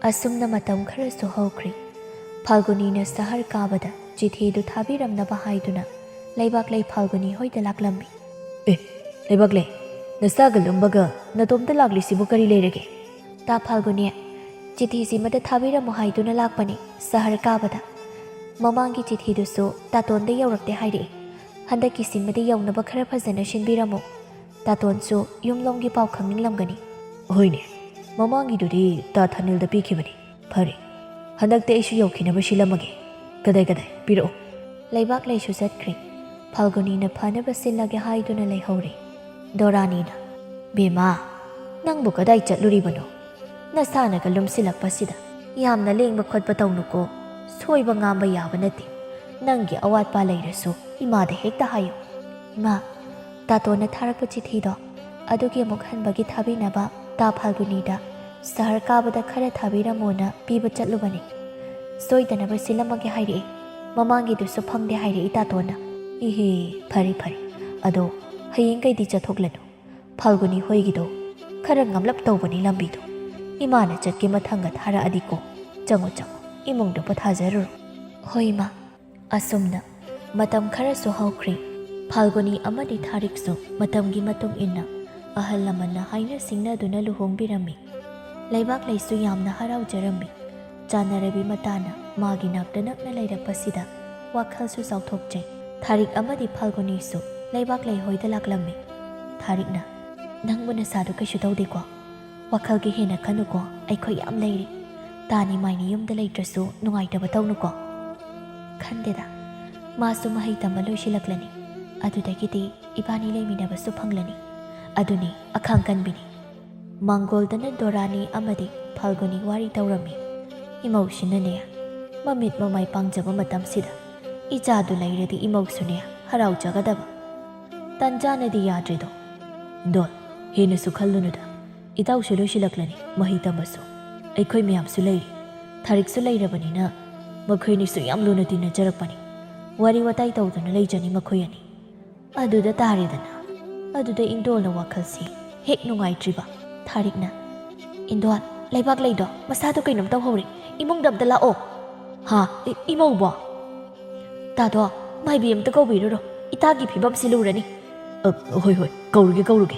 ꯑꯁꯨꯝꯅ ꯃꯇꯝ ꯈꯔꯁꯨ ꯍꯧꯈ꯭ꯔꯤ꯫ ꯐꯥꯜꯒꯨꯅꯤꯅ ꯁꯍꯔ ꯀꯥꯕꯗ ꯆꯤꯊꯤꯗꯨ ꯊꯥꯕꯤꯔꯝꯅꯕ ꯍꯥꯏꯗꯨꯅ ꯂꯩꯕꯥꯛꯂꯩ ꯐꯥꯜꯒꯨꯅꯤ ꯍꯣꯏꯗ ꯂꯥꯛꯂꯝꯃꯤ꯫ "ꯑꯦ, ꯂꯩꯕꯥꯛꯂꯩ, ꯅꯁꯥꯒ ꯂꯨꯝꯕꯒ ꯅꯇꯣꯝꯇ ꯂꯥꯛꯂꯤꯁꯤꯕꯨ ꯀꯔꯤ ꯂꯩꯔꯒꯦ?" "ꯇꯥ ꯐꯥꯜꯒꯨꯅꯤ, ꯆꯤꯊꯤꯁꯤꯃꯗ ꯊꯥꯕꯤꯔꯝꯃꯨ ꯍꯥꯏꯗꯨꯅ ꯂꯥꯛꯄꯅꯤ ꯁꯍꯔ ꯀꯥꯕꯗ꯫ ꯃꯃꯥꯡꯒꯤ ꯆꯤꯊꯤꯗꯨꯁꯨ ꯇꯥꯇꯣꯟꯗ ꯌꯧꯔꯛꯇꯦ ꯍꯥꯏꯔꯛꯏ꯫ ꯍꯟꯗꯛꯀꯤꯁꯤꯃꯗꯤ ꯌꯧꯅꯕ ꯈꯔ ꯐꯖꯅ ꯁꯤꯟꯕꯤꯔꯝꯃꯨ꯫ ꯇꯥꯇꯣꯟꯁꯨ ꯌꯨꯝꯂꯣꯝꯒꯤ ꯄꯥꯎ ꯈꯪꯅꯤꯡꯂꯝꯒꯅꯤ꯫" "ꯍꯣꯏꯅꯦ, ꯃꯃꯥꯡꯒꯤꯗꯨꯗꯤ ꯇꯥ ꯊꯥꯅꯤꯜꯗ ꯄꯤꯈꯤꯕꯅꯤ꯫ ꯐꯔꯦ, ꯍꯟꯗꯛꯇꯤ ꯑꯩꯁꯨ ꯌꯧꯈꯤꯅꯕ ꯁꯤꯜꯂꯝꯃꯒꯦ꯫ ꯀꯗꯥꯏ ꯀꯗꯥꯏ ꯄꯤꯔꯛꯑꯣ꯫" ꯂꯩꯕꯥꯛꯂꯩꯁꯨ ꯆꯠꯈ꯭ꯔꯦ꯫ ꯐꯥꯜꯒꯨꯅꯤꯅ ꯐꯅꯕ ꯁꯤꯜꯂꯒꯦ ꯍꯥꯏꯗꯨꯅ ꯂꯩꯍꯧꯔꯦ꯫ ꯗꯣꯔꯥꯅꯤꯅ, "ꯕꯦꯝꯃ, ꯅꯪꯕꯨ ꯀꯗꯥꯏ ꯆꯠꯂꯨꯔꯤꯕꯅꯣ? ꯅꯁꯥꯅꯒ ꯂꯨꯝꯁꯤꯜꯂꯛꯄꯁꯤꯗ ꯌꯥꯝꯅ ꯂꯦꯡꯕ ꯈꯣꯠꯄ ꯇꯧꯅꯨꯀꯣ꯫ ꯁꯣꯏꯕ ꯉꯥꯝꯕ ꯌꯥꯕ ꯅꯠꯇꯦ꯫ ꯅꯪꯒꯤ ꯑꯋꯥꯠꯄ ꯂꯩꯔꯁꯨ ꯏꯃꯥꯗ ꯍꯦꯛꯇ ꯍꯥꯏꯌꯨ꯫" "ꯏꯃꯥ, ꯇꯥꯇꯣꯟꯅ ꯊꯥꯔꯛꯄ ꯆꯤꯊꯤꯗꯣ ꯑꯗꯨꯒꯤ ꯑꯃꯨꯛ ꯍꯟꯕꯒꯤ ꯊꯥꯕꯤꯅꯕ ꯇꯥ ꯐꯥꯜꯒꯨꯅꯤꯗ ꯁꯍꯔ ꯀꯥꯕꯗ ꯈꯔ ꯊꯥꯕꯤꯔꯝꯃꯣꯅ ꯄꯤꯕ ꯆꯠꯂꯨꯕꯅꯤ꯫ ꯁꯣꯏꯗꯅꯕ ꯁꯤꯜꯂꯝꯃꯒꯦ ꯍꯥꯏꯔꯛꯑꯦ꯫ ꯃꯃꯥꯡꯒꯤꯗꯨꯁꯨ ꯐꯪꯗꯦ ꯍꯥꯏꯔꯛꯏ ꯇꯥꯇꯣꯟꯅ꯫" "ꯏꯍꯦ, ꯐꯔꯦ ꯐꯔꯦ꯫ ꯑꯗꯣ ꯍꯌꯦꯡꯈꯩꯗꯤ ꯆꯠꯊꯣꯛꯂꯅꯨ꯫ ꯐꯥꯜꯒꯨꯅꯤ ꯍꯣꯏꯒꯤꯗꯣ ꯈꯔ ꯉꯝꯂꯞ ꯇꯧꯕꯅꯤ ꯂꯝꯕꯤꯗꯣ꯫ ꯏꯃꯥꯅ ꯆꯠꯀꯦ ꯃꯊꯪꯒ ꯊꯥꯔꯛꯑꯗꯤꯀꯣ꯫ ꯆꯪꯉꯣ ꯆꯪꯉꯣ, ꯏꯃꯨꯡꯗ ꯄꯣꯊꯥꯖꯔꯨꯔꯣ꯫" "ꯍꯣꯏ ꯏꯃꯥ꯫" ꯑꯁꯨꯝꯅ ꯃꯇꯝ ꯈꯔꯁꯨ ꯍꯧꯈ꯭ꯔꯦ꯫ ꯐꯥꯜꯒꯨꯅꯤ ꯑꯃꯗꯤ ꯊꯥꯔꯤꯛꯁꯨ ꯃꯇꯝꯒꯤ ꯃꯇꯨꯡ ꯏꯟꯅ ꯑꯍꯜ ꯂꯃꯟꯅ ꯍꯥꯏꯅ ꯁꯤꯡꯅꯗꯨꯅ ꯂꯨꯍꯣꯡꯕꯤꯔꯝꯃꯤ꯫ ꯂꯩꯕꯥꯛꯂꯩꯁꯨ ꯌꯥꯝꯅ ꯍꯔꯥꯎꯖꯔꯝꯃꯤ꯫ ꯆꯥꯟꯅꯔꯕꯤ ꯃꯇꯥꯅ ꯃꯥꯒꯤ ꯅꯥꯛꯇ ꯅꯛꯅ ꯂꯩꯔꯛꯄꯁꯤꯗ ꯋꯥꯈꯜꯁꯨ ꯆꯥꯎꯊꯣꯛꯆꯩ꯫ ꯊꯥꯔꯤꯛ ꯑꯃꯗꯤ ꯐꯥꯜꯒꯨꯅꯤꯁꯨ ꯂꯩꯕꯥꯛꯂꯩ ꯍꯣꯏꯗ ꯂꯥꯛꯂꯝꯃꯤ꯫ ꯊꯥꯔꯤꯛꯅ, "ꯅꯪꯕꯨ ꯅꯁꯥꯗꯨ ꯀꯩꯁꯨ ꯇꯧꯗꯦꯀꯣ? ꯋꯥꯈꯜꯒꯤ ꯍꯦꯟꯅ ꯈꯟꯅꯨꯀꯣ, ꯑꯩꯈꯣꯏ ꯌꯥꯝ ꯂꯩꯔꯤ꯫ ꯇꯥꯅꯤ ꯃꯥꯏꯅꯤ ꯌꯨꯝꯗ ꯂꯩꯇ꯭ꯔꯁꯨ ꯅꯨꯡꯉꯥꯏꯇꯕ ꯇꯧꯅꯨꯀꯣ꯫" "ꯈꯟꯗꯦꯗ, ꯃꯥꯁꯨ ꯃꯍꯩ ꯇꯝꯕ ꯂꯣꯏꯁꯤꯜꯂꯛꯂꯅꯤ꯫ ꯑꯗꯨꯗꯒꯤꯗꯤ ꯏꯕꯥꯅꯤ ꯂꯩꯃꯤꯟꯅꯕꯁꯨ ꯐꯪꯂꯅꯤ꯫ ꯑꯗꯨꯅꯤ ꯑꯈꯥꯡ ꯀꯟꯕꯤꯅꯤ꯫" ꯃꯥꯡꯒꯣꯜꯗꯅ ꯗꯣꯔꯥꯅꯤ ꯑꯃꯗꯤ ꯐꯥꯜꯒꯨꯅꯤ ꯋꯥꯔꯤ ꯇꯧꯔꯝꯃꯤ꯫ ꯏꯃꯧꯁꯤꯅꯅꯦ, ꯃꯃꯤꯠ ꯃꯃꯥꯏ ꯄꯥꯡꯖꯕ ꯃꯇꯝꯁꯤꯗ ꯏꯆꯥꯗꯨ ꯂꯩꯔꯗꯤ ꯏꯃꯧꯁꯨꯅꯦ ꯍꯔꯥꯎꯖꯒꯗꯕ꯫ ꯇꯟꯖꯥꯅꯗꯤ ꯌꯥꯗ꯭ꯔꯦꯗꯣ꯫ "ꯗꯣꯜ, ꯍꯦꯟꯅꯁꯨ ꯈꯜꯂꯨꯅꯨꯗ꯫ ꯏꯇꯥꯎꯁꯨ ꯂꯣꯏꯁꯤꯜꯂꯛꯂꯅꯤ ꯃꯍꯩ ꯇꯝꯕꯁꯨ꯫ ꯑꯩꯈꯣꯏ ꯃꯌꯥꯝꯁꯨ ꯂꯩꯔꯤ꯫ ꯊꯥꯔꯤꯛꯁꯨ ꯂꯩꯔꯕꯅꯤꯅ ꯃꯈꯣꯏꯅꯤꯁꯨ ꯌꯥꯝ ꯂꯨꯅ ꯇꯤꯟꯅꯖꯔꯛꯄꯅꯤ꯫ ꯋꯥꯔꯤ ꯋꯥꯇꯥꯏ ꯇꯧꯗꯨꯅ ꯂꯩꯖꯅꯤ ꯃꯈꯣꯏ ꯑꯅꯤ꯫" ꯑꯗꯨꯗ ꯇꯥꯔꯦꯗꯅ꯫ ꯑꯗꯨꯗ ꯏꯟꯗꯣꯜꯅ ꯋꯥꯈꯜꯁꯤ ꯍꯦꯛ ꯅꯨꯡꯉꯥꯏꯇ꯭ꯔꯤꯕ꯫ ꯊꯥꯔꯤꯛꯅ, "ꯏꯟꯗꯣꯜ, ꯂꯩꯕꯥꯛꯂꯩꯗꯣ ꯃꯁꯥꯗꯣ ꯀꯩꯅꯣꯝ ꯇꯧꯍꯧꯔꯦ꯫ ꯏꯃꯨꯡꯗ ꯑꯝꯇ ꯂꯥꯛꯑꯣ꯫" "ꯍꯥ? ꯏ-, ꯏꯃꯧꯕꯣ?" ꯏꯇꯥꯗꯣ, ꯃꯥꯏꯕꯤ ꯑꯝꯇ ꯀꯧꯕꯤꯔꯨꯔꯣ꯫ ꯏꯇꯥꯒꯤ ꯐꯤꯕꯝꯁꯤ ꯂꯨꯔꯅꯤ꯫ "ꯑ, ꯍꯣꯏ, ꯍꯣꯏ, ꯀꯧꯔꯨꯒꯦ, ꯀꯧꯔꯨꯒꯦ꯫"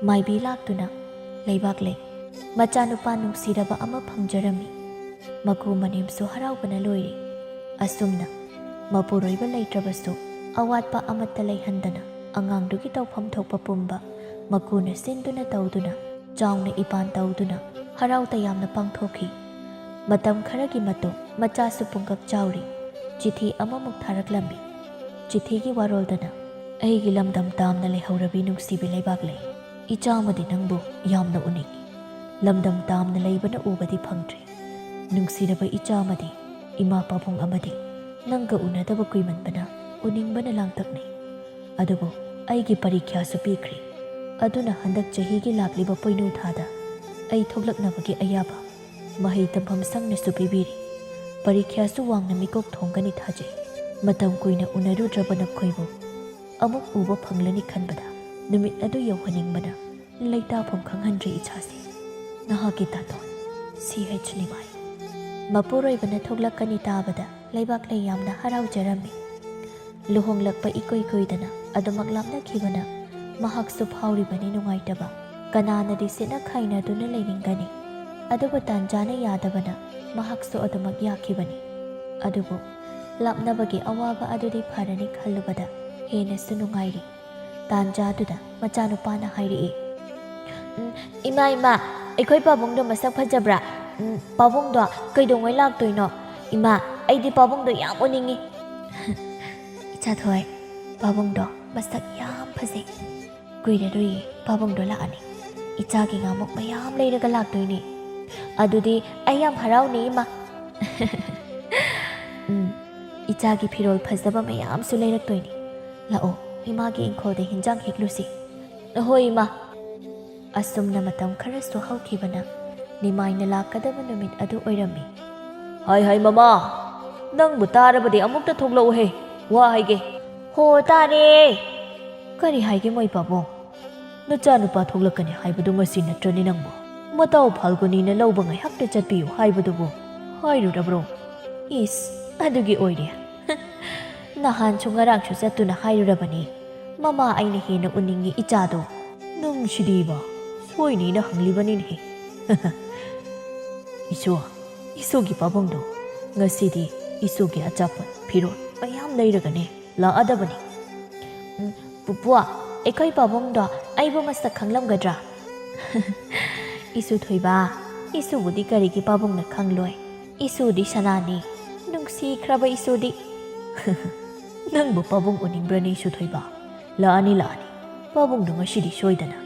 ꯃꯥꯏꯕꯤ ꯂꯥꯛꯇꯨꯅ ꯂꯩꯕꯥꯛꯂꯩ ꯃꯆꯥꯅꯨꯄꯥ ꯅꯨꯡꯁꯤꯔꯕ ꯑꯃ ꯐꯪꯖꯔꯝꯃꯤ꯫ ꯃꯀꯨ ꯃꯅꯦꯝꯁꯨ ꯍꯔꯥꯎꯕꯅ ꯂꯣꯏꯔꯦ꯫ ꯑꯁꯨꯝꯅ ꯃꯄꯨꯔꯣꯏꯕ ꯂꯩꯇ꯭ꯔꯕꯁꯨ ꯑꯋꯥꯠꯄ ꯑꯃꯠꯇ ꯂꯩꯍꯟꯗꯅ ꯑꯉꯥꯡꯗꯨꯒꯤ ꯇꯧꯐꯝ ꯊꯣꯛꯄ ꯄꯨꯝꯕ ꯃꯀꯨꯅ ꯁꯤꯟꯗꯨꯅ ꯇꯧꯗꯨꯅ, ꯆꯥꯎꯅ ꯏꯄꯥꯟ ꯇꯧꯗꯨꯅ ꯍꯔꯥꯎ ꯇꯌꯥꯝꯅ ꯄꯥꯡꯊꯣꯛꯈꯤ꯫ ꯃꯇꯝ ꯈꯔꯒꯤ ꯃꯇꯨꯡ ꯃꯆꯥꯁꯨ ꯄꯨꯡꯀꯛ ꯆꯥꯎꯔꯤ꯫ ꯆꯤꯊꯤ ꯑꯃꯃꯨꯛ ꯊꯥꯔꯛꯂꯝꯃꯤ꯫ ꯆꯤꯊꯤꯒꯤ ꯋꯥꯔꯣꯜꯗꯅ, "ꯑꯩꯒꯤ ꯂꯝꯗꯝ ꯇꯥꯝꯅ ꯂꯩꯍꯧꯔꯕꯤ ꯅꯨꯡꯁꯤꯕꯤ ꯂꯩꯕꯥꯛꯂꯩ, ꯏꯆꯥꯃꯗꯤ ꯅꯪꯕꯨ ꯌꯥꯝꯅ ꯎꯅꯤꯡꯏ꯫ ꯂꯝꯗꯝ ꯇꯥꯝꯅ ꯂꯩꯕꯅ ꯎꯕꯗꯤ ꯐꯪꯗ꯭ꯔꯤ꯫ ꯅꯨꯡꯁꯤꯔꯕ ꯏꯆꯥꯃꯗꯤ ꯏꯃꯥ ꯄꯥꯕꯨꯡ ꯑꯃꯗꯤ ꯅꯪꯒ ꯎꯅꯗꯕ ꯀꯨꯏꯃꯟꯕꯅ ꯎꯅꯤꯡꯕꯅ ꯂꯥꯡꯇꯛꯅꯩ꯫ ꯑꯗꯨꯕꯨ ꯑꯩꯒꯤ ꯄꯔꯤꯈ꯭ꯌꯥꯁꯨ ꯄꯤꯈ꯭ꯔꯤ꯫ ꯑꯗꯨꯅ ꯍꯟꯗꯛ ꯆꯍꯤꯒꯤ ꯂꯥꯛꯂꯤꯕ ꯄꯣꯏꯅꯨ ꯊꯥꯗ ꯑꯩ ꯊꯣꯛꯂꯛꯅꯕꯒꯤ ꯑꯌꯥꯕ ꯃꯍꯩ ꯇꯝꯐꯝ ꯁꯪꯅꯁꯨ ꯄꯤꯕꯤꯔꯤ꯫ ꯄꯔꯤꯈ꯭ꯌꯥꯁꯨ ꯋꯥꯡꯅ ꯃꯤꯀꯣꯛ ꯊꯣꯡꯒꯅꯤ ꯊꯥꯖꯩ꯫ ꯃꯇꯝ ꯀꯨꯏꯅ ꯎꯅꯔꯨꯗ꯭ꯔꯕ ꯅꯈꯣꯏꯕꯨ ꯑꯃꯨꯛ ꯎꯕ ꯐꯪꯂꯅꯤ ꯈꯟꯕꯗ ꯅꯨꯃꯤꯠ ꯑꯗꯨ ꯌꯧꯍꯟꯅꯤꯡꯕꯅ ꯂꯩꯇꯥꯐꯝ ꯈꯪꯍꯟꯗ꯭ꯔꯦ ꯏꯆꯥꯁꯦ꯫ ꯅꯍꯥꯛꯀꯤ ꯇꯥꯇꯣꯟ, ꯁꯤ ꯍꯩꯆ ꯅꯤꯃꯥꯏ꯫" ꯃꯄꯨꯔꯣꯏꯕꯅ ꯊꯣꯛꯂꯛꯀꯅꯤ ꯇꯥꯕꯗ ꯂꯩꯕꯥꯛꯂꯩ ꯌꯥꯝꯅ ꯍꯔꯥꯎꯖꯔꯝꯃꯤ꯫ ꯂꯨꯍꯣꯡꯂꯛꯄ ꯏꯀꯨꯏ ꯀꯨꯏꯗꯅ ꯑꯗꯨꯃꯛ ꯂꯥꯞꯅꯈꯤꯕꯅ ꯃꯍꯥꯛꯁꯨ ꯐꯥꯎꯔꯤꯕꯅꯤ ꯅꯨꯡꯉꯥꯏꯇꯕ꯫ ꯀꯅꯥꯅꯗꯤ ꯁꯤꯠꯅ ꯈꯥꯏꯅꯗꯨꯅ ꯂꯩꯅꯤꯡꯒꯅꯤ? ꯑꯗꯨꯕꯨ ꯇꯥꯟꯖꯥꯅ ꯌꯥꯗꯕꯅ ꯃꯍꯥꯛꯁꯨ ꯑꯗꯨꯃꯛ ꯌꯥꯈꯤꯕꯅꯤ꯫ ꯑꯗꯨꯕꯨ ꯂꯥꯞꯅꯕꯒꯤ ꯑꯋꯥꯕ ꯑꯗꯨꯗꯤ ꯐꯔꯅꯤ ꯈꯜꯂꯨꯕꯗ ꯍꯦꯟꯅꯁꯨ ꯅꯨꯡꯉꯥꯏꯔꯤ꯫ ꯇꯥꯟꯖꯥꯗꯨꯗ ꯃꯆꯥꯅꯨꯄꯥꯅ ꯍꯥꯏꯔꯛꯏ, "ꯎꯝ, ꯏꯃꯥ, ꯏꯃꯥ, ꯑꯩꯈꯣꯏ ꯄꯥꯕꯨꯡꯗꯣ ꯃꯁꯛ ꯐꯖꯕ꯭ꯔꯥ? ꯎꯝ, ꯄꯥꯕꯨꯡꯗꯣ ꯀꯩꯗꯧꯉꯩ ꯂꯥꯛꯇꯣꯏꯅꯣ? ꯏꯃꯥ, ꯑꯩꯗꯤ ꯄꯥꯕꯨꯡꯗꯣ ꯌꯥꯝ ꯎꯅꯤꯡꯉꯤ꯫" "ꯏꯆꯥꯊꯣꯏ, ꯄꯥꯕꯨꯡꯗꯣ ꯃꯁꯛ ꯌꯥꯝ ꯐꯖꯩ꯫ ꯀꯨꯏꯔꯔꯣꯏꯌꯦ, ꯄꯥꯕꯨꯡꯗꯣ ꯂꯥꯛꯑꯅꯤ꯫ ꯏꯆꯥꯒꯤ ꯉꯥꯃꯨꯛ ꯃꯌꯥꯝ ꯂꯩꯔꯒ ꯂꯥꯛꯇꯣꯏꯅꯦ꯫ ꯑꯗꯨꯗꯤ ꯑꯩ ꯌꯥꯝ ꯍꯔꯥꯎꯅꯤ, ꯏꯃꯥ꯫" "ꯎꯝ, ꯏꯆꯥꯒꯤ ꯐꯤꯔꯣꯜ ꯐꯖꯕ ꯃꯌꯥꯝꯁꯨ ꯂꯩꯔꯛꯇꯣꯏꯅꯤ꯫ ꯂꯥꯛꯑꯣ, ꯏꯃꯥꯒꯤ ꯏꯪꯈꯣꯜꯗ ꯍꯤꯟꯖꯥꯡ ꯍꯦꯛꯂꯨꯁꯤ꯫" "ꯍꯣꯏ, ꯏꯃꯥ꯫" ꯑꯁꯨꯝꯅ ꯃꯇꯝ ꯈꯔꯁꯨ ꯍꯧꯈꯤꯕꯅ ꯅꯤꯃꯥꯏꯅ ꯂꯥꯛꯀꯗꯕ ꯅꯨꯃꯤꯠ ꯑꯗꯨ ꯑꯣꯏꯔꯝꯃꯤ꯫ "ꯍꯥꯏ, ꯍꯥꯏ, ꯃꯃꯥ, ꯅꯪꯕꯨ ꯇꯥꯔꯕꯗꯤ ꯑꯃꯨꯛꯇ ꯊꯣꯛꯂꯛꯎꯍꯦ, ꯋꯥ ꯍꯥꯏꯒꯦ꯫" "ꯍꯣ, ꯇꯥꯔꯦ꯫" "ꯀꯔꯤ ꯍꯥꯏꯒꯦ, ꯃꯣꯏ ꯄꯥꯕꯨꯡ? ꯅꯆꯥꯅꯨꯄꯥ ꯊꯣꯛꯂꯛꯀꯅꯤ ꯍꯥꯏꯕꯗꯨ ꯉꯁꯤ ꯅꯠꯇ꯭ꯔꯅꯦ ꯅꯪꯕꯨ? ꯃꯇꯥꯎ ꯐꯥꯜꯒꯨꯅꯤꯅ ꯂꯧꯕ ꯉꯥꯏꯍꯥꯛꯇ ꯆꯠꯄꯤꯌꯨ ꯍꯥꯏꯕꯗꯨꯕꯨ ꯍꯥꯏꯔꯨꯔꯕ꯭ꯔꯣ?" "ꯏꯁ, ꯑꯗꯨꯒꯤ ꯑꯣꯏꯔꯦ꯫ ꯅꯍꯥꯟꯁꯨ ꯉꯔꯥꯡꯁꯨ ꯆꯠꯇꯨꯅ ꯍꯥꯏꯔꯨꯔꯕꯅꯤ꯫ ꯃꯃꯥ, ꯑꯩꯅ ꯍꯦꯟꯅ ꯎꯅꯤꯡꯉꯤ ꯏꯆꯥꯗꯣ꯫ ꯅꯪꯁꯤꯗꯤꯕ, ꯁꯣꯏꯅꯦꯅ ꯍꯪꯂꯤꯕꯅꯤꯅꯦꯍꯦ꯫ ꯏꯁꯨ, ꯏꯁꯨꯒꯤ ꯄꯥꯕꯨꯡꯗꯣ ꯉꯁꯤꯗꯤ ꯏꯁꯨꯒꯤ ꯑꯆꯥꯄꯣꯠ, ꯐꯤꯔꯣꯜ ꯃꯌꯥꯝ ꯂꯩꯔꯒꯅꯦ ꯂꯥꯛꯑꯗꯕꯅꯤ꯫ ꯎꯝ, ꯄꯨꯄꯨ, ꯑꯩꯈꯣꯏ ꯄꯥꯕꯨꯡꯗꯣ ꯑꯩꯕꯨ ꯃꯁꯛ ꯈꯪꯂꯝꯒꯗ꯭ꯔꯥ? ꯏꯁꯨ ꯊꯣꯏꯕ, ꯏꯁꯨꯕꯨꯗꯤ ꯀꯔꯤꯒꯤ ꯄꯥꯕꯨꯡꯅ ꯈꯪꯂꯣꯏ? ꯏꯁꯨꯗꯤ ꯁꯅꯥꯅꯤ, ꯅꯨꯡꯁꯤꯈ꯭ꯔꯕ ꯏꯁꯨꯗꯤ꯫ ꯅꯪꯕꯨ ꯄꯥꯕꯨꯡ ꯎꯅꯤꯡꯕ꯭ꯔꯅꯦ, ꯏꯁꯨ ꯊꯣꯏꯕ? ꯂꯥꯛꯑꯅꯤ, ꯂꯥꯛꯑꯅꯤ꯫ ꯄꯥꯕꯨꯡꯗꯣ ꯉꯁꯤꯗꯤ ꯁꯣꯏꯗꯅ꯫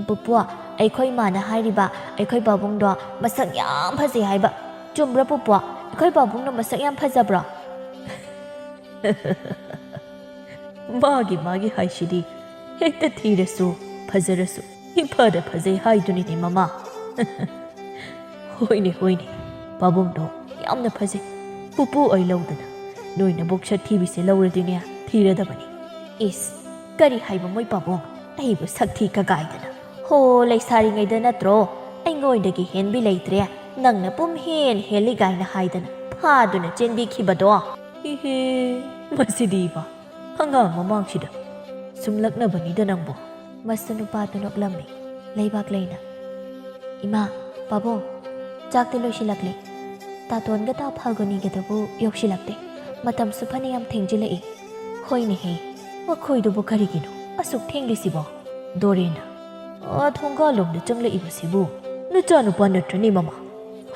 ꯄꯨꯄꯨ, ꯑꯩꯈꯣꯏ ꯃꯥꯅ ꯍꯥꯏꯔꯤꯕ ꯑꯩꯈꯣꯏ ꯄꯥꯕꯨꯡꯗꯣ ꯃꯁꯛ ꯌꯥꯝ ꯐꯖꯩ ꯍꯥꯏꯕ꯫ ꯆꯨꯝꯕ꯭ꯔꯥ ꯄꯨꯄꯨ? ꯑꯩꯈꯣꯏ ꯄꯥꯕꯨꯡꯗꯣ ꯃꯁꯛ ꯌꯥꯝ ꯐꯖꯕ꯭ꯔꯣ? ꯃꯥꯒꯤ, ꯃꯥꯒꯤ ꯍꯥꯏꯁꯤꯗꯤ, ꯍꯦꯛꯇ ꯊꯤꯔꯁꯨ, ꯐꯖꯔꯁꯨ, ꯏꯐꯗ ꯐꯖꯩ ꯍꯥꯏꯗꯨꯅꯤꯅꯦ, ꯃꯃꯥ꯫ ꯍꯣꯏꯅꯦ, ꯍꯣꯏꯅꯦ, ꯄꯥꯕꯨꯡꯗꯣ ꯌꯥꯝꯅ ꯐꯖꯩ꯫ ꯄꯨꯄꯨ ꯑꯩ ꯂꯧꯗꯅ ꯅꯣꯏ ꯅꯕꯨꯛ ꯁꯛꯊꯤꯕꯤꯁꯦ ꯂꯧꯔꯗꯤꯅꯦ, ꯊꯤꯔꯗꯕꯅꯤ꯫ ꯏꯁ, ꯀꯔꯤ ꯍꯥꯏꯕ ꯃꯣꯏ ꯄꯥꯕꯨꯡ? ꯑꯩꯕꯨ ꯁꯛꯊꯤ ꯀꯒꯥꯏꯗꯅ꯫ ꯍꯣ, ꯂꯩꯁꯥꯔꯤꯉꯩꯗ ꯅꯠꯇ꯭ꯔꯣ ꯑꯩꯉꯣꯟꯗꯒꯤ ꯍꯦꯟꯕꯤ ꯂꯩꯇ꯭ꯔꯦ, ꯅꯪꯅ ꯄꯨꯝ ꯍꯦꯟ ꯍꯦꯜꯂꯤ ꯀꯥꯏꯅ ꯍꯥꯏꯗꯅ ꯐꯥꯗꯨꯅ ꯆꯦꯟꯕꯤꯈꯤꯕꯗꯣ? ꯏꯍꯦ, ꯃꯁꯤꯗꯤꯕ, ꯑꯉꯥꯡ ꯃꯃꯥꯡꯁꯤꯗ ꯁꯨꯝꯂꯛꯅꯕꯅꯤꯗ ꯅꯪꯕꯨ꯫ ꯃꯁꯨ ꯅꯨꯄꯥꯗꯨ ꯅꯣꯛꯂꯝꯃꯤ, ꯂꯩꯕꯥꯛ ꯂꯩꯅ꯫ ꯏꯃꯥ, ꯄꯥꯕꯨꯡ, ꯆꯥꯛꯇꯤ ꯂꯣꯏꯁꯤꯜꯂꯛꯂꯦ꯫ ꯇꯥꯇꯣꯟꯒ ꯇꯥ ꯐꯥꯜꯒꯨꯅꯤꯒꯗꯕꯨ ꯌꯧꯁꯤꯜꯂꯛꯇꯦ꯫ ꯃꯇꯝꯁꯨ ꯐꯅꯌꯥꯝ ꯊꯦꯡꯖꯤꯜꯂꯛꯏ꯫ ꯍꯣꯏꯅꯦꯍꯦ, ꯃꯈꯣꯏꯗꯨꯕꯨ ꯀꯔꯤꯒꯤꯅꯣ ꯑꯁꯨꯛ ꯊꯦꯡꯂꯤꯁꯤꯕꯣ? ꯗꯣꯔꯦꯟꯅ, "ꯑꯥ, ꯊꯣꯡꯒꯥꯜꯂꯣꯝꯗ ꯆꯪꯂꯛꯏꯕꯁꯤꯕꯨ ꯅꯆꯥꯅꯨꯄꯥ ꯅꯠꯇ꯭ꯔꯅꯦ, ꯃꯃꯥ?"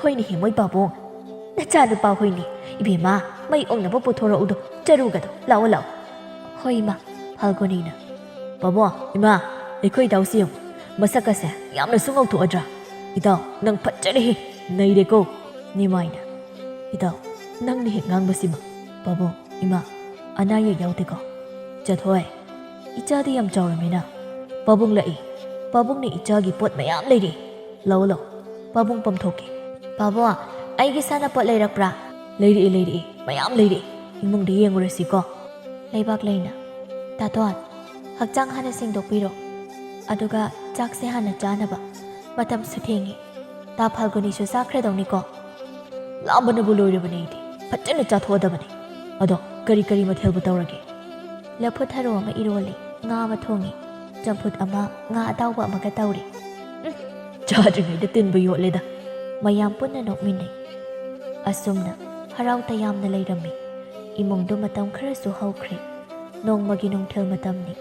"ꯍꯣꯏꯅꯦꯍꯦ, ꯃꯣꯏ ꯄꯥꯕꯨꯡ, ꯅꯆꯥꯅꯨꯄꯥ ꯍꯣꯏꯅꯦ꯫ ꯏꯕꯦꯝꯃ, ꯃꯩ ꯑꯣꯛꯅꯕ ꯄꯨꯊꯣꯔꯛꯎꯗꯣ, ꯆꯔꯨꯒꯗꯣ꯫ ꯂꯥꯛꯑꯣ, ꯂꯥꯛꯑꯣ꯫" "ꯍꯣꯏ, ꯏꯃꯥ꯫" ꯐꯥꯜꯒꯨꯅꯤꯅ, "ꯄꯥꯕꯨꯡ, ꯏꯃꯥ, ꯑꯩꯈꯣꯏ ꯏꯇꯥꯎꯁꯤ ꯌꯦꯡꯉꯨ, ꯃꯁꯛ ꯑꯁꯦ ꯌꯥꯝꯅꯁꯨ ꯉꯧꯊꯣꯛꯑꯗ꯭ꯔꯥ? ꯏꯇꯥꯎ, ꯅꯪ ꯐꯠꯖꯔꯦꯍꯦ, ꯅꯩꯔꯦꯀꯣ꯫" ꯅꯤꯃꯥꯏꯅ, "ꯏꯇꯥꯎ, ꯅꯪꯅ ꯍꯦꯛ ꯉꯥꯡꯕꯁꯤꯃ, ꯄꯥꯕꯨꯡ, ꯏꯃꯥ, ꯑꯅꯥ ꯑꯌꯦꯛ ꯌꯥꯎꯗꯦꯀꯣ? ꯆꯠꯊꯣꯏ, ꯏꯆꯥꯗꯤ ꯌꯥꯝ ꯆꯥꯎꯔꯝꯃꯤꯅ꯫ ꯄꯥꯕꯨꯡ ꯂꯥꯛꯏ, ꯄꯥꯕꯨꯡꯅ ꯏꯆꯥꯒꯤ ꯄꯣꯠ ꯃꯌꯥꯝ ꯂꯩꯔꯤ꯫ ꯂꯥꯛꯑꯣ, ꯂꯥꯛꯑꯣ, ꯄꯥꯕꯨꯡ ꯄꯝꯊꯣꯛꯀꯦ꯫" "ꯄꯥꯕꯨꯡ, ꯑꯩꯒꯤ ꯁꯥꯟꯅꯄꯣꯠ ꯂꯩꯔꯛꯄ꯭ꯔꯥ?" "ꯂꯩꯔꯛꯏ, ꯂꯩꯔꯛꯏ, ꯃꯌꯥꯝ ꯂꯩꯔꯛꯏ꯫ ꯏꯃꯨꯡꯗ ꯌꯦꯡꯉꯨꯔꯁꯤꯀꯣ꯫" ꯂꯩꯕꯥꯛ ꯂꯩꯅ, "ꯇꯥꯇꯣꯟ, ꯍꯛꯆꯥꯡ ꯍꯥꯟꯅ ꯁꯦꯡꯗꯣꯛꯄꯤꯔꯣ, ꯑꯗꯨꯒ ꯆꯥꯛꯁꯦ ꯍꯥꯟꯅ ꯆꯥꯅꯕ꯫ ꯃꯇꯝꯁꯨ ꯊꯦꯡꯉꯤ꯫ ꯇꯥ ꯐꯥꯜꯒꯨꯅꯤꯁꯨ ꯆꯥꯈ꯭ꯔꯗꯧꯅꯤꯀꯣ꯫" "ꯂꯥꯝꯕꯅꯕꯨ ꯂꯣꯏꯔꯕꯅꯦ ꯑꯩꯗꯤ꯫ ꯐꯖꯅ ꯆꯥꯊꯣꯛꯑꯗꯕꯅꯤ꯫ ꯑꯗꯣ "ꯀꯔꯤ ꯀꯔꯤ ꯃꯊꯦꯜꯕꯨ ꯇꯧꯔꯒꯦ?" "ꯂꯐꯨ ꯊꯔꯣ ꯑꯃ ꯏꯔꯣꯜꯂꯦ, ꯉꯥ ꯑꯃ ꯊꯣꯡꯉꯦ, ꯆꯝꯐꯨꯠ ꯑꯃ, ꯉꯥ ꯑꯇꯥꯎꯕ ꯑꯃꯒ ꯇꯧꯔꯦ"꯫ "ꯎꯝ, ꯆꯥꯗ꯭ꯔꯤꯉꯩꯗ ꯇꯤꯟꯕꯨ ꯌꯣꯠꯂꯦꯗ"꯫ ꯃꯌꯥꯝ ꯄꯨꯟꯅ ꯅꯣꯛꯃꯤꯟꯅꯩ꯫ ꯑꯁꯨꯝꯅ ꯍꯔꯥꯎ ꯇꯌꯥꯝꯅ ꯂꯩꯔꯝꯃꯤ꯫ ꯏꯃꯨꯡꯗꯨ ꯃꯇꯝ ꯈꯔꯁꯨ ꯍꯧꯈ꯭ꯔꯦ꯫ ꯅꯣꯡꯃꯒꯤ ꯅꯨꯡꯊꯤꯜ ꯃꯇꯝꯅꯤ꯫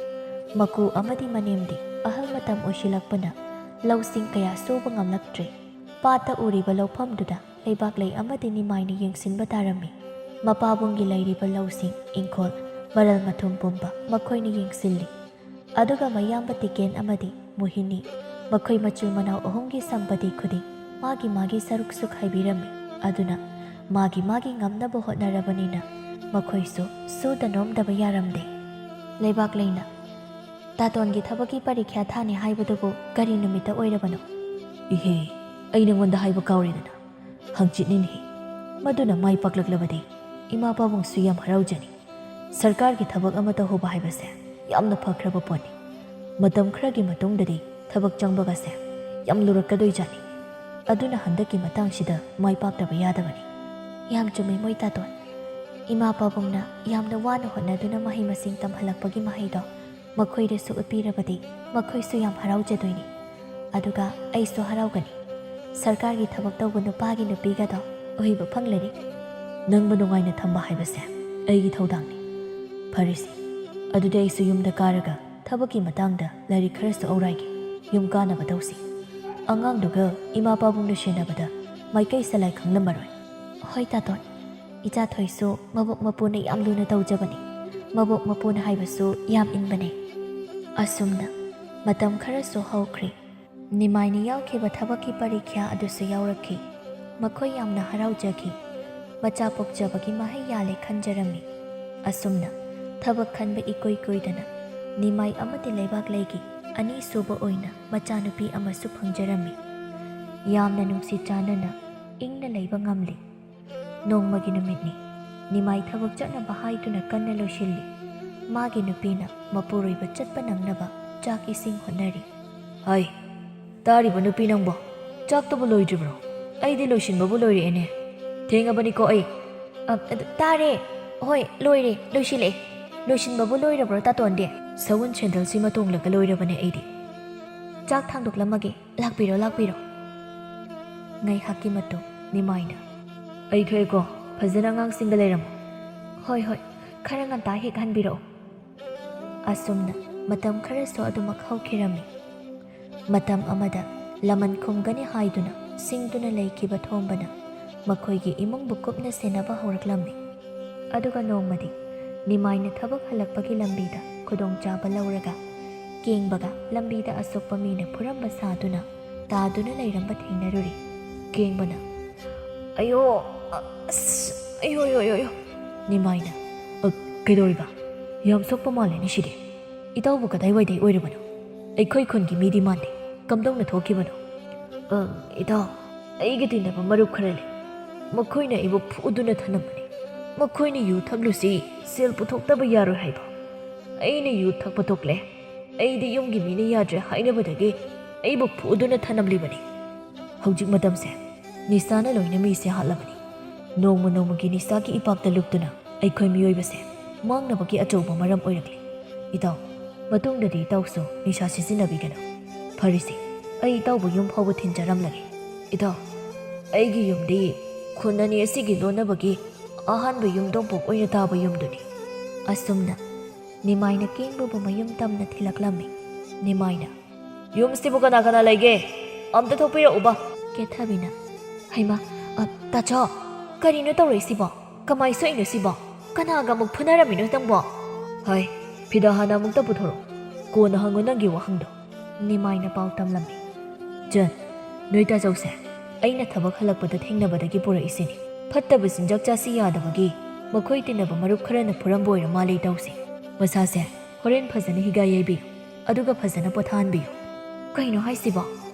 ꯃꯀꯨ ꯑꯃꯗꯤ ꯃꯅꯦꯝꯗꯤ ꯑꯍꯜ ꯃꯇꯝ ꯑꯣꯏꯁꯤꯜꯂꯛꯄꯅ ꯂꯧꯁꯤꯡ ꯀꯌꯥ ꯁꯨꯕ ꯉꯝꯂꯛꯇ꯭ꯔꯦ꯫ ꯄꯥꯠꯇ ꯎꯔꯤꯕ ꯂꯧꯐꯝꯗꯨꯗ ꯂꯩꯕꯥꯛꯂꯩ ꯑꯃꯗꯤ ꯅꯤꯃꯥꯏꯅ ꯌꯦꯡꯁꯤꯟꯕ ꯇꯥꯔꯝꯃꯤ꯫ ꯃꯄꯥꯕꯨꯡꯒꯤ ꯂꯩꯔꯤꯕ ꯂꯧꯁꯤꯡ, ꯏꯪꯈꯣꯜ, ꯃꯔꯜ ꯃꯊꯨꯝ ꯄꯨꯝꯕ ꯃꯈꯣꯏꯅ ꯌꯦꯡꯁꯤꯜꯂꯤ꯫ ꯑꯗꯨꯒ ꯃꯌꯥꯝꯕ ꯇꯤꯀꯦꯟ ꯑꯃꯗꯤ ꯃꯣꯍꯤꯅꯤ, ꯃꯈꯣꯏ ꯃꯆꯤꯟ ꯃꯅꯥꯎ ꯑꯍꯨꯝꯒꯤ ꯁꯝꯄꯇꯤ ꯈꯨꯗꯤꯡ ꯃꯥꯒꯤ ꯃꯥꯒꯤ ꯁꯔꯨꯛꯁꯨ ꯈꯥꯏꯕꯤꯔꯝꯃꯤ꯫ ꯑꯗꯨꯅ ꯃꯥꯒꯤ ꯃꯥꯒꯤ ꯉꯝꯅꯕ ꯍꯣꯠꯅꯔꯕꯅꯤꯅ ꯃꯈꯣꯏꯁꯨ ꯁꯨꯗ ꯅꯣꯝꯗꯕ ꯌꯥꯔꯝꯗꯦ꯫ ꯂꯩꯕꯥꯛꯂꯩꯅ, "ꯇꯥꯇꯣꯟꯒꯤ ꯊꯕꯛꯀꯤ ꯄꯔꯤꯈ꯭ꯌꯥ ꯊꯥꯅꯤ ꯍꯥꯏꯕꯗꯨꯕꯨ ꯀꯔꯤ ꯅꯨꯃꯤꯠꯇ ꯑꯣꯏꯔꯕꯅꯣ?" "ꯏꯍꯦ, ꯑꯩ ꯅꯉꯣꯟꯗ ꯍꯥꯏꯕ ꯀꯥꯎꯔꯦꯗꯅ꯫ ꯍꯪꯆꯤꯠꯅꯤꯅꯦꯍꯦ꯫ ꯃꯗꯨꯅ ꯃꯥꯏ ꯄꯥꯛꯂꯛꯂꯕꯗꯤ ꯏꯃꯥ ꯄꯥꯕꯨꯡꯁꯨ ꯌꯥꯝ ꯍꯔꯥꯎꯖꯅꯤ꯫ ꯁꯔꯀꯥꯔꯒꯤ ꯊꯕꯛ ꯑꯃ ꯇꯧꯍꯧꯕ ꯍꯥꯏꯕꯁꯦ ꯌꯥꯝꯅ ꯐꯈ꯭ꯔꯕ ꯄꯣꯠꯅꯤ꯫ ꯃꯇꯝ ꯈꯔꯒꯤ ꯃꯇꯨꯡꯗꯗꯤ ꯊꯕꯛ ꯆꯪꯕꯒꯁꯦ ꯌꯥꯝ ꯂꯨꯔꯛꯀꯗꯣꯏꯖꯥꯠꯅꯤ꯫ ꯑꯗꯨꯅ ꯍꯟꯗꯛꯀꯤ ꯃꯇꯥꯡꯁꯤꯗ ꯃꯥꯏ ꯄꯥꯛꯇꯕ ꯌꯥꯗꯕꯅꯤ"꯫ "ꯌꯥꯝ ꯆꯨꯝꯃꯤ ꯃꯣꯏ ꯇꯥꯇꯣꯟ꯫ ꯏꯃꯥ ꯄꯥꯕꯨꯡꯅ ꯌꯥꯝꯅ ꯋꯥꯅ ꯍꯣꯠꯅꯗꯨꯅ ꯃꯍꯩ ꯃꯁꯤꯡ ꯇꯝꯍꯜꯂꯛꯄꯒꯤ ꯃꯍꯩꯗꯣ ꯃꯈꯣꯏꯗꯁꯨ ꯎꯠꯄꯤꯔꯕꯗꯤ ꯃꯈꯣꯏꯁꯨ ꯌꯥꯝ ꯍꯔꯥꯎꯖꯗꯣꯏꯅꯤ꯫ ꯑꯗꯨꯒ ꯑꯩꯁꯨ ꯍꯔꯥꯎꯒꯅꯤ꯫ ꯁꯔꯀꯥꯔꯒꯤ ꯊꯕꯛ ꯇꯧꯕ ꯅꯨꯄꯥꯒꯤ ꯅꯨꯄꯤꯒꯗꯣ ꯎꯍꯩꯕ ꯐꯪꯂꯅꯤ"꯫ "ꯅꯪꯕꯨ ꯅꯨꯡꯉꯥꯏꯅ ꯊꯝꯕ ꯍꯥꯏꯕꯁꯦ ꯑꯩꯒꯤ ꯊꯧꯗꯥꯡꯅꯤ꯫ ꯐꯔꯦꯁꯦ, ꯑꯗꯨꯗꯤ ꯑꯩꯁꯨ ꯌꯨꯝꯗ ꯀꯥꯔꯒ ꯊꯕꯛꯀꯤ ꯃꯇꯥꯡꯗ ꯂꯥꯏꯔꯤꯛ ꯈꯔꯁꯨ ꯑꯧꯔꯥꯏꯒꯦ꯫ ꯌꯨꯝ ꯀꯥꯅꯕ ꯇꯧꯁꯤ꯫ ꯑꯉꯥꯡꯗꯨꯒ ꯏꯃꯥ ꯄꯥꯕꯨꯡꯅ ꯁꯦꯟꯅꯕꯗ ꯃꯥꯏꯀꯩ ꯁꯂꯥꯏ ꯈꯪꯂꯝꯃꯔꯣꯏ"꯫ "ꯍꯣꯏ ꯇꯥꯇꯣꯟ, ꯏꯆꯥ ꯊꯣꯏꯁꯨ ꯃꯕꯣꯛ ꯃꯄꯨꯅ ꯌꯥꯝ ꯂꯨꯅ ꯇꯧꯖꯕꯅꯤ꯫ ꯃꯕꯣꯛ ꯃꯄꯨꯅ ꯍꯥꯏꯕꯁꯨ ꯌꯥꯝ ꯏꯟꯕꯅꯦ"꯫ ꯑꯁꯨꯝꯅ ꯃꯇꯝ ꯈꯔꯁꯨ ꯍꯧꯈ꯭ꯔꯦ꯫ ꯅꯤꯃꯥꯏꯅ ꯌꯥꯎꯈꯤꯕ ꯊꯕꯛꯀꯤ ꯄꯔꯤꯈ꯭ꯌꯥ ꯑꯗꯨꯁꯨ ꯌꯥꯎꯔꯛꯈꯤ꯫ ꯃꯈꯣꯏ ꯌꯥꯝꯅ ꯍꯔꯥꯎꯖꯈꯤ꯫ ꯃꯆꯥ ꯄꯣꯛꯆꯕꯒꯤ ꯃꯍꯩ ꯌꯥꯜꯂꯦ ꯈꯟꯖꯔꯝꯃꯤ꯫ ꯑꯁꯨꯝꯅ ꯊꯕꯛ ꯈꯟꯕ ꯏꯀꯨꯏ ꯀꯨꯏꯗꯅ ꯅꯤꯃꯥꯏ ꯑꯃꯗꯤ ꯂꯩꯕꯥꯛꯂꯩꯒꯤ ꯑꯅꯤꯁꯨꯕ ꯑꯣꯏꯅ ꯃꯆꯥꯅꯨꯄꯤ ꯑꯃꯁꯨ ꯐꯪꯖꯔꯝꯃꯤ꯫ ꯌꯥꯝꯅ ꯅꯨꯡꯁꯤ ꯆꯥꯟꯅꯅ ꯏꯪꯅ ꯂꯩꯕ ꯉꯝꯂꯤ꯫ ꯅꯣꯡꯃꯒꯤ ꯅꯨꯃꯤꯠꯅꯤ꯫ ꯅꯤꯃꯥꯏ ꯊꯕꯛ ꯆꯠꯅꯕ ꯍꯥꯏꯗꯨꯅ ꯀꯟꯅ ꯂꯣꯏꯁꯤꯜꯂꯤ꯫ ꯃꯥꯒꯤ ꯅꯨꯄꯤꯅ ꯃꯄꯨꯔꯣꯏꯕ ꯆꯠꯄ ꯅꯪꯅꯕ ꯆꯥꯛ ꯏꯁꯤꯡ ꯍꯣꯠꯅꯔꯤ꯫ "ꯍꯥꯏ, ꯇꯥꯔꯤꯕ ꯅꯨꯄꯤ ꯅꯪꯕꯣ, ꯆꯥꯛꯇꯨꯕꯨ ꯂꯣꯏꯗ꯭ꯔꯤꯕ꯭ꯔꯣ? ꯑꯩꯗꯤ ꯂꯣꯏꯁꯤꯟꯕꯕꯨ ꯂꯣꯏꯔꯦꯅꯦ꯫ ꯊꯦꯡꯉꯕꯅꯤꯀꯣ ꯑꯩ"꯫ "ꯑ, ꯑꯗꯨ ꯇꯥꯔꯦ"꯫ ꯍꯣꯏ, ꯂꯣꯏꯔꯦ, ꯂꯣꯏꯁꯤꯜꯂꯛꯑꯦ꯫ ꯂꯣꯏꯁꯤꯟꯕꯕꯨ ꯂꯣꯏꯔꯕ꯭ꯔꯣ, ꯇꯥꯇꯣꯟꯗꯤ? ꯁꯎꯟ ꯁꯦꯟꯗꯜꯁꯤꯃ ꯇꯣꯡꯂꯒ ꯂꯣꯏꯔꯕꯅꯦ ꯑꯩꯗꯤ꯫ ꯆꯥꯛ ꯊꯥꯡꯗꯣꯛꯂꯝꯃꯒꯦ, ꯂꯥꯛꯄꯤꯔꯣ, ꯂꯥꯛꯄꯤꯔꯣ꯫ ꯉꯥꯏꯍꯥꯛꯀꯤ ꯃꯇꯨꯡ ꯅꯤꯃꯥꯏꯅ, "ꯑꯩ ꯊꯣꯛꯑꯦꯀꯣ, ꯐꯖꯅ ꯑꯉꯥꯡꯁꯤꯡꯒ ꯂꯩꯔꯝꯃꯣ꯫" "ꯍꯣꯏ, ꯍꯣꯏ, ꯈꯔ ꯉꯟꯇꯥ ꯍꯦꯛ ꯍꯟꯕꯤꯔꯛꯑꯣ꯫" ꯑꯁꯨꯝꯅ ꯃꯇꯝ ꯈꯔꯁꯨ ꯑꯗꯨꯃꯛ ꯍꯧꯈꯤꯔꯝꯃꯤ꯫ ꯃꯇꯝ ꯑꯃꯗ ꯂꯃꯟ ꯈꯨꯝꯒꯅꯤ ꯍꯥꯏꯗꯨꯅ ꯁꯤꯡꯗꯨꯅ ꯂꯩꯈꯤꯕ ꯊꯣꯝꯕꯅ ꯃꯈꯣꯏꯒꯤ ꯏꯃꯨꯡꯕꯨ ꯀꯨꯞꯅ ꯁꯦꯟꯅꯕ ꯍꯧꯔꯛꯂꯝꯃꯤ꯫ ꯑꯗꯨꯒ ꯅꯣꯡꯃꯗꯤ ꯅꯤꯃꯥꯏꯅ ꯊꯕꯛ ꯍꯜꯂꯛꯄꯒꯤ ꯂꯝꯕꯤꯗ ꯈꯨꯗꯣꯡꯆꯥꯕ ꯂꯧꯔꯒ ꯀꯦꯡꯕꯒ ꯂꯝꯕꯤꯗ ꯑꯁꯣꯛꯄ ꯃꯤꯅ ꯐꯨꯔꯝꯕ ꯁꯥꯗꯨꯅ ꯇꯥꯗꯨꯅ ꯂꯩꯔꯝꯕ ꯊꯦꯡꯅꯔꯨꯔꯤ꯫ ꯀꯦꯡꯕꯅ, "ꯑꯌꯣ, ꯑꯁ, ꯑꯌꯣ, ꯑꯌꯣ, ꯑꯌꯣ, ꯑꯌꯣ꯫" ꯅꯤꯃꯥꯏꯅ, "ꯑ, ꯀꯩꯗꯧꯔꯤꯕ? ꯌꯥꯝ ꯁꯣꯛꯄ ꯃꯥꯜꯂꯦꯅꯦ ꯁꯤꯗꯤ꯫ ꯏꯇꯥꯎꯕꯨ ꯀꯗꯥꯏꯋꯥꯏꯗꯩ ꯑꯣꯏꯔꯕꯅꯣ? ꯑꯩꯈꯣꯏ ꯈꯨꯟꯒꯤ ꯃꯤꯗꯤ ꯃꯥꯟꯗꯦ꯫ ꯀꯝꯗꯧꯅ ꯊꯣꯛꯈꯤꯕꯅꯣ?" "ꯑ, ꯏꯇꯥꯎ, ꯑꯩꯒ ꯇꯤꯟꯅꯕ ꯃꯔꯨꯞ ꯈꯔ ꯂꯩ꯫ ꯃꯈꯣꯏꯅ ꯑꯩꯕꯨ ꯐꯨꯗꯨꯅ ꯊꯅꯝꯕꯅꯤ꯫ ꯃꯈꯣꯏꯅ ꯌꯨ ꯊꯛꯂꯨꯁꯤ, ꯁꯦꯜ ꯄꯨꯊꯣꯛꯇꯕ ꯌꯥꯔꯣꯏ ꯍꯥꯏꯕ꯫ ꯑꯩꯅ ꯌꯨ ꯊꯛꯄ ꯇꯣꯛꯂꯦ꯫ ꯑꯩꯗꯤ ꯌꯨꯝꯒꯤ ꯃꯤꯅ ꯌꯥꯗ꯭ꯔꯦ ꯍꯥꯏꯅꯕꯗꯒꯤ ꯑꯩꯕꯨ ꯐꯨꯗꯨꯅ ꯊꯅꯝꯂꯤꯕꯅꯤ꯫ ꯍꯧꯖꯤꯛ ꯃꯇꯝꯁꯦ ꯅꯤꯁꯥꯅ ꯂꯣꯏꯅ ꯃꯤꯁꯦ ꯍꯥꯠꯂꯕꯅꯤ꯫ ꯅꯣꯡꯃ ꯅꯣꯡꯃꯒꯤ ꯅꯤꯁꯥꯒꯤ ꯏꯄꯥꯛꯇ ꯂꯨꯞꯇꯨꯅ ꯑꯩꯈꯣꯏ ꯃꯤꯑꯣꯏꯕꯁꯦ ꯃꯥꯡꯅꯕꯒꯤ ꯑꯆꯧꯕ ꯃꯔꯝ ꯑꯣꯏꯔꯛꯂꯤ꯫ ꯏꯇꯥꯎ, ꯃꯇꯨꯡꯗꯗꯤ ꯏꯇꯥꯎꯁꯨ ꯅꯤꯁꯥ ꯁꯤꯖꯤꯟꯅꯕꯤꯒꯅꯨ꯫ ꯐꯔꯦꯁꯦ, ꯑꯩ ꯏꯇꯥꯎꯕꯨ ꯌꯨꯝ ꯐꯥꯎꯕ ꯊꯤꯟꯖꯔꯝꯂꯒꯦ꯫ ꯏꯇꯥꯎ, ꯑꯩꯒꯤ ꯌꯨꯝꯗꯤ ꯈꯨꯟ ꯑꯅꯤ ꯑꯁꯤꯒꯤ ꯂꯣꯟꯅꯕꯒꯤ ꯑꯍꯥꯟꯕ ꯌꯨꯝꯗꯣꯡꯄꯣꯛ ꯑꯣꯏꯅ ꯇꯥꯕ ꯌꯨꯝꯗꯨꯅꯤ꯫" ꯑꯁꯨꯝꯅ ꯅꯤꯃꯥꯏꯅ ꯀꯦꯡꯕꯕꯨ ꯃꯌꯨꯝ ꯇꯝꯅ ꯊꯤꯜꯂꯛꯂꯝꯃꯤ꯫ ꯅꯤꯃꯥꯏꯅ, "ꯌꯨꯝꯁꯤꯕꯨ ꯀꯅꯥ ꯀꯅꯥ ꯂꯩꯒꯦ? ꯑꯝꯇ ꯊꯣꯛꯄꯤꯔꯛꯎꯕ꯫" ꯀꯦꯊꯕꯤꯅ, "ꯍꯩꯃꯥ, ꯑ, ꯇꯥꯆꯧ, ꯀꯔꯤꯅꯣ ꯇꯧꯔꯛꯏꯁꯤꯕꯣ? ꯀꯃꯥꯏ ꯁꯣꯛꯏꯅꯣ ꯁꯤꯕꯣ? ꯀꯅꯥꯒ ꯑꯃꯨꯛ ꯐꯨꯅꯔꯝꯃꯤꯅꯣ ꯅꯪꯕꯣ?" "ꯍꯥꯏ, ꯐꯤꯗꯥ ꯍꯥꯟꯅ ꯑꯃꯨꯛꯇ ꯄꯨꯊꯣꯔꯛꯑꯣ, ꯀꯣꯟꯅ ꯍꯪꯉꯨ ꯅꯪꯒꯤ ꯋꯥꯍꯪꯗꯣ꯫" ꯅꯤꯃꯥꯏꯅ ꯄꯥꯎ ꯇꯝꯂꯝꯃꯤ꯫ "ꯆꯟ, ꯅꯣꯏ ꯇꯥꯆꯧꯁꯦ ꯑꯩꯅ ꯊꯕꯛ ꯍꯜꯂꯛꯄꯗ ꯊꯦꯡꯅꯕꯗꯒꯤ ꯄꯨꯔꯛꯏꯁꯤꯅꯤ꯫ ꯐꯠꯇꯕ ꯆꯤꯟꯖꯥꯛ ꯆꯥꯁꯤ ꯌꯥꯗꯕꯒꯤ ꯃꯈꯣꯏ ꯇꯤꯟꯅꯕ ꯃꯔꯨꯞ ꯈꯔꯅ ꯐꯨꯔꯝꯕ ꯑꯣꯏꯔ ꯃꯥꯜꯂꯦ ꯏꯇꯥꯎꯁꯦ꯫ ꯃꯁꯥꯁꯦ ꯍꯣꯔꯦꯟ ꯐꯖꯅ ꯍꯤꯒꯥꯏ ꯌꯩꯕꯤꯌꯨ, ꯑꯗꯨꯒ ꯐꯖꯅ ꯄꯣꯊꯥꯍꯟꯕꯤꯌꯨ꯫" "ꯀꯩꯅꯣ ꯍꯥꯏꯁꯤꯕꯣ?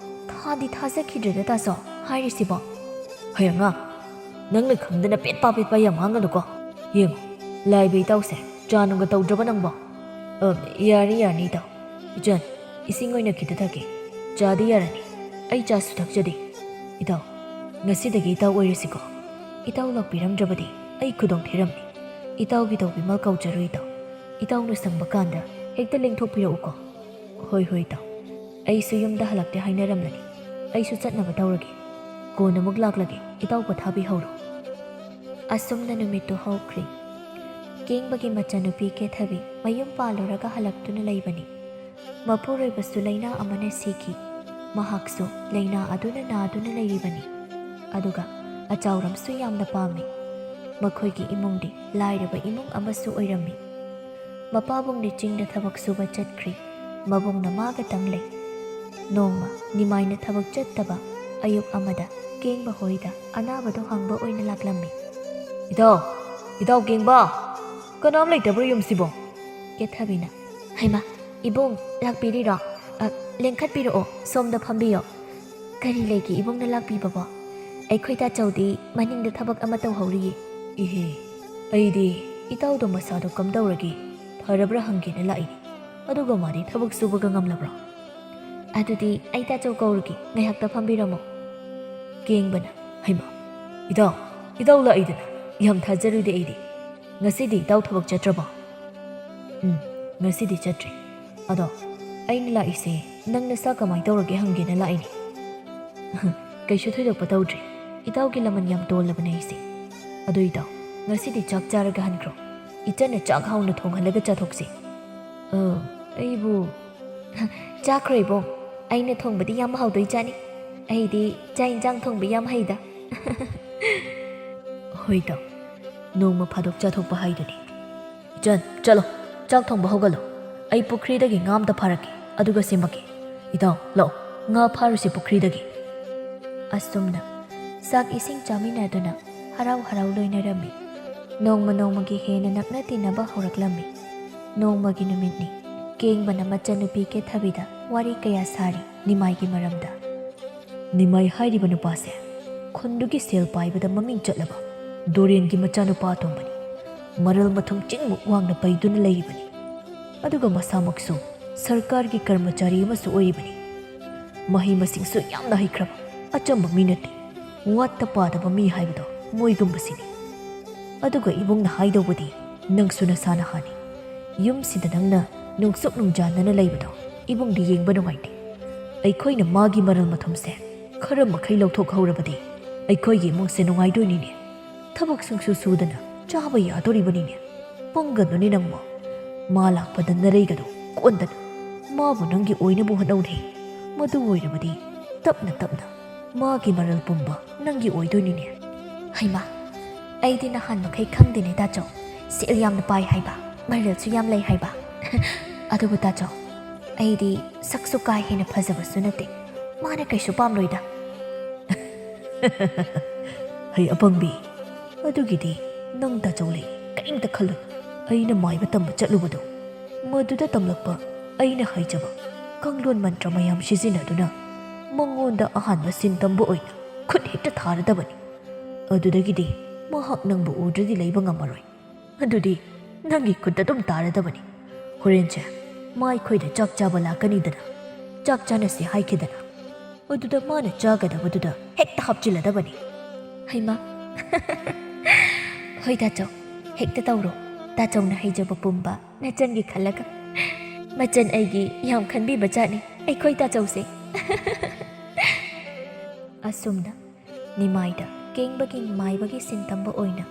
ꯊꯥꯗꯤ ꯊꯥꯖꯈꯤꯗ꯭ꯔꯦꯗ ꯇꯥꯆꯧ ꯍꯥꯏꯔꯤꯁꯤꯕꯣ꯫" "ꯍꯩ ꯑꯉꯥꯡ, ꯅꯪꯅ ꯈꯪꯗꯅ ꯄꯦꯠꯄꯥ ꯄꯦꯠꯄꯥ ꯌꯥꯝ ꯉꯥꯡꯒꯅꯨꯀꯣ꯫ ꯌꯦꯡꯉꯣ, ꯂꯥꯏꯕ ꯏꯇꯥꯎꯁꯦ ꯆꯥ ꯅꯨꯡꯒ ꯇꯧꯗ꯭ꯔꯕ ꯅꯪꯕꯣ?" "ꯑ, ꯌꯥꯔꯅꯤ, ꯌꯥꯔꯅꯤ ꯏꯇꯥꯎ꯫ ꯏꯆꯟ, ꯏꯁꯤꯡ ꯑꯣꯏꯅ ꯈꯤꯇ ꯊꯛꯀꯦ꯫ ꯆꯥꯗꯤ ꯌꯥꯔꯅꯤ꯫ ꯑꯩ ꯆꯥꯁꯨ ꯊꯛꯆꯗꯦ꯫ ꯏꯇꯥꯎ, ꯉꯁꯤꯗꯒꯤ ꯏꯇꯥꯎ ꯑꯣꯏꯔꯁꯤꯀꯣ꯫ ꯏꯇꯥꯎ ꯂꯥꯛꯄꯤꯔꯝꯗ꯭ꯔꯕꯗꯤ ꯑꯩ ꯈꯨꯗꯣꯡ ꯊꯤꯔꯝꯅꯤ꯫ "ꯏꯇꯥꯎꯒꯤ ꯇꯧꯕꯤꯃꯜ ꯀꯧꯖꯔꯣꯏ ꯏꯇꯥꯎ꯫ ꯏꯇꯥꯎꯅ ꯁꯪꯕ ꯀꯥꯟꯗ ꯍꯦꯛꯇ ꯂꯦꯡꯊꯣꯛꯄꯤꯔꯛꯎꯀꯣ꯫" "ꯍꯣꯏ ꯍꯣꯏ ꯏꯇꯥꯎ, ꯑꯩꯁꯨ ꯌꯨꯝꯗ ꯍꯜꯂꯛꯇꯦ ꯍꯥꯏꯅꯔꯝꯂꯅꯤ꯫ ꯑꯩꯁꯨ ꯆꯠꯅꯕ ꯇꯧꯔꯒꯦ꯫ ꯀꯣꯟꯅ ꯑꯃꯨꯛ ꯂꯥꯛꯂꯒꯦ, ꯏꯇꯥꯎ ꯄꯣꯊꯥꯕꯤꯍꯧꯔꯣ꯫" ꯑꯁꯨꯝꯅ ꯅꯨꯃꯤꯠꯇꯨ ꯍꯧꯈ꯭ꯔꯦ꯫ ꯀꯦꯡꯕꯒꯤ ꯃꯆꯥꯅꯨꯄꯤ ꯀꯦꯊꯕꯤ ꯃꯌꯨꯝ ꯄꯥꯜꯂꯨꯔꯒ ꯍꯜꯂꯛꯇꯨꯅ ꯂꯩꯕꯅꯤ꯫ ꯃꯄꯨꯔꯣꯏꯕꯁꯨ ꯂꯥꯏꯅꯥ ꯑꯃꯅ ꯁꯤꯈꯤ꯫ ꯃꯍꯥꯛꯁꯨ ꯂꯥꯏꯅꯥ ꯑꯗꯨꯅ ꯅꯥꯗꯨꯅ ꯂꯩꯔꯤꯕꯅꯤ꯫ ꯑꯗꯨꯒ ꯑꯆꯥꯎꯔꯝꯁꯨ ꯌꯥꯝꯅ ꯄꯥꯝꯃꯤ꯫ ꯃꯈꯣꯏꯒꯤ ꯏꯃꯨꯡꯗꯤ ꯂꯥꯏꯔꯕ ꯏꯃꯨꯡ ꯑꯃꯁꯨ ꯑꯣꯏꯔꯝꯃꯤ꯫ ꯃꯄꯥꯕꯨꯡꯗꯤ ꯆꯤꯡꯗ ꯊꯕꯛ ꯁꯨꯕ ꯆꯠꯈ꯭ꯔꯤ꯫ ꯃꯕꯨꯡꯅ ꯃꯥꯒꯇꯪ ꯂꯩ꯫ ꯅꯣꯡꯃ ꯅꯤꯃꯥꯏꯅ ꯊꯕꯛ ꯆꯠꯇꯕ ꯑꯌꯨꯛ ꯑꯃꯗ ꯀꯦꯡꯕ ꯍꯣꯏꯗ ꯑꯅꯥꯕꯗꯣ ꯍꯪꯕ ꯑꯣꯏꯅ ꯂꯥꯛꯂꯝꯃꯤ꯫ "ꯏꯇꯥꯎ, ꯏꯇꯥꯎ ꯀꯦꯡꯕ, ꯀꯅꯥꯝ ꯂꯩꯇꯕ꯭ꯔꯣ ꯌꯨꯝꯁꯤꯕꯣ?" ꯀꯦꯊꯕꯤꯅ, "ꯍꯩꯃꯥ, ꯏꯕꯨꯡ, ꯂꯥꯛꯄꯤꯔꯤꯔꯣ? ꯑ, ꯂꯦꯡꯈꯠꯄꯤꯔꯛꯑꯣ, ꯁꯣꯝꯗ ꯐꯝꯕꯤꯌꯣ꯫" "ꯀꯔꯤ ꯂꯩꯒꯦ ꯏꯕꯨꯡꯅ ꯂꯥꯛꯄꯤꯕꯕꯣ?" "ꯑꯩꯈꯣꯏ ꯇꯥꯆꯧꯗꯤ ꯃꯅꯤꯡꯗ ꯊꯕꯛ ꯑꯃ ꯇꯧꯍꯧꯔꯤꯌꯦ꯫" "ꯏꯍꯦ, ꯑꯩꯗꯤ ꯏꯇꯥꯎꯗꯣ ꯃꯁꯥꯗꯣ ꯀꯝꯗꯧꯔꯒꯦ, ꯐꯔꯕ꯭ꯔꯥ ꯍꯪꯒꯦꯅ ꯂꯥꯛꯏꯅꯤ꯫ ꯑꯗꯨꯒ ꯃꯥꯗꯤ ꯊꯕꯛ ꯁꯨꯕꯒ ꯉꯝꯂꯕ꯭ꯔꯣ?" "ꯑꯗꯨꯗꯤ ꯑꯩ ꯇꯥꯆꯧ ꯀꯧꯔꯨꯒꯦ, ꯉꯥꯏꯍꯥꯛꯇ ꯐꯝꯕꯤꯔꯝꯃꯣ꯫" ꯀꯦꯡꯕꯅ, "ꯍꯩꯃꯥ, ꯏꯇꯥꯎ, ꯏꯇꯥꯎ ꯂꯥꯛꯏꯗꯅ, ꯌꯥꯝ ꯊꯥꯖꯔꯨꯗꯦ ꯑꯩꯗꯤ꯫ ꯉꯁꯤꯗꯤ ꯏꯇꯥꯎ ꯊꯕꯛ ꯆꯠꯇ꯭ꯔꯕꯣ?" "ꯎꯝ, ꯉꯁꯤꯗꯤ ꯆꯠꯇ꯭ꯔꯤ꯫ ꯑꯗꯣ ꯑꯩꯅ ꯂꯥꯛꯏꯁꯦ ꯅꯪ ꯅꯁꯥ ꯀꯃꯥꯏ ꯇꯧꯔꯒꯦ ꯍꯪꯒꯦꯅ ꯂꯥꯛꯏꯅꯤ꯫" "ꯀꯩꯁꯨ ꯊꯣꯏꯗꯣꯛꯄ ꯇꯧꯗ꯭ꯔꯤ꯫ ꯏꯇꯥꯎꯒꯤ ꯂꯃꯟ ꯌꯥꯝ ꯇꯣꯜꯂꯕꯅꯦ ꯑꯩꯁꯦ꯫ ꯑꯗꯣ ꯏꯇꯥꯎ, ꯉꯁꯤꯗꯤ ꯆꯥꯛ ꯆꯥꯔꯒ ꯍꯟꯈ꯭ꯔꯣ꯫ ꯏꯆꯟꯅ ꯆꯥꯛ ꯍꯥꯎꯅ ꯊꯣꯡꯍꯜꯂꯒ ꯆꯥꯊꯣꯛꯁꯤ꯫" "ꯑ, ꯑꯩꯕꯨ..." "ꯆꯥꯈ꯭ꯔꯣ ꯏꯕꯨꯡ, ꯑꯩꯅ ꯊꯣꯡꯕꯗꯤ ꯌꯥꯝ ꯍꯥꯎꯗꯣꯏꯖꯥꯠꯅꯤ꯫ ꯑꯩꯗꯤ ꯆꯥꯛ ꯏꯟꯖꯥꯡ ꯊꯣꯡꯕ ꯌꯥꯝ ꯍꯩꯗ꯫" "ꯍꯣꯏ ꯏꯇꯥꯎ, ꯅꯣꯡꯃ ꯐꯥꯗꯣꯛ ꯆꯥꯊꯣꯛꯄ ꯍꯥꯏꯗꯨꯅꯤ꯫ ꯏꯆꯟ, ꯆꯠꯂꯣ, ꯆꯥꯛ ꯊꯣꯡꯕ ꯍꯧꯒꯠꯂꯣ꯫ ꯑꯩ ꯄꯨꯈ꯭ꯔꯤꯗꯒꯤ ꯉꯥ ꯑꯝꯇ ꯐꯥꯔꯛꯀꯦ, ꯑꯗꯨꯒ ꯁꯦꯝꯃꯛꯀꯦ꯫ ꯏꯇꯥꯎ, ꯂꯥꯛꯑꯣ, ꯉꯥ ꯐꯥꯔꯨꯁꯤ ꯄꯨꯈ꯭ꯔꯤꯗꯒꯤ꯫" ꯑꯁꯨꯝꯅ ꯆꯥꯛ ꯏꯁꯤꯡ ꯆꯥꯃꯤꯟꯅꯗꯨꯅ ꯍꯔꯥꯎ ꯍꯔꯥꯎ ꯂꯣꯏꯅꯔꯝꯃꯤ꯫ ꯅꯣꯡꯃ ꯅꯣꯡꯃꯒꯤ ꯍꯦꯟꯅ ꯅꯛꯅ ꯇꯤꯟꯅꯕ ꯍꯧꯔꯛꯂꯝꯃꯤ꯫ ꯅꯣꯡꯃꯒꯤ ꯅꯨꯃꯤꯠꯅꯤ꯫ ꯀꯦꯡꯕꯅ ꯃꯆꯟꯅꯨꯄꯤ ꯀꯦꯊꯕꯤꯗ ꯋꯥꯔꯤ ꯀꯌꯥ ꯁꯥꯔꯤ ꯅꯤꯃꯥꯏꯒꯤ ꯃꯔꯝꯗ꯫ "ꯅꯤꯃꯥꯏ ꯍꯥꯏꯔꯤꯕ ꯅꯨꯄꯥꯁꯦ ꯈꯨꯟꯗꯨꯒꯤ ꯁꯦꯜ ꯄꯥꯏꯕꯗ ꯃꯃꯤꯡ ꯆꯠꯂꯕ ꯗꯣꯔꯦꯟꯒꯤ ꯃꯆꯥꯅꯨꯄꯥ ꯑꯇꯣꯝꯕꯅꯤ꯫ ꯃꯔꯜ ꯃꯊꯨꯝ ꯆꯤꯡꯃꯨꯛ ꯋꯥꯡꯅ ꯄꯩꯗꯨꯅ ꯂꯩꯔꯤꯕꯅꯤ꯫ ꯑꯗꯨꯒ ꯃꯁꯥꯃꯛꯁꯨ ꯁꯔꯀꯥꯔꯒꯤ ꯀꯔꯃꯆꯥꯔꯤ ꯑꯃꯁꯨ ꯑꯣꯏꯔꯤꯕꯅꯤ꯫ ꯃꯍꯩ ꯃꯁꯤꯡꯁꯨ ꯌꯥꯝꯅ ꯍꯩꯈ꯭ꯔꯕ ꯑꯆꯝꯕ ꯃꯤ ꯅꯠꯇꯦ꯫ ꯋꯥꯠꯇ ꯄꯥꯗꯕ ꯃꯤ ꯍꯥꯏꯕꯗꯣ ꯃꯣꯏꯒꯨꯝꯕꯁꯤꯅꯤ꯫ ꯑꯗꯨꯒ ꯏꯕꯨꯡꯅ ꯍꯥꯏꯗꯧꯕꯗꯤ, ꯅꯪꯁꯨ ꯅꯁꯥꯅ ꯍꯥꯟꯅꯤ꯫ ꯌꯨꯝꯁꯤꯗ ꯅꯪꯅ ꯅꯨꯡꯁꯨꯛ ꯅꯨꯡꯖꯥꯟꯅꯅ ꯂꯩꯕꯗꯣ ꯏꯕꯨꯡꯗꯤ ꯌꯦꯡꯕ ꯅꯨꯡꯉꯥꯏꯇꯦ꯫ ꯑꯩꯈꯣꯏꯅ ꯃꯥꯒꯤ ꯃꯔꯜ ꯃꯊꯨꯝꯁꯦ ꯈꯔ ꯃꯈꯩ ꯂꯧꯊꯣꯛꯍꯧꯔꯕꯗꯤ ꯑꯩꯈꯣꯏꯒꯤ ꯏꯃꯨꯡꯁꯦ ꯅꯨꯡꯉꯥꯏꯗꯣꯏꯅꯤꯅꯦ꯫ ꯊꯕꯛ ꯁꯨꯡꯁꯨ ꯁꯨꯗꯅ ꯆꯥꯕ ꯌꯥꯗꯣꯔꯤꯕꯅꯤꯅꯦ꯫ ꯄꯪꯒꯅꯨꯅꯦ ꯅꯪꯕꯣ꯫ ꯃꯥ ꯂꯥꯛꯄꯗ ꯅꯔꯩꯒꯗꯣ ꯀꯣꯟꯗꯅ ꯃꯥꯕꯨ ꯅꯪꯒꯤ ꯑꯣꯏꯅꯕ ꯍꯣꯠꯅꯧꯅꯦ꯫ ꯃꯗꯨ ꯑꯣꯏꯔꯕꯗꯤ ꯇꯞꯅ ꯇꯞꯅ ꯃꯥꯒꯤ ꯃꯔꯜ ꯄꯨꯝꯕ ꯅꯪꯒꯤ ꯑꯣꯏꯗꯣꯏꯅꯤꯅꯦ꯫ ꯍꯩꯃꯥ, ꯑꯩꯗꯤ ꯅꯍꯥꯟ ꯃꯈꯩ ꯈꯪꯗꯦꯅꯦ ꯇꯥꯆꯧ꯫ ꯁꯦꯜ ꯌꯥꯝꯅ ꯄꯥꯏ ꯍꯥꯏꯕ, ꯃꯔꯜꯁꯨ ꯌꯥꯝ ꯂꯩ ꯍꯥꯏꯕ꯫ ꯑꯗꯨꯕꯨ ꯇꯥꯆꯧ, ꯑꯩꯗꯤ ꯁꯛꯁꯨ ꯀꯥ ꯍꯦꯟꯅ ꯐꯖꯕꯁꯨ ꯅꯠꯇꯦ꯫ ꯃꯥꯅ ꯀꯩꯁꯨ ꯄꯥꯝꯂꯣꯏꯗ꯫ ꯍꯩ ꯑꯄꯪꯕꯤ, ꯑꯗꯨꯒꯤꯗꯤ ꯅꯪ ꯇꯥꯆꯧ ꯂꯩ, ꯀꯔꯤꯝꯇ ꯈꯜꯂꯨ꯫ ꯑꯩꯅ ꯃꯥꯏꯕ ꯇꯝꯕ ꯆꯠꯂꯨꯕꯗꯣ, ꯃꯗꯨꯗ ꯇꯝꯂꯛꯄ ꯑꯩꯅ ꯍꯩꯖꯕ ꯀꯥꯡꯂꯣꯟ ꯃꯟꯇ꯭ꯔ ꯃꯌꯥꯝ ꯁꯤꯖꯤꯟꯅꯗꯨꯅ ꯃꯉꯣꯟꯗ ꯑꯍꯥꯟꯕ ꯁꯤꯟ ꯇꯝꯕ ꯑꯣꯏꯅ ꯈꯨꯠ ꯍꯦꯛꯇ ꯊꯥꯔꯗꯕꯅꯤ꯫ ꯑꯗꯨꯗꯒꯤꯗꯤ ꯃꯍꯥꯛ ꯅꯪꯕꯨ ꯎꯗ꯭ꯔꯗꯤ ꯂꯩꯕ ꯉꯝꯃꯔꯣꯏ꯫ ꯑꯗꯨꯗꯤ ꯅꯪꯒꯤ ꯈꯨꯠꯇ ꯑꯗꯨꯝ ꯇꯥꯔꯗꯕꯅꯤ꯫ ꯍꯣꯔꯦꯟꯁꯦ ꯃꯥ ꯑꯩꯈꯣꯏꯗ ꯆꯥꯛ ꯆꯥꯕ ꯂꯥꯛꯀꯅꯤꯗꯅ, ꯆꯥꯛ ꯆꯥꯅꯁꯦ ꯍꯥꯏꯈꯤꯗꯅ, ꯑꯗꯨꯗ ꯃꯥꯅ ꯆꯥꯒꯗꯕꯗꯨꯗ ꯍꯦꯛꯇ ꯍꯥꯞꯆꯤꯜꯂꯗꯕꯅꯤ꯫ ꯍꯩꯃꯥ꯫ ꯍꯣꯏ ꯇꯥꯆꯧ, ꯍꯦꯛꯇ ꯇꯧꯔꯣ꯫ ꯇꯥꯆꯧꯅ ꯍꯩꯖꯕ ꯄꯨꯝꯕ ꯅꯆꯟꯒꯤ ꯈꯜꯂꯒ꯫ ꯃꯆꯟ ꯑꯩꯒꯤ ꯌꯥꯝ ꯈꯟꯕꯤꯕ ꯖꯥꯠꯅꯤ ꯑꯩꯈꯣꯏ ꯇꯥꯆꯧꯁꯦ꯫ ꯑꯁꯨꯝꯅ ꯅꯤꯃꯥꯏꯗ ꯀꯦꯡꯕꯒꯤ ꯃꯥꯏꯕꯒꯤ ꯁꯤꯟ ꯇꯝꯕ ꯑꯣꯏꯅ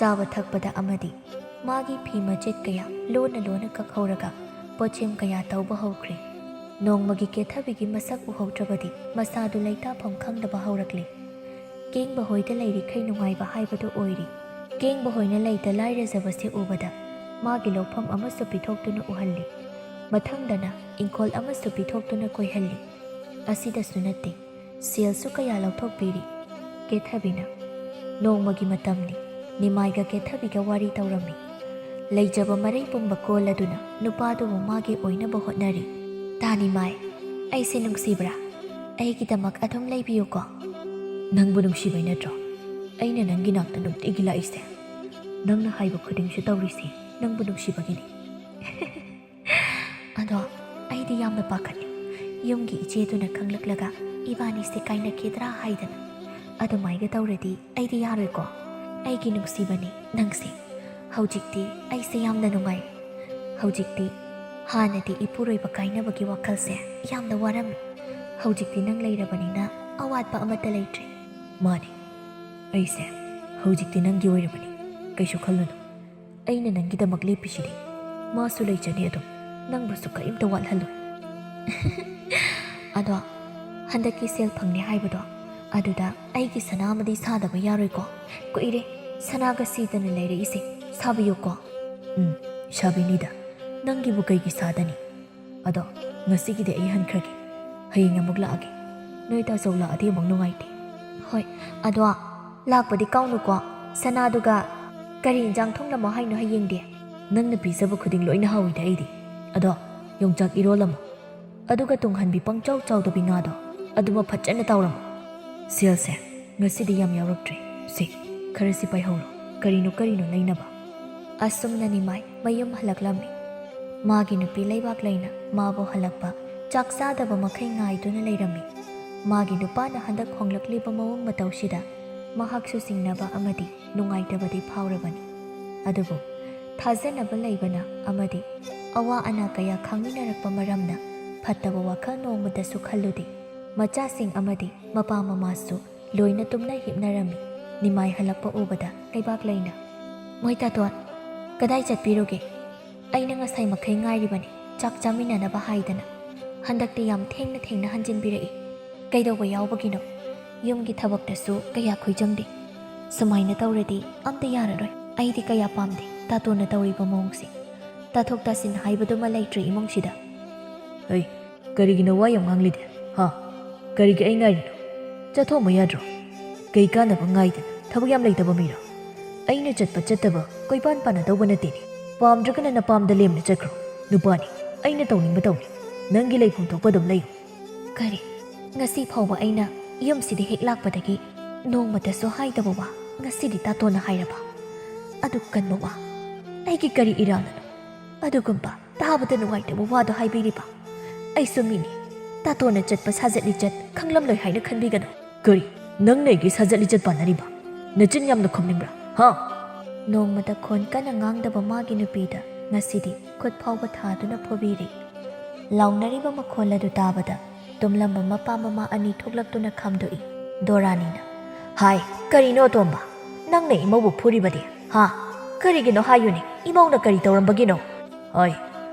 ꯆꯥꯕ ꯊꯛꯄꯗ ꯑꯃꯗꯤ ꯃꯥꯒꯤ ꯐꯤ ꯃꯆꯦꯠ ꯀꯌꯥ ꯂꯣꯟꯅ ꯂꯣꯟꯅ ꯀꯛꯍꯧꯔꯒ ꯄꯣꯠꯁꯦꯝ ꯀꯌꯥ ꯇꯧꯕ ꯍꯧꯈ꯭ꯔꯦ꯫ ꯅꯣꯡꯃꯒꯤ ꯀꯦꯊꯕꯤꯒꯤ ꯃꯁꯛ ꯎꯍꯧꯗ꯭ꯔꯕꯗꯤ ꯃꯁꯥꯗꯨ ꯂꯩꯇꯥꯐꯝ ꯈꯪꯗꯕ ꯍꯧꯔꯛꯂꯦ꯫ ꯀꯦꯡꯕ ꯍꯣꯏꯗ ꯂꯩꯔꯤꯈꯩ ꯅꯨꯡꯉꯥꯏꯕ ꯍꯥꯏꯕꯗꯨ ꯑꯣꯏꯔꯤ꯫ ꯀꯦꯡꯕ ꯍꯣꯏꯅ ꯂꯩꯇ ꯂꯥꯏꯔꯖꯕꯁꯦ ꯎꯕꯗ ꯃꯥꯒꯤ ꯂꯧꯐꯝ ꯑꯃꯁꯨ ꯄꯤꯊꯣꯛꯇꯨꯅ ꯎꯍꯜꯂꯤ꯫ ꯃꯊꯪꯗꯅ ꯏꯪꯈꯣꯜ ꯑꯃꯁꯨ ꯄꯤꯊꯣꯛꯇꯨꯅ ꯀꯣꯏꯍꯜꯂꯤ꯫ ꯑꯁꯤꯗꯁꯨ ꯅꯠꯇꯦ, ꯁꯦꯜꯁꯨ ꯀꯌꯥ ꯂꯧꯊꯣꯛꯄꯤꯔꯤ꯫ ꯀꯦꯊꯕꯤꯅ, ꯅꯣꯡꯃꯒꯤ ꯃꯇꯝꯅꯤ, ꯅꯤꯃꯥꯏꯒ ꯀꯦꯊꯕꯤꯒ ꯋꯥꯔꯤ ꯇꯧꯔꯝꯃꯤ꯫ ꯂꯩꯖꯕ ꯃꯔꯩ ꯄꯨꯝꯕ ꯀꯣꯜꯂꯗꯨꯅ ꯅꯨꯄꯥꯗꯨꯕꯨ ꯃꯥꯒꯤ ꯑꯣꯏꯅꯕ ꯍꯣꯠꯅꯔꯤ꯫ ꯇꯥ ꯅꯤꯃꯥꯏ, ꯑꯩꯁꯦ ꯅꯨꯡꯁꯤꯕ꯭ꯔꯥ? ꯑꯩꯒꯤꯗꯃꯛ ꯑꯗꯨꯝ ꯂꯩꯕꯤꯌꯨꯀꯣ꯫ ꯅꯪꯕꯨ ꯅꯨꯡꯁꯤꯕꯩ ꯅꯠꯇ꯭ꯔꯣ ꯑꯩꯅ ꯅꯪꯒꯤ ꯅꯥꯛꯇ ꯅꯨꯡꯇꯤꯒꯤ ꯂꯥꯛꯏꯁꯦ? ꯅꯪꯅ ꯍꯥꯏꯕ ꯈꯨꯗꯤꯡꯁꯨ ꯇꯧꯔꯤꯁꯦ ꯅꯪꯕꯨ ꯅꯨꯡꯁꯤꯕꯒꯤꯅꯤ꯫ ꯑꯗꯣ ꯑꯩꯗꯤ ꯌꯥꯝꯅ ꯄꯥꯈꯠꯂꯤ꯫ ꯌꯨꯝꯒꯤ ꯏꯆꯦꯗꯨꯅ ꯈꯪꯂꯛꯂꯒ ꯏꯕꯥꯅꯤꯁꯦ ꯀꯥꯏꯅꯈꯤꯗ꯭ꯔꯥ ꯍꯥꯏꯗꯅ꯫ ꯑꯗꯨꯃꯥꯏꯒ ꯇꯧꯔꯗꯤ ꯑꯩꯗꯤ ꯌꯥꯔꯣꯏꯀꯣ꯫ ꯑꯩꯒꯤ ꯅꯨꯡꯁꯤꯕꯅꯤ ꯅꯪꯁꯦ꯫ ꯍꯧꯖꯤꯛꯇꯤ ꯑꯩꯁꯦ ꯌꯥꯝꯅ ꯅꯨꯡꯉꯥꯏꯔꯦ꯫ ꯍꯧꯖꯤꯛꯇꯤ ꯍꯥꯟꯅꯗꯤ ꯏꯄꯨꯔꯣꯏꯕ ꯀꯥꯏꯅꯕꯒꯤ ꯋꯥꯈꯜꯁꯦ ꯌꯥꯝꯅ ꯋꯥꯔꯝꯃꯤ꯫ ꯍꯧꯖꯤꯛꯇꯤ ꯅꯪ ꯂꯩꯔꯕꯅꯤꯅ ꯑꯋꯥꯠꯄ ꯑꯃꯠꯇ ꯂꯩꯇ꯭ꯔꯦ꯫ ꯃꯥꯅꯤ, ꯑꯩꯁꯦ ꯍꯧꯖꯤꯛꯇꯤ ꯅꯪꯒꯤ ꯑꯣꯏꯔꯕꯅꯤ꯫ ꯀꯩꯁꯨ ꯈꯜꯂꯨꯅꯨ, ꯑꯩꯅ ꯅꯪꯒꯤꯗꯃꯛ ꯂꯦꯞꯄꯤꯁꯤꯗꯤ꯫ ꯃꯥꯁꯨ ꯂꯩꯖꯅꯤ ꯑꯗꯨꯝ, ꯅꯪꯕꯨꯁꯨ ꯀꯔꯤꯝꯇ ꯋꯥꯠꯍꯜꯂꯣꯏ꯫ ꯑꯗꯣ ꯍꯟꯗꯛꯀꯤ ꯁꯦꯜ ꯐꯪꯅꯤ ꯍꯥꯏꯕꯗꯣ, ꯑꯗꯨꯗ ꯑꯩꯒꯤ ꯁꯅꯥ ꯑꯃꯗꯤ ꯁꯥꯗꯕ ꯌꯥꯔꯣꯏꯀꯣ? ꯀꯨꯏꯔꯦ ꯁꯅꯥꯒ ꯁꯤꯗꯅ ꯂꯩꯔꯛꯏꯁꯦ꯫ ꯁꯥꯕꯤꯌꯨꯀꯣ꯫ ꯎꯝ, ꯁꯥꯕꯤꯅꯤꯗ꯫ ꯅꯪꯒꯤꯕꯨ ꯀꯩꯒꯤ ꯁꯥꯗꯅꯤ? ꯑꯗꯣ ꯉꯁꯤꯒꯤꯗꯤ ꯑꯩ ꯍꯟꯈ꯭ꯔꯒꯦ꯫ ꯍꯌꯦꯡ ꯑꯃꯨꯛ ꯂꯥꯛꯑꯒꯦ꯫ ꯅꯣꯏ ꯇꯥꯆꯧ ꯂꯥꯛꯑꯗꯤ ꯑꯃꯨꯛ ꯅꯨꯡꯉꯥꯏꯇꯦ꯫ ꯍꯣꯏ, ꯑꯗꯣ ꯂꯥꯛꯄꯗꯤ ꯀꯥꯎꯅꯨꯀꯣ꯫ ꯁꯅꯥꯗꯨꯒ ꯀꯔꯤ ꯏꯟꯖꯥꯡ ꯊꯣꯡꯂꯝꯃꯣ ꯍꯥꯏꯅꯣ ꯍꯌꯦꯡꯗꯤ? ꯅꯪꯅ ꯄꯤꯖꯕ ꯈꯨꯗꯤꯡ ꯂꯣꯏꯅ ꯍꯥꯎꯏꯗ ꯑꯩꯗꯤ꯫ ꯑꯗꯣ ꯌꯣꯡꯆꯥꯛ ꯏꯔꯣꯜꯂꯝꯃꯣ꯫ ꯑꯗꯨꯒ ꯇꯨꯡꯍꯟꯕꯤ ꯄꯪꯆꯥꯎ ꯆꯥꯎꯗꯕꯤ ꯉꯥꯗꯣ, ꯑꯗꯨꯃ ꯐꯖꯅ ꯇꯥꯎꯔꯝꯃꯣ꯫ ꯁꯦꯜꯁꯦ ꯉꯁꯤꯗꯤ ꯌꯥꯝ ꯌꯥꯎꯔꯛꯇ꯭ꯔꯦ꯫ ꯁꯦ, ꯈꯔꯁꯤ ꯄꯥꯏꯍꯧꯔꯣ꯫ ꯀꯔꯤꯅꯣ ꯀꯔꯤꯅꯣ ꯂꯩꯅꯕ꯫ ꯑꯁꯨꯝꯅ ꯅꯤꯃꯥꯏ ꯃꯌꯨꯝ ꯍꯜꯂꯛꯂꯝꯃꯤ꯫ ꯃꯥꯒꯤ ꯅꯨꯄꯤ ꯂꯩꯕꯥꯛ ꯂꯩꯅ ꯃꯥꯕꯨ ꯍꯜꯂꯛꯄ ꯆꯥꯛ ꯆꯥꯗꯕ ꯃꯈꯩ ꯉꯥꯏꯗꯨꯅ ꯂꯩꯔꯝꯃꯤ꯫ ꯃꯥꯒꯤ ꯅꯨꯄꯥꯅ ꯍꯟꯗꯛ ꯍꯣꯡꯂꯛꯂꯤꯕ ꯃꯑꯣꯡ ꯃꯇꯧꯁꯤꯗ ꯃꯍꯥꯛꯁꯨ ꯆꯤꯡꯅꯕ ꯑꯃꯗꯤ ꯅꯨꯡꯉꯥꯏꯇꯕꯗꯤ ꯐꯥꯎꯔꯕꯅꯤ꯫ ꯑꯗꯨꯕꯨ ꯊꯥꯖꯅꯕ ꯂꯩꯕꯅ ꯑꯃꯗꯤ ꯑꯋꯥ ꯑꯅꯥ ꯀꯌꯥ ꯈꯪꯃꯤꯟꯅꯔꯛꯄ ꯃꯔꯝꯅ ꯐꯠꯇꯕ ꯋꯥꯈꯜ ꯅꯣꯡꯃꯇꯁꯨ ꯈꯜꯂꯨꯗꯦ꯫ ꯃꯆꯥꯁꯤꯡ ꯑꯃꯗꯤ ꯃꯄꯥ ꯃꯃꯥꯁꯨ ꯂꯣꯏꯅ ꯇꯨꯝꯅ ꯍꯤꯞꯅꯔꯝꯃꯤ꯫ ꯅꯤꯃꯥꯏ ꯍꯜꯂꯛꯄ ꯎꯕꯗ ꯂꯩꯕꯥꯛ ꯂꯩꯅ, "ꯃꯣꯏ ꯇꯥꯇꯣꯟ, ꯀꯗꯥꯏ ꯆꯠꯄꯤꯔꯨꯒꯦ? ꯑꯩꯅ ꯉꯁꯥꯏ ꯃꯈꯩ ꯉꯥꯏꯔꯤꯕꯅꯤ, ꯆꯥꯛ ꯆꯥꯃꯤꯟꯅꯅꯕ ꯍꯥꯏꯗꯅ꯫ ꯍꯟꯗꯛꯇꯤ ꯌꯥꯝ ꯊꯦꯡꯅ ꯊꯦꯡꯅ ꯍꯟꯖꯤꯟꯕꯤꯔꯛꯏ꯫ ꯀꯩꯗꯧꯕ ꯌꯥꯎꯕꯒꯤꯅꯣ? ꯌꯨꯝꯒꯤ ꯊꯕꯛꯇꯁꯨ ꯀꯌꯥ ꯈꯨꯏꯖꯪꯗꯦ꯫ ꯁꯨꯃꯥꯏꯅ ꯇꯧꯔꯗꯤ ꯑꯝꯇ ꯌꯥꯔꯔꯣꯏ꯫ ꯑꯩꯗꯤ ꯀꯌꯥ ꯄꯥꯝꯗꯦ ꯇꯥꯇꯣꯟꯅ ꯇꯧꯔꯤꯕ ꯃꯑꯣꯡꯁꯦ꯫ ꯇꯥꯊꯣꯛ ꯇꯥꯁꯤꯟ ꯍꯥꯏꯕꯗꯨꯃ ꯂꯩꯇ꯭ꯔꯦ ꯏꯃꯨꯡꯁꯤꯗ꯫" "ꯍꯩ, ꯀꯔꯤꯒꯤꯅꯣ ꯋꯥ ꯌꯥꯝ ꯉꯥꯡꯂꯤꯗꯤ? ꯍꯥ? ꯀꯔꯤꯒꯤ ꯑꯩ ꯉꯥꯏꯔꯤꯅꯣ? ꯆꯠꯊꯣꯛꯑꯝꯕ ꯌꯥꯗ꯭ꯔꯣ? ꯀꯩ ꯀꯥꯟꯅꯕ ꯉꯥꯏꯗꯅ? ꯊꯕꯛ ꯌꯥꯝ ꯂꯩꯇꯕ ꯃꯤꯔꯣ? ꯑꯩꯅ ꯆꯠꯄ ꯆꯠꯇꯕ ꯀꯣꯏꯄꯥꯟ ꯄꯥꯟꯅꯗꯧꯕ ꯅꯠꯇꯦꯅꯦ꯫ ꯄꯥꯝꯗ꯭ꯔꯒꯅ ꯅꯄꯥꯝꯗ ꯂꯦꯝꯅ ꯆꯠꯈ꯭ꯔꯣ꯫ ꯅꯨꯄꯥꯅꯤ, ꯑꯩꯅ ꯇꯧꯅꯤꯡꯕ ꯇꯧꯅꯤ꯫ ꯅꯪꯒꯤ ꯂꯩꯐꯝ ꯊꯣꯛꯄ ꯑꯗꯨꯝ ꯂꯩꯌꯨ꯫" "ꯀꯔꯤ? ꯉꯁꯤ ꯐꯥꯎꯕ ꯑꯩꯅ ꯌꯨꯝꯁꯤꯗ ꯍꯦꯛ ꯂꯥꯛꯄꯗꯒꯤ ꯅꯣꯡꯃꯇꯁꯨ ꯍꯥꯏꯗꯕ ꯋꯥ ꯉꯁꯤꯗꯤ ꯇꯥꯇꯣꯟꯅ ꯍꯥꯏꯔꯕ? ꯑꯗꯨꯛ ꯀꯟꯕ ꯋꯥ ꯑꯩꯒꯤ ꯀꯔꯤ ꯏꯔꯥꯜꯅꯣ? ꯑꯗꯨꯒꯨꯝꯕ ꯇꯥꯕꯗ ꯅꯨꯡꯉꯥꯏꯇꯕ ꯋꯥꯗꯣ ꯍꯥꯏꯕꯤꯔꯤꯕ? ꯑꯩꯁꯨ ꯃꯤꯅꯤ꯫ ꯇꯥꯇꯣꯟꯅ ꯆꯠꯄ ꯁꯥꯖꯠ ꯂꯤꯆꯠ ꯈꯪꯂꯝꯂꯣꯏ ꯍꯥꯏꯅ ꯈꯟꯕꯤꯒꯅꯨ꯫" "ꯀꯔꯤ? ꯅꯪꯅ ꯑꯩꯒꯤ ꯁꯥꯖꯠ ꯂꯤꯆꯠ ꯄꯥꯟꯅꯔꯤꯕ? ꯅꯆꯤꯟ ꯌꯥꯝꯅ ꯈꯨꯝꯅꯤꯡꯕ꯭ꯔꯥ? ꯍꯥ? ꯅꯣꯡꯃꯇ ꯈꯣꯟ ꯀꯟꯅ ꯉꯥꯡꯗꯕ ꯃꯥꯒꯤ ꯅꯨꯄꯤꯗ ꯉꯁꯤꯗꯤ ꯈꯨꯠ ꯐꯥꯎꯕ ꯊꯥꯗꯨꯅ ꯐꯨꯕꯤꯔꯤ꯫ ꯂꯥꯎꯅꯔꯤꯕ ꯃꯈꯣꯜ ꯑꯗꯨ ꯇꯥꯕꯗ ꯇꯨꯝꯂꯝꯕ ꯃꯄꯥ ꯃꯃꯥ ꯑꯅꯤ ꯊꯣꯛꯂꯛꯇꯨꯅ ꯈꯥꯝꯗꯣꯛꯏ꯫ ꯗꯣꯔꯥꯅꯤꯅ, "ꯍꯥꯏ, ꯀꯔꯤꯅꯣ ꯑꯇꯣꯝꯕ? ꯅꯪꯅ ꯏꯃꯧꯕꯨ ꯐꯨꯔꯤꯕꯗꯤ? ꯍꯥ? ꯀꯔꯤꯒꯤꯅꯣ ꯍꯥꯏꯌꯨꯅꯦ, ꯏꯃꯧꯅ ꯀꯔꯤ ꯇꯧꯔꯝꯕꯒꯤꯅꯣ? ꯍꯥꯏ,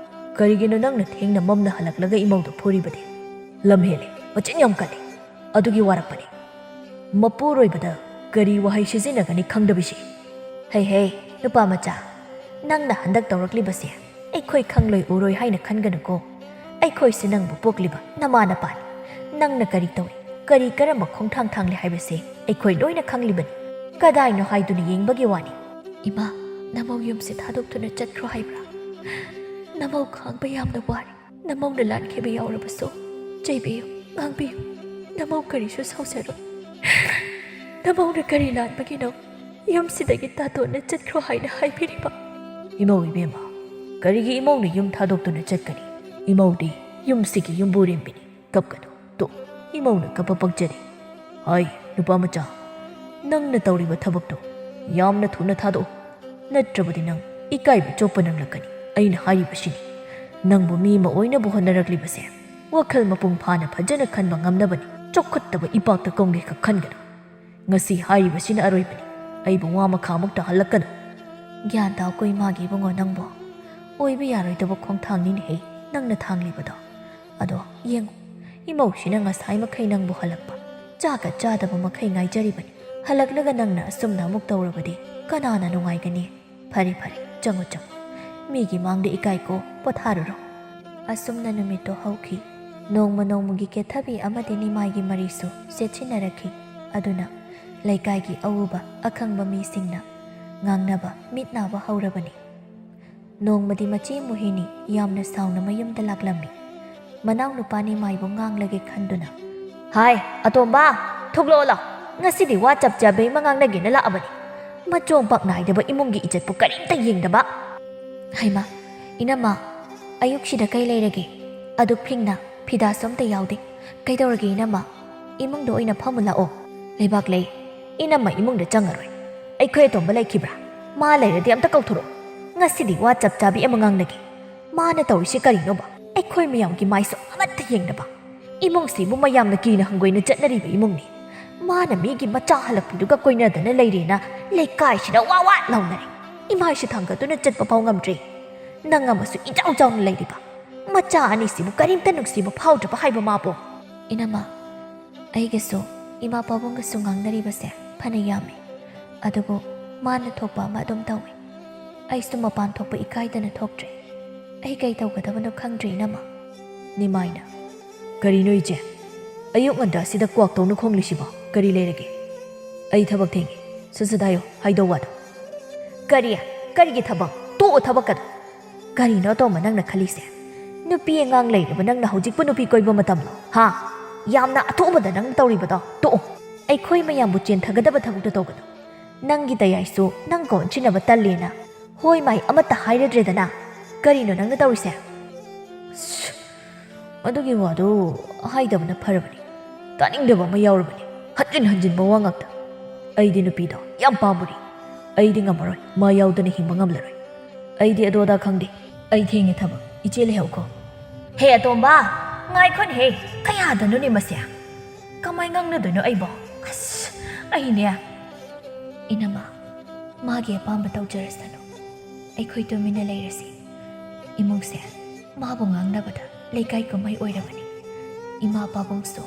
ꯀꯔꯤꯒꯤꯅꯣ ꯅꯪꯅ ꯊꯦꯡꯅ ꯃꯝꯅ ꯍꯜꯂꯛꯂꯒ ꯏꯃꯧꯗ ꯐꯨꯔꯤꯕꯗꯤ? ꯂꯝ ꯍꯦꯜꯂꯦ, ꯃꯆꯤꯟ ꯌꯥꯝ ꯀꯜꯂꯦ꯫ ꯑꯗꯨꯒꯤ ꯋꯥꯔꯛꯄꯅꯦ꯫ ꯃꯄꯨꯔꯣꯏꯕꯗ ꯀꯔꯤ ꯋꯥꯍꯩ ꯁꯤꯖꯤꯟꯅꯒꯅꯤ ꯈꯪꯗꯕꯤꯁꯤ?" "ꯍꯩ ꯍꯩ, ꯅꯨꯄꯥ ꯃꯆꯥ, ꯅꯪꯅ ꯍꯟꯗꯛ ꯇꯧꯔꯛꯂꯤꯕꯁꯦ ꯑꯩꯈꯣꯏ ꯈꯪꯂꯣꯏ ꯎꯔꯣꯏ ꯍꯥꯏꯅ ꯈꯟꯒꯅꯨꯀꯣ꯫ ꯑꯩꯈꯣꯏꯁꯦ ꯅꯪꯕꯨ ꯄꯣꯛꯂꯤꯕ ꯅꯃꯥ ꯅꯄꯥꯅꯤ꯫ ꯅꯪꯅ ꯀꯔꯤ ꯇꯧꯔꯤ, ꯀꯔꯤ ꯀꯔꯝꯕ ꯈꯣꯡꯊꯥꯡ ꯊꯥꯡꯂꯤ ꯍꯥꯏꯕꯁꯦ ꯑꯩꯈꯣꯏ ꯂꯣꯏꯅ ꯈꯪꯂꯤꯕꯅꯤ꯫ ꯀꯗꯥꯏꯅꯣ ꯍꯥꯏꯗꯨꯅ ꯌꯦꯡꯕꯒꯤ ꯋꯥꯅꯤ꯫" "ꯏꯃꯥ, ꯅꯃꯧ ꯌꯨꯝꯁꯦ ꯊꯥꯗꯣꯛꯇꯨꯅ ꯆꯠꯈ꯭ꯔꯣ ꯍꯥꯏꯕ꯭ꯔꯥ? ꯅꯃꯧ ꯈꯥꯡꯕ ꯌꯥꯝꯅ ꯋꯥꯔꯦ꯫ ꯅꯃꯧꯅ ꯂꯥꯟꯈꯤꯕ ꯌꯥꯎꯔꯕꯁꯨ ꯆꯩꯕꯤꯌꯨ, ꯉꯥꯡꯕꯤꯌꯨ꯫ ꯅꯃꯧ ꯀꯔꯤꯁꯨ ꯁꯥꯎꯖꯔꯣꯏ꯫ ꯅꯃꯧꯅ ꯀꯔꯤ ꯂꯥꯟꯕꯒꯤꯅꯣ ꯌꯨꯝꯁꯤꯗꯒꯤ ꯇꯥꯟꯊꯣꯛꯅ ꯆꯠꯈ꯭ꯔꯣ ꯍꯥꯏꯅ ꯍꯥꯏꯕꯤꯔꯤꯕ?" "ꯏꯃꯧ ꯏꯕꯦꯝꯃ, ꯀꯔꯤꯒꯤ ꯏꯃꯧꯅ ꯌꯨꯝ ꯊꯥꯗꯣꯛꯇꯨꯅ ꯆꯠꯀꯅꯤ? ꯏꯃꯧꯗꯤ ꯌꯨꯝꯁꯤꯒꯤ ꯌꯨꯝꯕꯨꯔꯦꯝꯕꯤꯅꯤ꯫ ꯀꯞꯀꯅꯨ꯫ ꯇꯣ, ꯏꯃꯧꯅ ꯀꯞꯄ ꯄꯛꯆꯗꯦ꯫ ꯍꯥꯏ, ꯅꯨꯄꯥ ꯃꯆꯥ, ꯅꯪꯅ ꯇꯧꯔꯤꯕ ꯊꯕꯛꯇꯣ ꯌꯥꯝꯅ ꯊꯨꯅ ꯊꯥꯗꯣꯛꯎ, ꯅꯠꯇ꯭ꯔꯕꯗꯤ ꯅꯪ ꯏꯀꯥꯏꯕ ꯆꯣꯞꯄ ꯅꯪꯂꯛꯀꯅꯤ꯫ ꯑꯩꯅ ꯍꯥꯏꯔꯤꯕꯁꯤꯅꯤ, ꯅꯪꯕꯨ ꯃꯤ ꯑꯃ ꯑꯣꯏꯅꯕ ꯍꯣꯠꯅꯔꯛꯂꯤꯕꯁꯦ ꯋꯥꯈꯜ ꯃꯄꯨꯡ ꯐꯥꯅ ꯐꯖꯅ ꯈꯟꯕ ꯉꯝꯅꯕꯅꯤ꯫ ꯆꯥꯎꯈꯠꯇꯕ ꯏꯄꯥꯛꯇ ꯀꯣꯡꯒꯦ ꯈꯛ ꯈꯟꯒꯅꯨ꯫ ꯉꯁꯤ ꯍꯥꯏꯔꯤꯕꯁꯤꯅ ꯑꯔꯣꯏꯕꯅꯤ꯫ ꯑꯩꯕꯨ ꯋꯥ ꯃꯈꯥꯃꯨꯛ ꯇꯥꯍꯜꯂꯛꯀꯅꯨ꯫" "ꯒ꯭ꯌꯥꯟ ꯇꯥꯎꯀꯣ ꯏꯃꯥꯒꯤ ꯏꯕꯨꯡꯉꯣ ꯅꯪꯕꯣ꯫ ꯑꯣꯏꯕ ꯌꯥꯔꯣꯏꯗꯕ ꯈꯣꯡꯊꯥꯡꯅꯤꯅꯦꯍꯦ ꯅꯪꯅ ꯊꯥꯡꯂꯤꯕꯗꯣ꯫ ꯑꯗꯣ ꯌꯦꯡꯉꯨ, ꯏꯃꯧꯁꯤꯅ ꯉꯁꯥꯏ ꯃꯈꯩ ꯅꯪꯕꯨ ꯍꯜꯂꯛꯄ ꯆꯥꯒ ꯆꯥꯗꯕ ꯃꯈꯩ ꯉꯥꯏꯖꯔꯤꯕꯅꯤ꯫ ꯍꯜꯂꯛꯂꯒ ꯅꯪꯅ ꯑꯁꯨꯝꯅ ꯑꯃꯨꯛ ꯇꯧꯔꯕꯗꯤ ꯀꯅꯥꯅ ꯅꯨꯡꯉꯥꯏꯒꯅꯤ? ꯐꯔꯦ ꯐꯔꯦ, ꯆꯪꯉꯨ ꯆꯪꯉꯨ꯫ ꯃꯤꯒꯤ ꯃꯥꯡꯗ ꯏꯀꯥꯏꯀꯣ, ꯄꯣꯊꯥꯔꯨꯔꯣ꯫" ꯑꯁꯨꯝꯅ ꯅꯨꯃꯤꯠꯇꯣ ꯍꯧꯈꯤ꯫ ꯅꯣꯡꯃ ꯅꯣꯡꯃꯒꯤ ꯀꯦꯊꯕꯤ ꯑꯃꯗꯤ ꯅꯤꯃꯥꯏꯒꯤ ꯃꯔꯤꯁꯨ ꯆꯦꯠꯁꯤꯟꯅꯔꯛꯈꯤ꯫ ꯑꯗꯨꯅ ꯂꯩꯀꯥꯏꯒꯤ ꯑꯎꯕ ꯑꯈꯪꯕ ꯃꯤꯁꯤꯡꯅ ꯉꯥꯡꯅꯕ ꯃꯤꯠ ꯅꯥꯕ ꯍꯧꯔꯕꯅꯤ꯫ ꯅꯣꯡꯃꯗꯤ ꯃꯆꯦ ꯃꯣꯍꯤꯅꯤ ꯌꯥꯝꯅ ꯁꯥꯎꯅ ꯃꯌꯨꯝꯗ ꯂꯥꯛꯂꯝꯃꯤ꯫ ꯃꯅꯥꯎꯅꯨꯄꯥ ꯅꯤꯃꯥꯏꯕꯨ ꯉꯥꯡꯂꯒꯦ ꯈꯟꯗꯨꯅ, "ꯍꯥꯏ, ꯑꯇꯣꯝꯕ, ꯊꯣꯛꯂꯛꯑꯣ ꯂꯥꯎ꯫ ꯉꯁꯤꯗꯤ ꯋꯥ ꯆꯞ ꯆꯥꯕꯤ ꯑꯃ ꯉꯥꯡꯅꯒꯦꯅ ꯂꯥꯛꯑꯕꯅꯤ꯫ ꯃꯆꯣꯡ ꯄꯥꯛ ꯅꯥꯏꯗꯕ ꯏꯃꯨꯡꯒꯤ ꯏꯖꯠꯄꯨ ꯀꯔꯤꯝꯇ ꯌꯦꯡꯗꯕ꯫" "ꯍꯩꯃꯥ, ꯏꯅꯝꯃ, ꯑꯌꯨꯛꯁꯤꯗ ꯀꯩ ꯂꯩꯔꯒꯦ? ꯑꯗꯨꯛ ꯐꯤꯡꯅ ꯐꯤꯗꯥꯁꯨ ꯑꯝꯇ ꯌꯥꯎꯗꯦ꯫ ꯀꯩꯗꯧꯔꯒꯦ ꯏꯅꯝꯃ? ꯏꯃꯨꯡꯗ ꯑꯣꯏꯅ ꯐꯝꯃꯨ ꯂꯥꯛꯑꯣ꯫ ꯂꯩꯕꯥꯛ ꯂꯩ, "ꯏꯅꯝꯃ ꯏꯃꯨꯡꯗ ꯆꯪꯉꯔꯣꯏ꯫ ꯑꯩꯈꯣꯏ ꯑꯇꯣꯝꯕ ꯂꯩꯈꯤꯕ꯭ꯔꯥ? ꯃꯥ ꯂꯩꯔꯗꯤ ꯑꯝꯇ ꯀꯧꯊꯣꯔꯛꯑꯣ꯫ ꯉꯁꯤꯗꯤ ꯋꯥ ꯆꯞ ꯆꯥꯕꯤ ꯑꯃ ꯉꯥꯡꯅꯒꯦ꯫ ꯃꯥꯅ ꯇꯧꯔꯤꯁꯤ ꯀꯔꯤꯅꯣꯕ? ꯑꯩꯈꯣꯏ ꯃꯌꯥꯝꯒꯤ ꯃꯥꯏꯁꯨ ꯑꯃꯠꯇ ꯌꯦꯡꯗꯕ꯫ ꯏꯃꯨꯡꯁꯤꯕꯨ ꯃꯌꯥꯝꯅ ꯀꯤꯅ ꯍꯪꯒꯣꯏꯅ ꯆꯠꯅꯔꯤꯕ ꯏꯃꯨꯡꯅꯤ꯫ ꯃꯥꯅ ꯃꯤꯒꯤ ꯃꯆꯥ ꯍꯜꯂꯛꯄꯤꯗꯨꯒ ꯀꯣꯏꯅꯗꯅ ꯂꯩꯔꯦꯅ ꯂꯩꯀꯥꯏꯁꯤꯗ ꯋꯥ ꯋꯥ ꯂꯥꯎꯅꯔꯦ꯫ ꯏꯃꯥꯏꯁꯨ ꯊꯥꯡꯒꯠꯇꯨꯅ ꯆꯠꯄ ꯐꯥꯎ ꯉꯝꯗ꯭ꯔꯦ꯫ ꯅꯪ ꯑꯃꯁꯨ ꯏꯆꯥꯎ ꯆꯥꯎꯅ ꯂꯩꯔꯤꯕ꯫ ꯃꯆꯥ ꯑꯅꯤꯁꯤꯕꯨ ꯀꯔꯤꯝꯇ ꯅꯨꯡꯁꯤꯕ ꯐꯥꯎꯗ꯭ꯔꯕ ꯍꯥꯏꯕ ꯃꯥꯕꯨ?" "ꯏꯅꯝꯃ, ꯑꯩꯒꯁꯨ ꯏꯃꯥ ꯄꯥꯕꯨꯡꯒꯁꯨ ꯉꯥꯡꯅꯔꯤꯕꯁꯦ ꯐꯅ ꯌꯥꯝꯃꯤ꯫ ꯑꯗꯨꯕꯨ ꯃꯥꯅ ꯊꯣꯛꯄ ꯑꯃ ꯑꯗꯨꯝ ꯇꯧꯏ꯫ ꯑꯩꯁꯨ ꯃꯄꯥꯟ ꯊꯣꯛꯄ ꯏꯀꯥꯏꯗꯅ ꯊꯣꯛꯇ꯭ꯔꯦ꯫ ꯑꯩ ꯀꯩ ꯇꯧꯒꯗꯕꯅꯣ ꯈꯪꯗ꯭ꯔꯦ, ꯏꯅꯝꯃ꯫" "ꯅꯤꯃꯥꯏꯅ, ꯀꯔꯤꯅꯣ ꯏꯆꯦ? ꯑꯌꯨꯛ ꯉꯟꯇꯥꯁꯤꯗ ꯀ꯭ꯋꯥꯛ ꯇꯧꯅ ꯈꯣꯡꯂꯤꯁꯤꯕꯣ? ꯀꯔꯤ ꯂꯩꯔꯒꯦ?" "ꯑꯩ ꯊꯕꯛ ꯊꯦꯡꯉꯦ꯫ ꯁꯠ ꯁꯠ ꯍꯥꯏꯌꯣ, ꯍꯥꯏꯗꯧ ꯋꯥꯗꯣ꯫" "ꯀꯔꯤ? ꯀꯔꯤꯒꯤ ꯊꯕꯛ? ꯇꯣꯛꯑꯣ ꯊꯕꯛꯀꯗꯣ꯫" "ꯀꯔꯤꯅꯣ ꯑꯇꯣꯝꯕ ꯅꯪꯅ ꯈꯜꯂꯤꯁꯦ? ꯅꯨꯄꯤ ꯑꯉꯥꯡ ꯂꯩꯔꯕ ꯅꯪꯅ ꯍꯧꯖꯤꯛꯄꯨ ꯅꯨꯄꯤ ꯀꯣꯏꯕ ꯃꯇꯝꯂꯣ? ꯍꯥ? ꯌꯥꯝꯅ ꯑꯊꯨꯕꯗ ꯅꯪꯅ ꯇꯧꯔꯤꯕꯗꯣ ꯇꯣꯛꯑꯣ꯫ ꯑꯩꯈꯣꯏ ꯃꯌꯥꯝꯕꯨ ꯆꯦꯟꯊꯒꯗꯕ ꯊꯕꯛꯇꯣ ꯇꯧꯒꯅꯨ꯫ ꯅꯪꯒꯤ ꯇꯌꯥꯏꯁꯨ ꯅꯪꯒ ꯑꯣꯟꯁꯤꯟꯅꯕ ꯇꯜꯂꯦꯅ ꯍꯣꯏ ꯃꯥꯏ ꯑꯃꯠꯇ ꯍꯥꯏꯔꯗ꯭ꯔꯦꯗꯅ꯫ ꯀꯔꯤꯅꯣ ꯅꯪꯅ ꯇꯧꯔꯤꯁꯦ?" "ꯁ꯭ꯁ, ꯑꯗꯨꯒꯤ ꯋꯥꯗꯨ ꯍꯥꯏꯗꯕꯅ ꯐꯔꯕꯅꯤ꯫ ꯇꯥꯅꯤꯡꯗꯕ ꯑꯃ ꯌꯥꯎꯔꯕꯅꯤ꯫ ꯍꯟꯖꯤꯟ ꯍꯟꯖꯤꯟꯕ ꯋꯥ ꯉꯥꯛꯇ꯫ ꯑꯩꯗꯤ ꯅꯨꯄꯤꯗꯣ ꯌꯥꯝ ꯄꯥꯝꯃꯨꯔꯤ꯫ ꯑꯩꯗꯤ ꯉꯝꯃꯔꯣꯏ, ꯃꯥ ꯌꯥꯎꯗꯅ ꯍꯤꯡꯕ ꯉꯝꯂꯔꯣꯏ꯫ ꯑꯩꯗꯤ ꯑꯗꯣ ꯑꯗꯥ ꯈꯪꯗꯦ꯫ ꯑꯩ ꯊꯦꯡꯉꯦ ꯊꯕꯛ꯫ ꯏꯆꯦ ꯂꯩꯍꯧꯈꯣ꯫" "ꯍꯦ ꯑꯇꯣꯝꯕ, ꯉꯥꯏꯈꯣꯅꯦꯍꯦ꯫ ꯀꯌꯥꯗꯅꯣꯅꯦ ꯃꯁꯦ? ꯀꯃꯥꯏ ꯉꯥꯡꯅꯗꯣꯏꯅꯣ ꯑꯩꯕꯣ? ꯑꯁ, ꯑꯩꯅꯦ꯫" "ꯏꯅꯝꯃ, ꯃꯥꯒꯤ ꯑꯄꯥꯝꯕ ꯇꯧꯖꯔꯁꯅꯨ꯫ ꯑꯩꯈꯣꯏ ꯇꯨꯃꯤꯟꯅ ꯂꯩꯔꯁꯤ꯫ ꯏꯃꯨꯡꯁꯦ ꯃꯥꯕꯨ ꯉꯥꯡꯅꯕꯗ ꯂꯩꯀꯥꯏ ꯀꯨꯝꯍꯩ ꯑꯣꯏꯔꯕꯅꯤ꯫ ꯏꯃꯥ ꯄꯥꯕꯨꯡꯁꯨ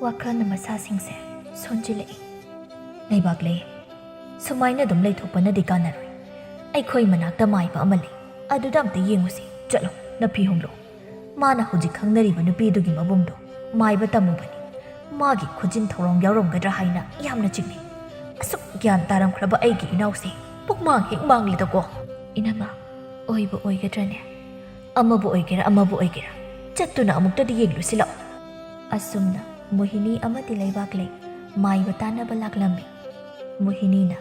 ꯋꯥꯈꯜꯅ ꯃꯁꯥꯁꯤꯡꯁꯦ ꯁꯣꯟꯖꯤꯜꯂꯛꯏ꯫" "ꯂꯩꯕꯥꯛꯂꯦ, ꯁꯨꯃꯥꯏꯅ ꯑꯗꯨꯝ ꯂꯩꯊꯣꯛꯄꯅꯗꯤ ꯀꯥꯟꯅꯔꯣꯏ꯫ ꯑꯩꯈꯣꯏ ꯃꯅꯥꯛꯇ ꯃꯥꯏꯕ ꯑꯃ ꯂꯩ, ꯑꯗꯨꯗ ꯑꯝꯇ ꯌꯦꯡꯉꯨꯁꯤ꯫ ꯆꯠꯂꯣ, ꯅꯐꯤ ꯍꯣꯡꯂꯣ꯫ ꯃꯥꯅ ꯍꯧꯖꯤꯛ ꯈꯪꯅꯔꯤꯕ ꯅꯨꯄꯤꯗꯨꯒꯤ ꯃꯕꯨꯡꯗꯣ ꯃꯥꯏꯕ ꯇꯝꯃꯨꯕꯅꯤ꯫ ꯃꯥꯒꯤ ꯈꯨꯖꯤꯟ ꯊꯧꯔꯣꯡ ꯌꯥꯎꯔꯝꯒꯗ꯭ꯔꯥ ꯍꯥꯏꯅ ꯌꯥꯝꯅ ꯆꯤꯡꯅꯩ꯫ ꯑꯁꯨꯛ ꯒ꯭ꯌꯥꯟ ꯇꯥꯔꯝꯈ꯭ꯔꯕ ꯑꯩꯒꯤ ꯏꯅꯥꯎꯁꯦ ꯄꯨꯛꯃꯥꯡ ꯍꯦꯛ ꯃꯥꯡꯂꯦꯗꯀꯣ꯫" "ꯏꯅꯝꯃ, ꯑꯣꯏꯕ ꯑꯣꯏꯒꯗ꯭ꯔꯅꯦ? ꯑꯃꯕꯨ ꯑꯣꯏꯒꯦꯔꯥ ꯑꯃꯕꯨ ꯑꯣꯏꯒꯦꯔꯥ, ꯆꯠꯇꯨꯅ ꯑꯃꯨꯛꯇꯗꯤ ꯌꯦꯡꯂꯨꯁꯤ ꯂꯥꯛꯑꯣ꯫" ꯑꯁꯨꯝꯅ ꯃꯣꯍꯤꯅꯤ ꯑꯃꯗꯤ ꯂꯩꯕꯥꯛꯂꯩ ꯃꯥꯏꯕ ꯇꯥꯟꯅꯕ ꯂꯥꯛꯂꯝꯃꯤ꯫ ꯃꯣꯍꯤꯅꯤꯅ,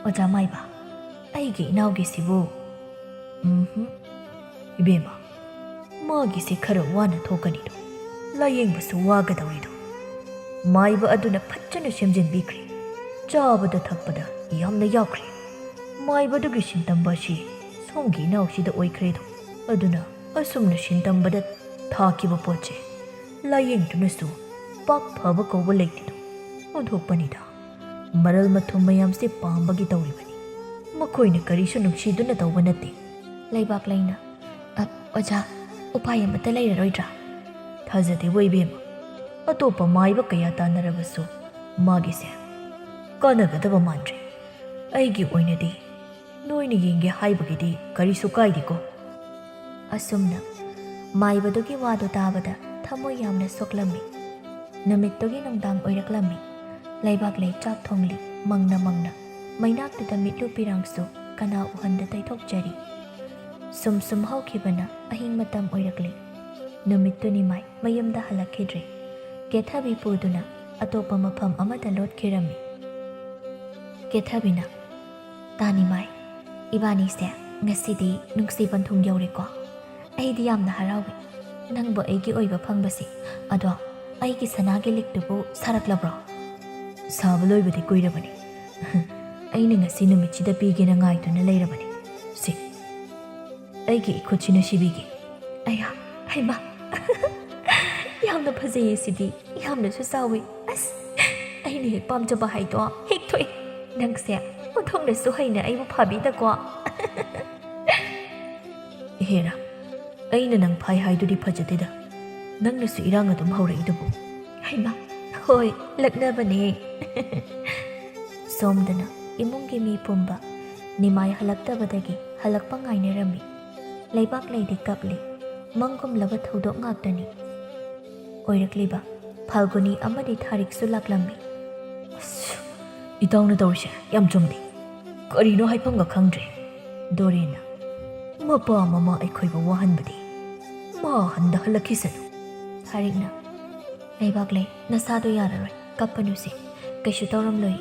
"ꯑꯣꯖꯥ ꯃꯥꯏꯕ, ꯑꯩꯒꯤ ꯏꯅꯥꯎꯒꯤꯁꯤꯕꯨ..." "ꯎꯝꯍꯨꯝ, ꯏꯕꯦꯝꯃ, ꯃꯥꯒꯤꯁꯦ ꯈꯔ ꯋꯥꯅ ꯊꯣꯛꯀꯅꯤꯗꯣ, ꯂꯥꯌꯦꯡꯕꯁꯨ ꯋꯥꯒꯗꯧꯔꯤꯗꯣ꯫" ꯃꯥꯏꯕ ꯑꯗꯨꯅ ꯐꯖꯅ ꯁꯦꯝꯖꯤꯟꯕꯤꯈ꯭ꯔꯦ꯫ ꯆꯥꯕꯗ ꯊꯛꯄꯗ ꯌꯥꯝꯅ ꯌꯥꯎꯈ꯭ꯔꯦ꯫ ꯃꯥꯏꯕꯗꯨꯒꯤ ꯁꯤꯟꯇꯝꯕ ꯑꯁꯤ ꯁꯣꯝꯒꯤ ꯏꯅꯥꯎꯁꯤꯗ ꯑꯣꯏꯈ꯭ꯔꯦꯗꯣ꯫ ꯑꯗꯨꯅ ꯑꯁꯨꯝꯅ ꯁꯤꯟꯇꯝꯕꯗ ꯊꯥꯈꯤꯕ ꯄꯣꯠꯁꯦ ꯂꯥꯌꯦꯡꯗꯨꯅꯁꯨ ꯄꯥꯛ ꯐꯕ ꯀꯧꯕ ꯂꯩꯇꯦꯗꯣ꯫ ꯑꯣꯟꯊꯣꯛꯄꯅꯤꯗ꯫ ꯃꯔꯜ ꯃꯊꯨꯝ ꯃꯌꯥꯝꯁꯦ ꯄꯥꯝꯕꯒꯤ ꯇꯧꯔꯤꯕꯅꯤ꯫ ꯃꯈꯣꯏꯅ ꯀꯔꯤꯁꯨ ꯅꯨꯡꯁꯤꯗꯨꯅ ꯇꯧꯕ ꯅꯠꯇꯦ꯫ ꯂꯩꯕꯥꯛ ꯂꯩꯅ, "ꯑ, ꯑꯣꯖꯥ, ꯎꯄꯥꯏ ꯑꯃꯠꯇ ꯂꯩꯔꯔꯣꯏꯗ꯭ꯔꯥ?" ꯊꯥꯖꯗꯦꯕꯣ ꯏꯕꯦꯝꯃ꯫ ꯑꯇꯣꯞꯄ ꯃꯥꯏꯕ ꯀꯌꯥ ꯇꯥꯟꯅꯔꯕꯁꯨ ꯃꯥꯒꯤꯁꯦ ꯀꯥꯟꯅꯒꯗꯕ ꯃꯥꯟꯗ꯭ꯔꯦ꯫ ꯑꯩꯒꯤ ꯑꯣꯏꯅꯗꯤ ꯅꯣꯏꯅ ꯌꯦꯡꯒꯦ ꯍꯥꯏꯕꯒꯤꯗꯤ ꯀꯔꯤꯁꯨ ꯀꯥꯏꯗꯦꯀꯣ꯫ ꯑꯁꯨꯝꯅ ꯃꯥꯏꯕꯗꯨꯒꯤ ꯋꯥꯗꯨ ꯇꯥꯕꯗ ꯊꯃꯣꯏ ꯌꯥꯝꯅ ꯁꯣꯛꯂꯝꯃꯤ꯫ ꯅꯨꯃꯤꯠꯇꯨꯒꯤ ꯅꯨꯡꯗꯥꯡ ꯑꯣꯏꯔꯛꯂꯝꯃꯤ꯫ ꯂꯩꯕꯥꯛꯂꯩ ꯆꯥꯛ ꯊꯣꯡꯂꯤ꯫ ꯃꯪꯅ ꯃꯪꯅ ꯃꯩꯅꯥꯛꯇꯨꯗ ꯃꯤꯠꯂꯨ ꯄꯤꯔꯥꯡꯁꯨ ꯀꯅꯥ ꯎꯍꯟꯗ ꯇꯩꯊꯣꯛꯆꯔꯤ꯫ ꯁꯨꯝ ꯁꯨꯝ ꯍꯧꯈꯤꯕꯅ ꯑꯍꯤꯡ ꯃꯇꯝ ꯑꯣꯏꯔꯛꯂꯤ꯫ ꯅꯨꯃꯤꯠꯇꯨ ꯅꯤꯃꯥꯏ ꯃꯌꯨꯝꯗ ꯍꯜꯂꯛꯈꯤꯗ꯭ꯔꯦ꯫ ꯀꯦꯊꯕꯤ ꯄꯨꯗꯨꯅ ꯑꯇꯣꯞꯄ ꯃꯐꯝ ꯑꯃꯗ ꯂꯣꯠꯈꯤꯔꯝꯃꯤ꯫ ꯀꯦꯊꯕꯤꯅ, "ꯇꯥ ꯅꯤꯃꯥꯏ, ꯏꯕꯥꯅꯤꯁꯦ ꯉꯁꯤꯗꯤ ꯅꯨꯡꯁꯤ ꯄꯟꯊꯨꯡ ꯌꯧꯔꯦꯀꯣ꯫ ꯑꯩꯗꯤ ꯌꯥꯝꯅ ꯍꯔꯥꯎꯏ ꯅꯪꯕꯨ ꯑꯩꯒꯤ ꯑꯣꯏꯕ ꯐꯪꯕꯁꯦ꯫ ꯑꯗꯣ ꯑꯩꯒꯤ ꯁꯅꯥꯒꯤ ꯂꯤꯛꯇꯨꯕꯨ ꯁꯥꯔꯛꯂꯕ꯭ꯔꯣ?" "ꯁꯥꯕ ꯂꯣꯏꯕꯗꯤ ꯀꯨꯏꯔꯕꯅꯤ꯫ ꯑꯩꯅ ꯉꯁꯤ ꯅꯨꯃꯤꯠꯁꯤꯗ ꯄꯤꯒꯦꯅ ꯉꯥꯏꯗꯨꯅ ꯂꯩꯔꯕꯅꯤ꯫ ꯁꯤ, ꯑꯩꯒꯤ ꯏꯈꯨꯠꯁꯤꯅ ꯁꯤꯕꯤꯒꯦ꯫" "ꯑꯌꯥ, ꯍꯩꯃꯥ, ꯌꯥꯝꯅ ꯐꯖꯩꯌꯦ ꯁꯤꯗꯤ, ꯌꯥꯝꯅꯁꯨ ꯆꯥꯎꯋꯤ꯫ ꯑꯁ, ꯑꯩꯅ ꯍꯦꯛ ꯄꯥꯝꯖꯕ ꯍꯥꯏꯗꯣ ꯍꯦꯛ ꯊꯣꯛꯑꯦ꯫ ꯅꯪꯁꯦ ꯑꯣꯟꯊꯣꯛꯅꯁꯨ ꯍꯩꯅ ꯑꯩꯕꯨ ꯐꯥꯕꯤꯗꯀꯣ꯫" "ꯍꯦꯔꯥ, ꯑꯩꯅ ꯅꯪ ꯐꯥꯏ ꯍꯥꯏꯗꯨꯗꯤ ꯐꯖꯗꯦꯗ꯫ ꯅꯪꯅꯁꯨ ꯏꯔꯥꯡ ꯑꯗꯨꯝ ꯍꯧꯔꯛꯏꯗꯨꯕꯨ꯫" "ꯍꯩꯃꯥ, ꯍꯣꯏ, ꯂꯛꯅꯕꯅꯦ꯫" ꯁꯣꯝꯗꯅ ꯏꯃꯨꯡꯒꯤ ꯃꯤ ꯄꯨꯝꯕ ꯅꯤꯃꯥꯏ ꯍꯜꯂꯛꯇꯕꯗꯒꯤ ꯍꯜꯂꯛꯄ ꯉꯥꯏꯅꯔꯝꯃꯤ꯫ ꯂꯩꯕꯥꯛꯂꯩꯗꯤ ꯀꯞꯂꯤ꯫ ꯃꯪꯒꯨꯝꯂꯕ ꯊꯧꯗꯣꯛ ꯉꯥꯛꯇꯅꯤ꯫ ꯑꯣꯏꯔꯛꯂꯤꯕ ꯐꯥꯜꯒꯨꯅꯤ ꯑꯃꯗꯤ ꯊꯥꯔꯤꯛꯁꯨ ꯂꯥꯛꯂꯝꯃꯤ꯫ "ꯑꯁ, ꯏꯇꯥꯎꯅ ꯇꯧꯔꯤꯁꯦ ꯌꯥꯝ ꯆꯨꯝꯗꯦ꯫ ꯀꯔꯤꯅꯣ ꯍꯥꯏꯐꯝꯒ ꯈꯪꯗ꯭ꯔꯦ꯫" ꯗꯣꯔꯦꯟꯅ, "ꯃꯄꯥ ꯃꯃꯥ ꯑꯩꯈꯣꯏꯕꯨ ꯋꯥꯍꯟꯕꯗꯤ ꯃꯥ ꯍꯟꯗ ꯍꯜꯂꯛꯈꯤꯁꯅꯨ꯫" ꯊꯥꯔꯤꯛꯅ, "ꯂꯩꯕꯥꯛꯂꯩ, ꯅꯁꯥꯗꯣ ꯌꯥꯔꯔꯣꯏ, ꯀꯞꯄꯅꯨꯁꯦ꯫ ꯀꯩꯁꯨ ꯇꯧꯔꯝꯂꯣꯏ꯫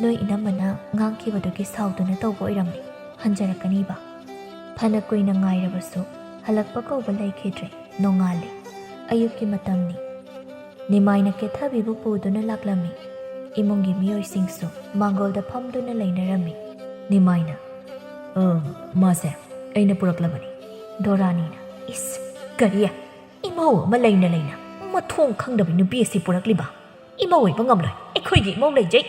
ꯅꯣꯏ ꯏꯅꯝꯃꯅ ꯉꯥꯡꯈꯤꯕꯗꯨꯒꯤ ꯁꯥꯎꯗꯨꯅ ꯇꯧꯕ ꯑꯣꯏꯔꯝꯅꯤ꯫ ꯍꯟꯖꯔꯛꯀꯅꯤꯕ꯫ ꯐꯅ ꯀꯨꯏꯅ ꯉꯥꯏꯔꯕꯁꯨ ꯍꯜꯂꯛꯄ ꯀꯧꯕ ꯂꯩꯈꯤꯗ꯭ꯔꯦ꯫ ꯅꯣꯡꯉꯥꯜꯂꯦ꯫ ꯑꯌꯨꯛꯀꯤ ꯃꯇꯝꯅꯤ꯫ ꯅꯤꯃꯥꯏꯅ ꯀꯦꯊꯕꯤꯕꯨ ꯄꯨꯗꯨꯅ ꯂꯥꯛꯂꯝꯃꯤ꯫ ꯏꯃꯨꯡꯒꯤ ꯃꯤꯑꯣꯏꯁꯤꯡꯁꯨ ꯃꯥꯡꯒꯣꯜꯗ ꯐꯝꯗꯨꯅ ꯂꯩꯅꯔꯝꯃꯤ꯫ ꯅꯤꯃꯥꯏꯅ, "ꯑ, ꯃꯥꯁꯦ ꯑꯩꯅ ꯄꯨꯔꯛꯂꯕꯅꯤ꯫" ꯗꯣꯔꯥꯅꯤꯅ, "ꯏꯁ, ꯀꯔꯤ? ꯏꯃꯧ ꯑꯃ ꯂꯩꯅ ꯂꯩꯅ ꯃꯊꯣꯡ ꯈꯪꯗꯕ ꯅꯨꯄꯤ ꯑꯁꯤ ꯄꯨꯔꯛꯂꯤꯕ? ꯏꯃꯧ ꯑꯣꯏꯕ ꯉꯝꯂꯣꯏ, ꯑꯩꯈꯣꯏꯒꯤ ꯏꯃꯧ ꯂꯩꯖꯩ꯫"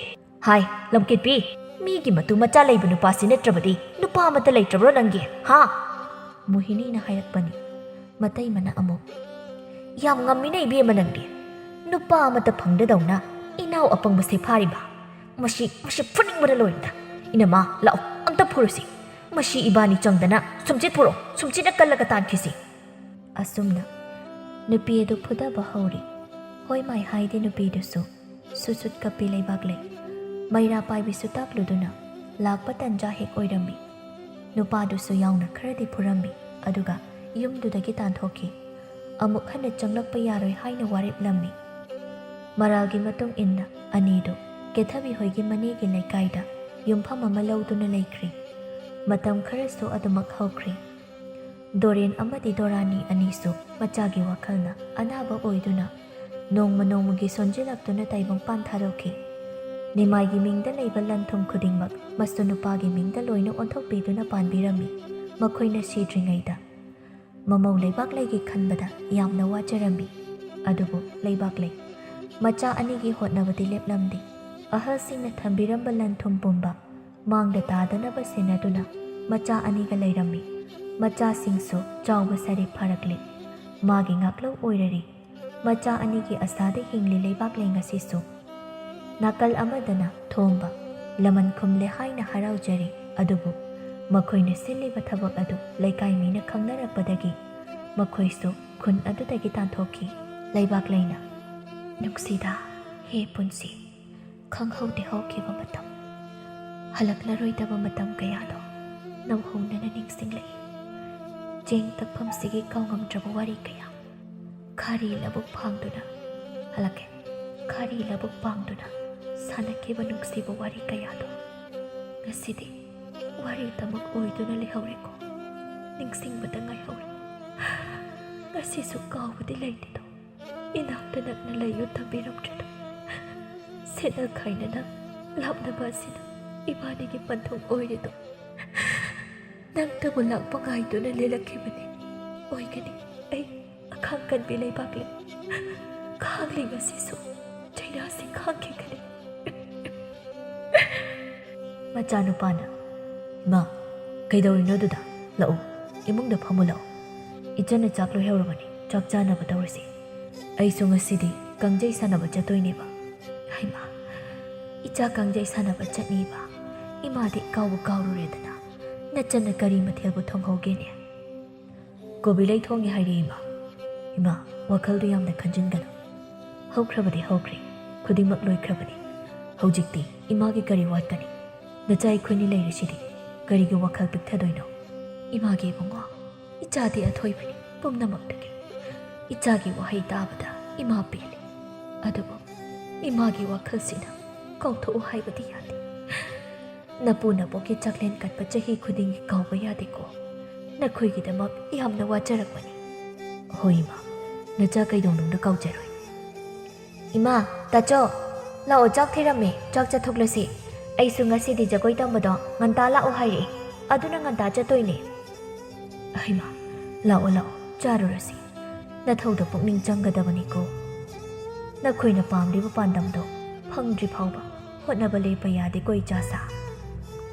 "ꯍꯥꯏ, ꯂꯝꯀꯦꯠꯄꯤ, ꯃꯤꯒꯤ ꯃꯇꯨ ꯃꯆꯥ ꯂꯩꯕ ꯅꯨꯄꯥꯁꯤ ꯅꯠꯇ꯭ꯔꯕꯗꯤ ꯅꯨꯄꯥ ꯑꯃꯠꯇ ꯂꯩꯇ꯭ꯔꯕ꯭ꯔꯣ ꯅꯪꯒꯤ, ꯍꯥ?" ꯃꯣꯍꯤꯅꯤꯅ ꯍꯥꯏꯔꯛꯄꯅꯤ꯫ ꯃꯇꯩꯃꯅ ꯑꯃꯨꯛ, "ꯌꯥꯝ ꯉꯝꯃꯤꯅ ꯏꯕꯦꯝꯃ ꯅꯪꯗꯤ꯫ ꯅꯨꯄꯥ ꯑꯃꯠꯇ ꯐꯪꯗꯗꯧꯅ ꯏꯅꯥꯎ ꯑꯄꯪꯕꯁꯦ ꯐꯥꯔꯤꯕ꯫ ꯃꯁꯤ, ꯃꯁꯤ ꯐꯨꯅꯤꯡꯕꯅ ꯂꯣꯏꯔꯦꯗ꯫ ꯏꯅꯝꯃ, ꯂꯥꯛꯑꯣ, ꯑꯝꯇ ꯐꯨꯔꯨꯁꯤ꯫ ꯃꯁꯤ ꯏꯕꯥꯅꯤ ꯆꯪꯗꯅ ꯁꯨꯝꯆꯤꯠ ꯄꯨꯔꯛꯑꯣ, ꯁꯨꯝꯆꯤꯠꯅ ꯀꯜꯂꯒ ꯇꯥꯟꯈꯤꯁꯤ꯫" ꯑꯁꯨꯝꯅ ꯅꯨꯄꯤ ꯑꯗꯨ ꯐꯨꯗꯕ ꯍꯧꯔꯤ꯫ ꯍꯣꯏ ꯃꯥꯏ ꯍꯥꯏꯗꯦ ꯅꯨꯄꯤꯗꯨꯁꯨ꯫ ꯁꯨꯠ ꯁꯨꯠ ꯀꯞꯄꯤ ꯂꯩꯕꯥꯛꯂꯩ꯫ ꯃꯩꯔꯥ ꯄꯥꯏꯕꯤꯁꯨ ꯇꯥꯛꯂꯨꯗꯨꯅ ꯂꯥꯛꯄ ꯇꯟꯖꯥ ꯍꯦꯛ ꯑꯣꯏꯔꯝꯃꯤ꯫ ꯅꯨꯄꯥꯗꯨꯁꯨ ꯌꯥꯎꯅ ꯈꯔꯗꯤ ꯐꯨꯔꯝꯃꯤ, ꯑꯗꯨꯒ ꯌꯨꯝꯗꯨꯗꯒꯤ ꯇꯥꯟꯊꯣꯛꯈꯤ꯫ ꯑꯃꯨꯛ ꯍꯟꯅ ꯆꯪꯂꯛꯄ ꯌꯥꯔꯣꯏ ꯍꯥꯏꯅ ꯋꯥꯔꯦꯞꯂꯝꯃꯤ꯫ ꯃꯔꯥꯜꯒꯤ ꯃꯇꯨꯡ ꯏꯟꯅ ꯑꯅꯤꯗꯨ ꯀꯦꯊꯕꯤ ꯍꯣꯏꯒꯤ ꯃꯅꯦꯒꯤ ꯂꯩꯀꯥꯏꯗ ꯌꯨꯝꯐꯝ ꯑꯃ ꯂꯧꯗꯨꯅ ꯂꯩꯈ꯭ꯔꯤ꯫ ꯃꯇꯝ ꯈꯔꯁꯨ ꯑꯗꯨꯃꯛ ꯍꯧꯈ꯭ꯔꯤ꯫ ꯗꯣꯔꯦꯟ ꯑꯃꯗꯤ ꯗꯣꯔꯥꯅꯤ ꯑꯅꯤꯁꯨ ꯃꯆꯥꯒꯤ ꯋꯥꯈꯜꯅ ꯑꯅꯥꯕ ꯑꯣꯏꯗꯨꯅ ꯅꯣꯡꯃ ꯅꯣꯡꯃꯒꯤ ꯁꯣꯟꯖꯤꯜꯂꯛꯇꯨꯅ ꯇꯥꯏꯕꯪꯄꯥꯟ ꯊꯥꯗꯣꯛꯈꯤ꯫ ꯅꯤꯃꯥꯏꯒꯤ ꯃꯤꯡꯗ ꯂꯩꯕ ꯂꯟ ꯊꯨꯝ ꯈꯨꯗꯤꯡꯃꯛ ꯃꯁꯨ ꯅꯨꯄꯥꯒꯤ ꯃꯤꯡꯗ ꯂꯣꯏꯅ ꯑꯣꯟꯊꯣꯛꯄꯤꯗꯨꯅ ꯄꯥꯟꯕꯤꯔꯝꯃꯤ꯫ ꯃꯈꯣꯏꯅ ꯁꯤꯗ꯭ꯔꯤꯉꯩꯗ ꯃꯃꯧ ꯂꯩꯕꯥꯛꯂꯩꯒꯤ ꯈꯟꯕꯗ ꯌꯥꯝꯅ ꯋꯥꯖꯔꯝꯃꯤ꯫ ꯑꯗꯨꯕꯨ ꯂꯩꯕꯥꯛꯂꯩ ꯃꯆꯥ ꯑꯅꯤꯒꯤ ꯍꯣꯠꯅꯕꯗꯤ ꯂꯦꯞꯂꯝꯗꯦ꯫ ꯑꯍꯜꯁꯤꯡꯅ ꯊꯝꯕꯤꯔꯝꯕ ꯂꯟ ꯊꯨꯝ ꯄꯨꯝꯕ ꯃꯥꯡꯗ ꯇꯥꯗꯅꯕ ꯁꯦꯟꯅꯗꯨꯅ ꯃꯆꯥ ꯑꯅꯤꯒ ꯂꯩꯔꯝꯃꯤ꯫ ꯃꯆꯥꯁꯤꯡꯁꯨ ꯆꯥꯎꯕ ꯁꯥꯔꯦ ꯐꯥꯔꯛꯂꯦ꯫ ꯃꯥꯒꯤ ꯉꯥꯛꯂꯧ ꯑꯣꯏꯔꯔꯤ꯫ ꯃꯆꯥ ꯑꯅꯤꯒꯤ ꯑꯁꯥꯗ ꯍꯤꯡꯂꯤ ꯂꯩꯕꯥꯛꯂꯩ ꯉꯁꯤꯁꯨ꯫ ꯅꯥꯀꯜ ꯑꯃꯗꯅ ꯊꯣꯝꯕ ꯂꯃꯟ ꯈꯨꯝꯂꯦ ꯍꯥꯏꯅ ꯍꯔꯥꯎꯖꯔꯤ, ꯑꯗꯨꯕꯨ ꯃꯈꯣꯏꯅ ꯁꯤꯜꯂꯤꯕ ꯊꯕꯛ ꯑꯗꯨ ꯂꯩꯀꯥꯏ ꯃꯤꯅ ꯈꯪꯅꯔꯛꯄꯗꯒꯤ ꯃꯈꯣꯏꯁꯨ ꯈꯨꯟ ꯑꯗꯨꯗꯒꯤ ꯇꯥꯟꯊꯣꯛꯈꯤ꯫ ꯂꯩꯕꯥꯛꯂꯩꯅ, "ꯅꯨꯡꯁꯤꯗ, ꯍꯦ ꯄꯨꯟꯁꯤ, ꯈꯪꯍꯧꯗꯦ ꯍꯧꯈꯤꯕ ꯃꯇꯝ, ꯍꯜꯂꯛꯂꯔꯣꯏꯗꯕ ꯃꯇꯝ ꯀꯌꯥꯗꯣ ꯅꯧꯍꯧꯅꯅ ꯅꯤꯡꯁꯤꯡꯂꯛꯏ꯫ ꯆꯦꯡ ꯇꯛꯐꯝꯁꯤꯒꯤ ꯀꯥꯎꯉꯝꯗ꯭ꯔꯕ ꯋꯥꯔꯤ ꯀꯌꯥ, ꯈꯥꯔꯤ ꯂꯧꯕꯨꯛ ꯐꯥꯡꯗꯨꯅ, ꯍꯜꯂꯛꯀꯦ, ꯈꯥꯔꯤ ꯂꯧꯕꯨꯛ ꯐꯥꯡꯗꯨꯅ ꯁꯥꯟꯅꯈꯤꯕ ꯅꯨꯡꯁꯤꯕ ꯋꯥꯔꯤ ꯀꯌꯥꯗꯣ ꯉꯁꯤꯗꯤ ꯋꯥꯔꯤꯗꯃꯛ ꯑꯣꯏꯗꯨꯅ ꯂꯩꯍꯧꯔꯦꯀꯣ꯫ ꯅꯤꯡꯁꯤꯡꯕꯗ ꯉꯥꯏꯍꯧꯔꯦ꯫ ꯉꯁꯤꯁꯨ ꯀꯥꯎꯕꯗꯤ ꯂꯩꯇꯦꯗꯣ꯫ ꯏꯅꯥꯛꯇ ꯅꯛꯅ ꯂꯩꯌꯨ ꯊꯝꯕꯤꯔꯝꯗ꯭ꯔꯦꯗꯣ꯫ ꯁꯤꯠꯅ ꯈꯥꯏꯅꯅ ꯂꯥꯞꯅꯕ ꯑꯁꯤꯅ ꯏꯕꯥꯅꯤꯒꯤ ꯄꯟꯊꯨꯡ ꯑꯣꯏꯔꯤꯗꯣ꯫ ꯅꯪꯇꯕꯨ ꯂꯥꯛꯄ ꯉꯥꯏꯗꯨꯅ ꯂꯦꯜꯂꯛꯈꯤꯕꯅꯤ꯫ ꯑꯣꯏꯒꯅꯤ, ꯑꯩ ꯑꯈꯥꯡ ꯀꯟꯕꯤ ꯂꯩꯕꯥꯛꯂꯦ꯫ ꯈꯥꯡꯂꯤ ꯉꯁꯤꯁꯨ ꯆꯩꯔꯥꯁꯤ ꯈꯥꯡꯈꯤꯒꯅꯤ꯫ ꯃꯆꯥꯅꯨꯄꯥꯅ, "ꯏꯃꯥ, ꯀꯩꯗꯧꯔꯤꯅꯣ ꯑꯗꯨꯗ? ꯂꯥꯛꯎ, ꯏꯃꯨꯡꯗ ꯐꯝꯃꯨ ꯂꯥꯛꯎ꯫ ꯏꯆꯟꯅ ꯆꯥꯛ ꯂꯣꯏꯍꯧꯔꯕꯅꯤ, ꯆꯥꯛ ꯆꯥꯅꯕ ꯇꯧꯔꯁꯤ꯫ ꯑꯩꯁꯨ ꯉꯁꯤꯗꯤ ꯀꯥꯡꯖꯩ ꯁꯥꯟꯅꯕ ꯆꯠꯇꯣꯏꯅꯦꯕ꯫" "ꯍꯩꯃꯥ, ꯏꯆꯥ ꯀꯥꯡꯖꯩ ꯁꯥꯟꯅꯕ ꯆꯠꯅꯤꯕ? ꯏꯃꯥꯗꯤ ꯀꯥꯎꯕꯨ ꯀꯥꯎꯔꯨꯔꯦꯗꯅ꯫ ꯅꯆꯟꯅ ꯀꯔꯤ ꯃꯊꯦꯜꯕꯨ ꯊꯣꯡꯍꯧꯒꯦꯅꯦ?" "ꯀꯣꯕꯤ ꯂꯩ ꯊꯣꯡꯉꯦ ꯍꯥꯏꯔꯤ, ꯏꯃꯥ꯫" "ꯏꯃꯥ, ꯋꯥꯈꯜꯗꯨ ꯌꯥꯝꯅ ꯈꯟꯖꯤꯟꯒꯅꯨ꯫ ꯍꯧꯈ꯭ꯔꯕꯗꯤ ꯍꯧꯈ꯭ꯔꯦ, ꯈꯨꯗꯤꯡꯃꯛ ꯂꯣꯏꯈ꯭ꯔꯕꯅꯤ꯫ ꯍꯧꯖꯤꯛꯇꯤ ꯏꯃꯥꯒꯤ ꯀꯔꯤ ꯋꯥꯠꯀꯅꯤ? ꯅꯆꯥ ꯑꯩꯈꯣꯏꯅꯤ ꯂꯩꯔꯤꯁꯤꯗꯤ꯫ ꯀꯔꯤꯒꯤ ꯋꯥꯈꯜ ꯄꯤꯛꯊꯗꯣꯏꯅꯣ? ꯏꯃꯥꯒꯤ ꯏꯕꯨꯡꯉꯣ, ꯏꯆꯥꯗꯤ ꯑꯊꯣꯏꯕꯅꯤ ꯄꯨꯝꯅꯃꯛꯇꯒꯤ꯫ ꯏꯆꯥꯒꯤ ꯋꯥꯍꯩ ꯇꯥꯕꯗ ꯏꯃꯥ ꯄꯦꯜꯂꯤ꯫ ꯑꯗꯨꯕꯨ ꯏꯃꯥꯒꯤ ꯋꯥꯈꯜꯁꯤꯅ ꯀꯥꯎꯊꯣꯛꯎ ꯍꯥꯏꯕꯗꯤ ꯌꯥꯗꯦ꯫ ꯅꯄꯨ ꯅꯕꯣꯛꯀꯤ ꯆꯥꯛꯂꯦꯟ ꯀꯠꯄ ꯆꯍꯤ ꯈꯨꯗꯤꯡꯒꯤ ꯀꯥꯎꯕ ꯌꯥꯗꯦꯀꯣ꯫ ꯅꯈꯣꯏꯒꯤꯗꯃꯛ ꯌꯥꯝꯅ ꯋꯥꯖꯔꯛꯄꯅꯤ꯫" "ꯍꯣꯏ ꯏꯃꯥ, ꯅꯆꯥ ꯀꯩꯗꯧꯅꯨꯡꯗ ꯀꯥꯎꯖꯔꯣꯏ꯫" "ꯏꯃꯥ, ꯇꯥꯆꯧ, ꯂꯥꯛꯑꯣ, ꯆꯥꯛ ꯊꯤꯔꯝꯃꯦ, ꯆꯥꯛ ꯆꯥꯊꯣꯛꯂꯁꯤ꯫ ꯑꯩꯁꯨ ꯉꯁꯤꯗꯤ ꯖꯒꯣꯏ ꯇꯝꯕꯗꯣ ꯉꯟꯇꯥ ꯂꯥꯛꯑꯣ ꯍꯥꯏꯔꯛꯏ, ꯑꯗꯨꯅ ꯉꯟꯇꯥ ꯆꯠꯇꯣꯏꯅꯦ꯫" "ꯍꯩꯃꯥ, ꯂꯥꯛꯑꯣ ꯂꯥꯛꯑꯣ, ꯆꯥꯔꯨꯔꯁꯤ꯫ ꯅꯊꯧꯗ ꯄꯨꯛꯅꯤꯡ ꯆꯪꯒꯗꯕꯅꯤꯀꯣ꯫ ꯅꯈꯣꯏꯅ ꯄꯥꯝꯂꯤꯕ ꯄꯥꯟꯗꯝꯗꯣ ꯐꯪꯗ꯭ꯔꯤ ꯐꯥꯎꯕ ꯍꯣꯠꯅꯕ ꯂꯦꯞꯄ ꯌꯥꯗꯦꯀꯣ, ꯏꯆꯥꯁꯥ꯫"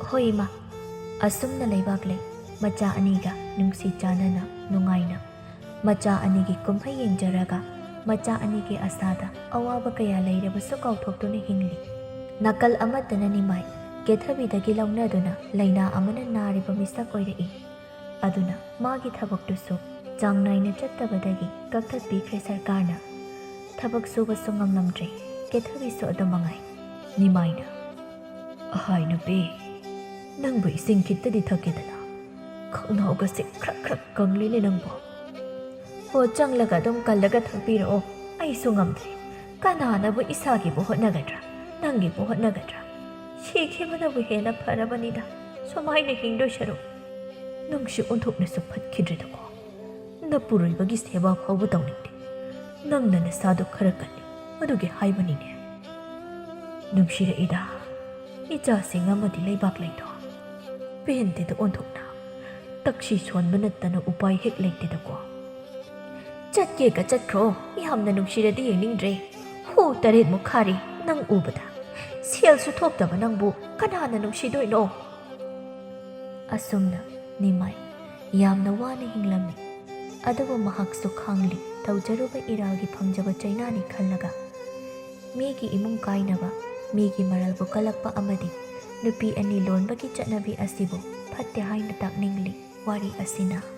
"ꯍꯣꯏ ꯏꯃꯥ꯫" ꯑꯁꯨꯝꯅ ꯂꯩꯕꯥꯛꯂꯩ ꯃꯆꯥ ꯑꯅꯤꯒ ꯅꯨꯡꯁꯤ ꯆꯥꯟꯅꯅ ꯅꯨꯡꯉꯥꯏꯅ, ꯃꯆꯥ ꯑꯅꯤꯒꯤ ꯀꯨꯝꯍꯩ ꯌꯦꯡꯖꯔꯒ, ꯃꯆꯥ ꯑꯅꯤꯒꯤ ꯑꯁꯥꯗ ꯑꯋꯥꯕ ꯀꯌꯥ ꯂꯩꯔꯕꯁꯨ ꯀꯥꯎꯊꯣꯛꯇꯨꯅ ꯍꯤꯡꯂꯤ꯫ ꯅꯥꯀꯜ ꯑꯃꯠꯇꯅ ꯅꯤꯃꯥꯏ ꯀꯦꯊꯕꯤꯗꯒꯤ ꯂꯧꯅꯗꯨꯅ ꯂꯥꯏꯅꯥ ꯑꯃꯅ ꯅꯥꯔꯤꯕ ꯃꯤꯁꯛ ꯑꯣꯏꯔꯛꯏ꯫ ꯑꯗꯨꯅ ꯃꯥꯒꯤ ꯊꯕꯛꯇꯨꯁꯨ ꯆꯥꯡ ꯅꯥꯏꯅ ꯆꯠꯇꯕꯗꯒꯤ ꯀꯛꯊꯠꯄꯤꯈ꯭ꯔꯦ ꯁꯔꯀꯥꯔꯅ꯫ ꯊꯕꯛ ꯁꯨꯕꯁꯨ ꯉꯝꯂꯝꯗ꯭ꯔꯦ, ꯀꯦꯊꯕꯤꯁꯨ ꯑꯗꯨ ꯃꯉꯥꯏ꯫ ꯅꯤꯃꯥꯏꯅ, "ꯑꯍꯥꯏ ꯅꯨꯄꯤ, ꯅꯪꯕꯨ ꯏꯁꯤꯡ ꯈꯤꯠꯇꯗꯤ ꯊꯛꯀꯦꯗꯅ? ꯈꯧꯅꯥꯎꯒꯁꯦ ꯈ꯭ꯔꯛ ꯈ꯭ꯔꯛ ꯀꯪꯂꯤꯅꯦ ꯅꯪꯕꯨ꯫" "ꯍꯣ, ꯆꯪꯂꯒ ꯑꯗꯨꯝ ꯀꯜꯂꯒ ꯊꯛꯄꯤꯔꯛꯑꯣ, ꯑꯩꯁꯨ ꯉꯝꯗ꯭ꯔꯦ꯫ ꯀꯅꯥꯅꯕꯨ ꯏꯁꯥꯒꯤꯕꯨ ꯍꯣꯠꯅꯒꯗ꯭ꯔꯥ, ꯅꯪꯒꯤꯕꯨ ꯍꯣꯠꯅꯒꯗ꯭ꯔꯥ? ꯁꯤꯈꯤꯕꯅꯕꯨ ꯍꯦꯟꯅ ꯐꯔꯕꯅꯤꯗ, ꯁꯨꯃꯥꯏꯅ ꯍꯤꯡꯗꯣꯏ ꯁꯔꯨꯛ꯫ ꯅꯪꯁꯤ ꯑꯣꯟꯊꯣꯛꯅꯁꯨ ꯐꯠꯈꯤꯗ꯭ꯔꯦꯗꯀꯣ꯫ ꯅꯄꯨꯔꯣꯏꯕꯒꯤ ꯁꯦꯕꯥ ꯐꯥꯎꯕ ꯇꯧꯅꯤꯡꯗꯦ꯫ ꯅꯪꯅ ꯅꯁꯥꯗꯣ ꯈꯔ ꯀꯜꯂꯤ, ꯑꯗꯨꯒꯤ ꯍꯥꯏꯕꯅꯤꯅꯦ꯫" ꯅꯨꯡꯁꯤꯔꯛꯏꯗ, ꯏꯆꯥꯁꯤꯡ ꯑꯃꯗꯤ ꯂꯩꯕꯥꯛ ꯂꯩꯗꯣ꯫ ꯄꯦꯟꯗꯦꯗ ꯑꯣꯟꯊꯣꯛꯅ꯫ ꯇꯛꯁꯤ ꯁꯣꯟꯕ ꯅꯠꯇꯅ ꯎꯄꯥꯏ ꯍꯦꯛ ꯂꯩꯇꯦꯗꯀꯣ꯫ ꯆꯠꯀꯦꯒ ꯆꯠꯈ꯭ꯔꯣ, ꯌꯥꯝꯅ ꯅꯨꯡꯁꯤꯔꯗꯤ ꯌꯦꯡꯅꯤꯡꯗ꯭ꯔꯦ꯫ ꯍꯨ ꯇꯔꯦꯠꯃꯨꯛ ꯈꯥꯔꯤ ꯅꯪ ꯎꯕꯗ꯫ ꯁꯦꯜꯁꯨ ꯊꯣꯛꯇꯕ ꯅꯪꯕꯨ ꯀꯅꯥꯅ ꯅꯨꯡꯁꯤꯗꯣꯏꯅꯣ? ꯑꯁꯨꯝꯅ ꯅꯤꯃꯥꯏ ꯌꯥꯝꯅ ꯋꯥꯅ ꯍꯤꯡꯂꯝꯃꯤ꯫ ꯑꯗꯨꯕꯨ ꯃꯍꯥꯛꯁꯨ ꯈꯥꯡꯂꯤ, ꯇꯧꯖꯔꯨꯕ ꯏꯔꯥꯜꯒꯤ ꯐꯪꯖꯕ ꯆꯩꯅꯥꯅꯤ ꯈꯜꯂꯒ꯫ ꯃꯤꯒꯤ ꯏꯃꯨꯡ ꯀꯥꯏꯅꯕ, ꯃꯤꯒꯤ ꯃꯔꯜꯕꯨ ꯀꯜꯂꯛꯄ ꯑꯃꯗꯤ ꯅꯨꯄꯤ ꯑꯅꯤ ꯂꯣꯟꯕꯒꯤ ꯆꯠꯅꯕꯤ ꯑꯁꯤꯕꯨ ꯐꯠꯇꯦ ꯍꯥꯏꯅ ꯇꯥꯛꯅꯤꯡꯂꯤ ꯋꯥꯔꯤ ꯑꯁꯤꯅ꯫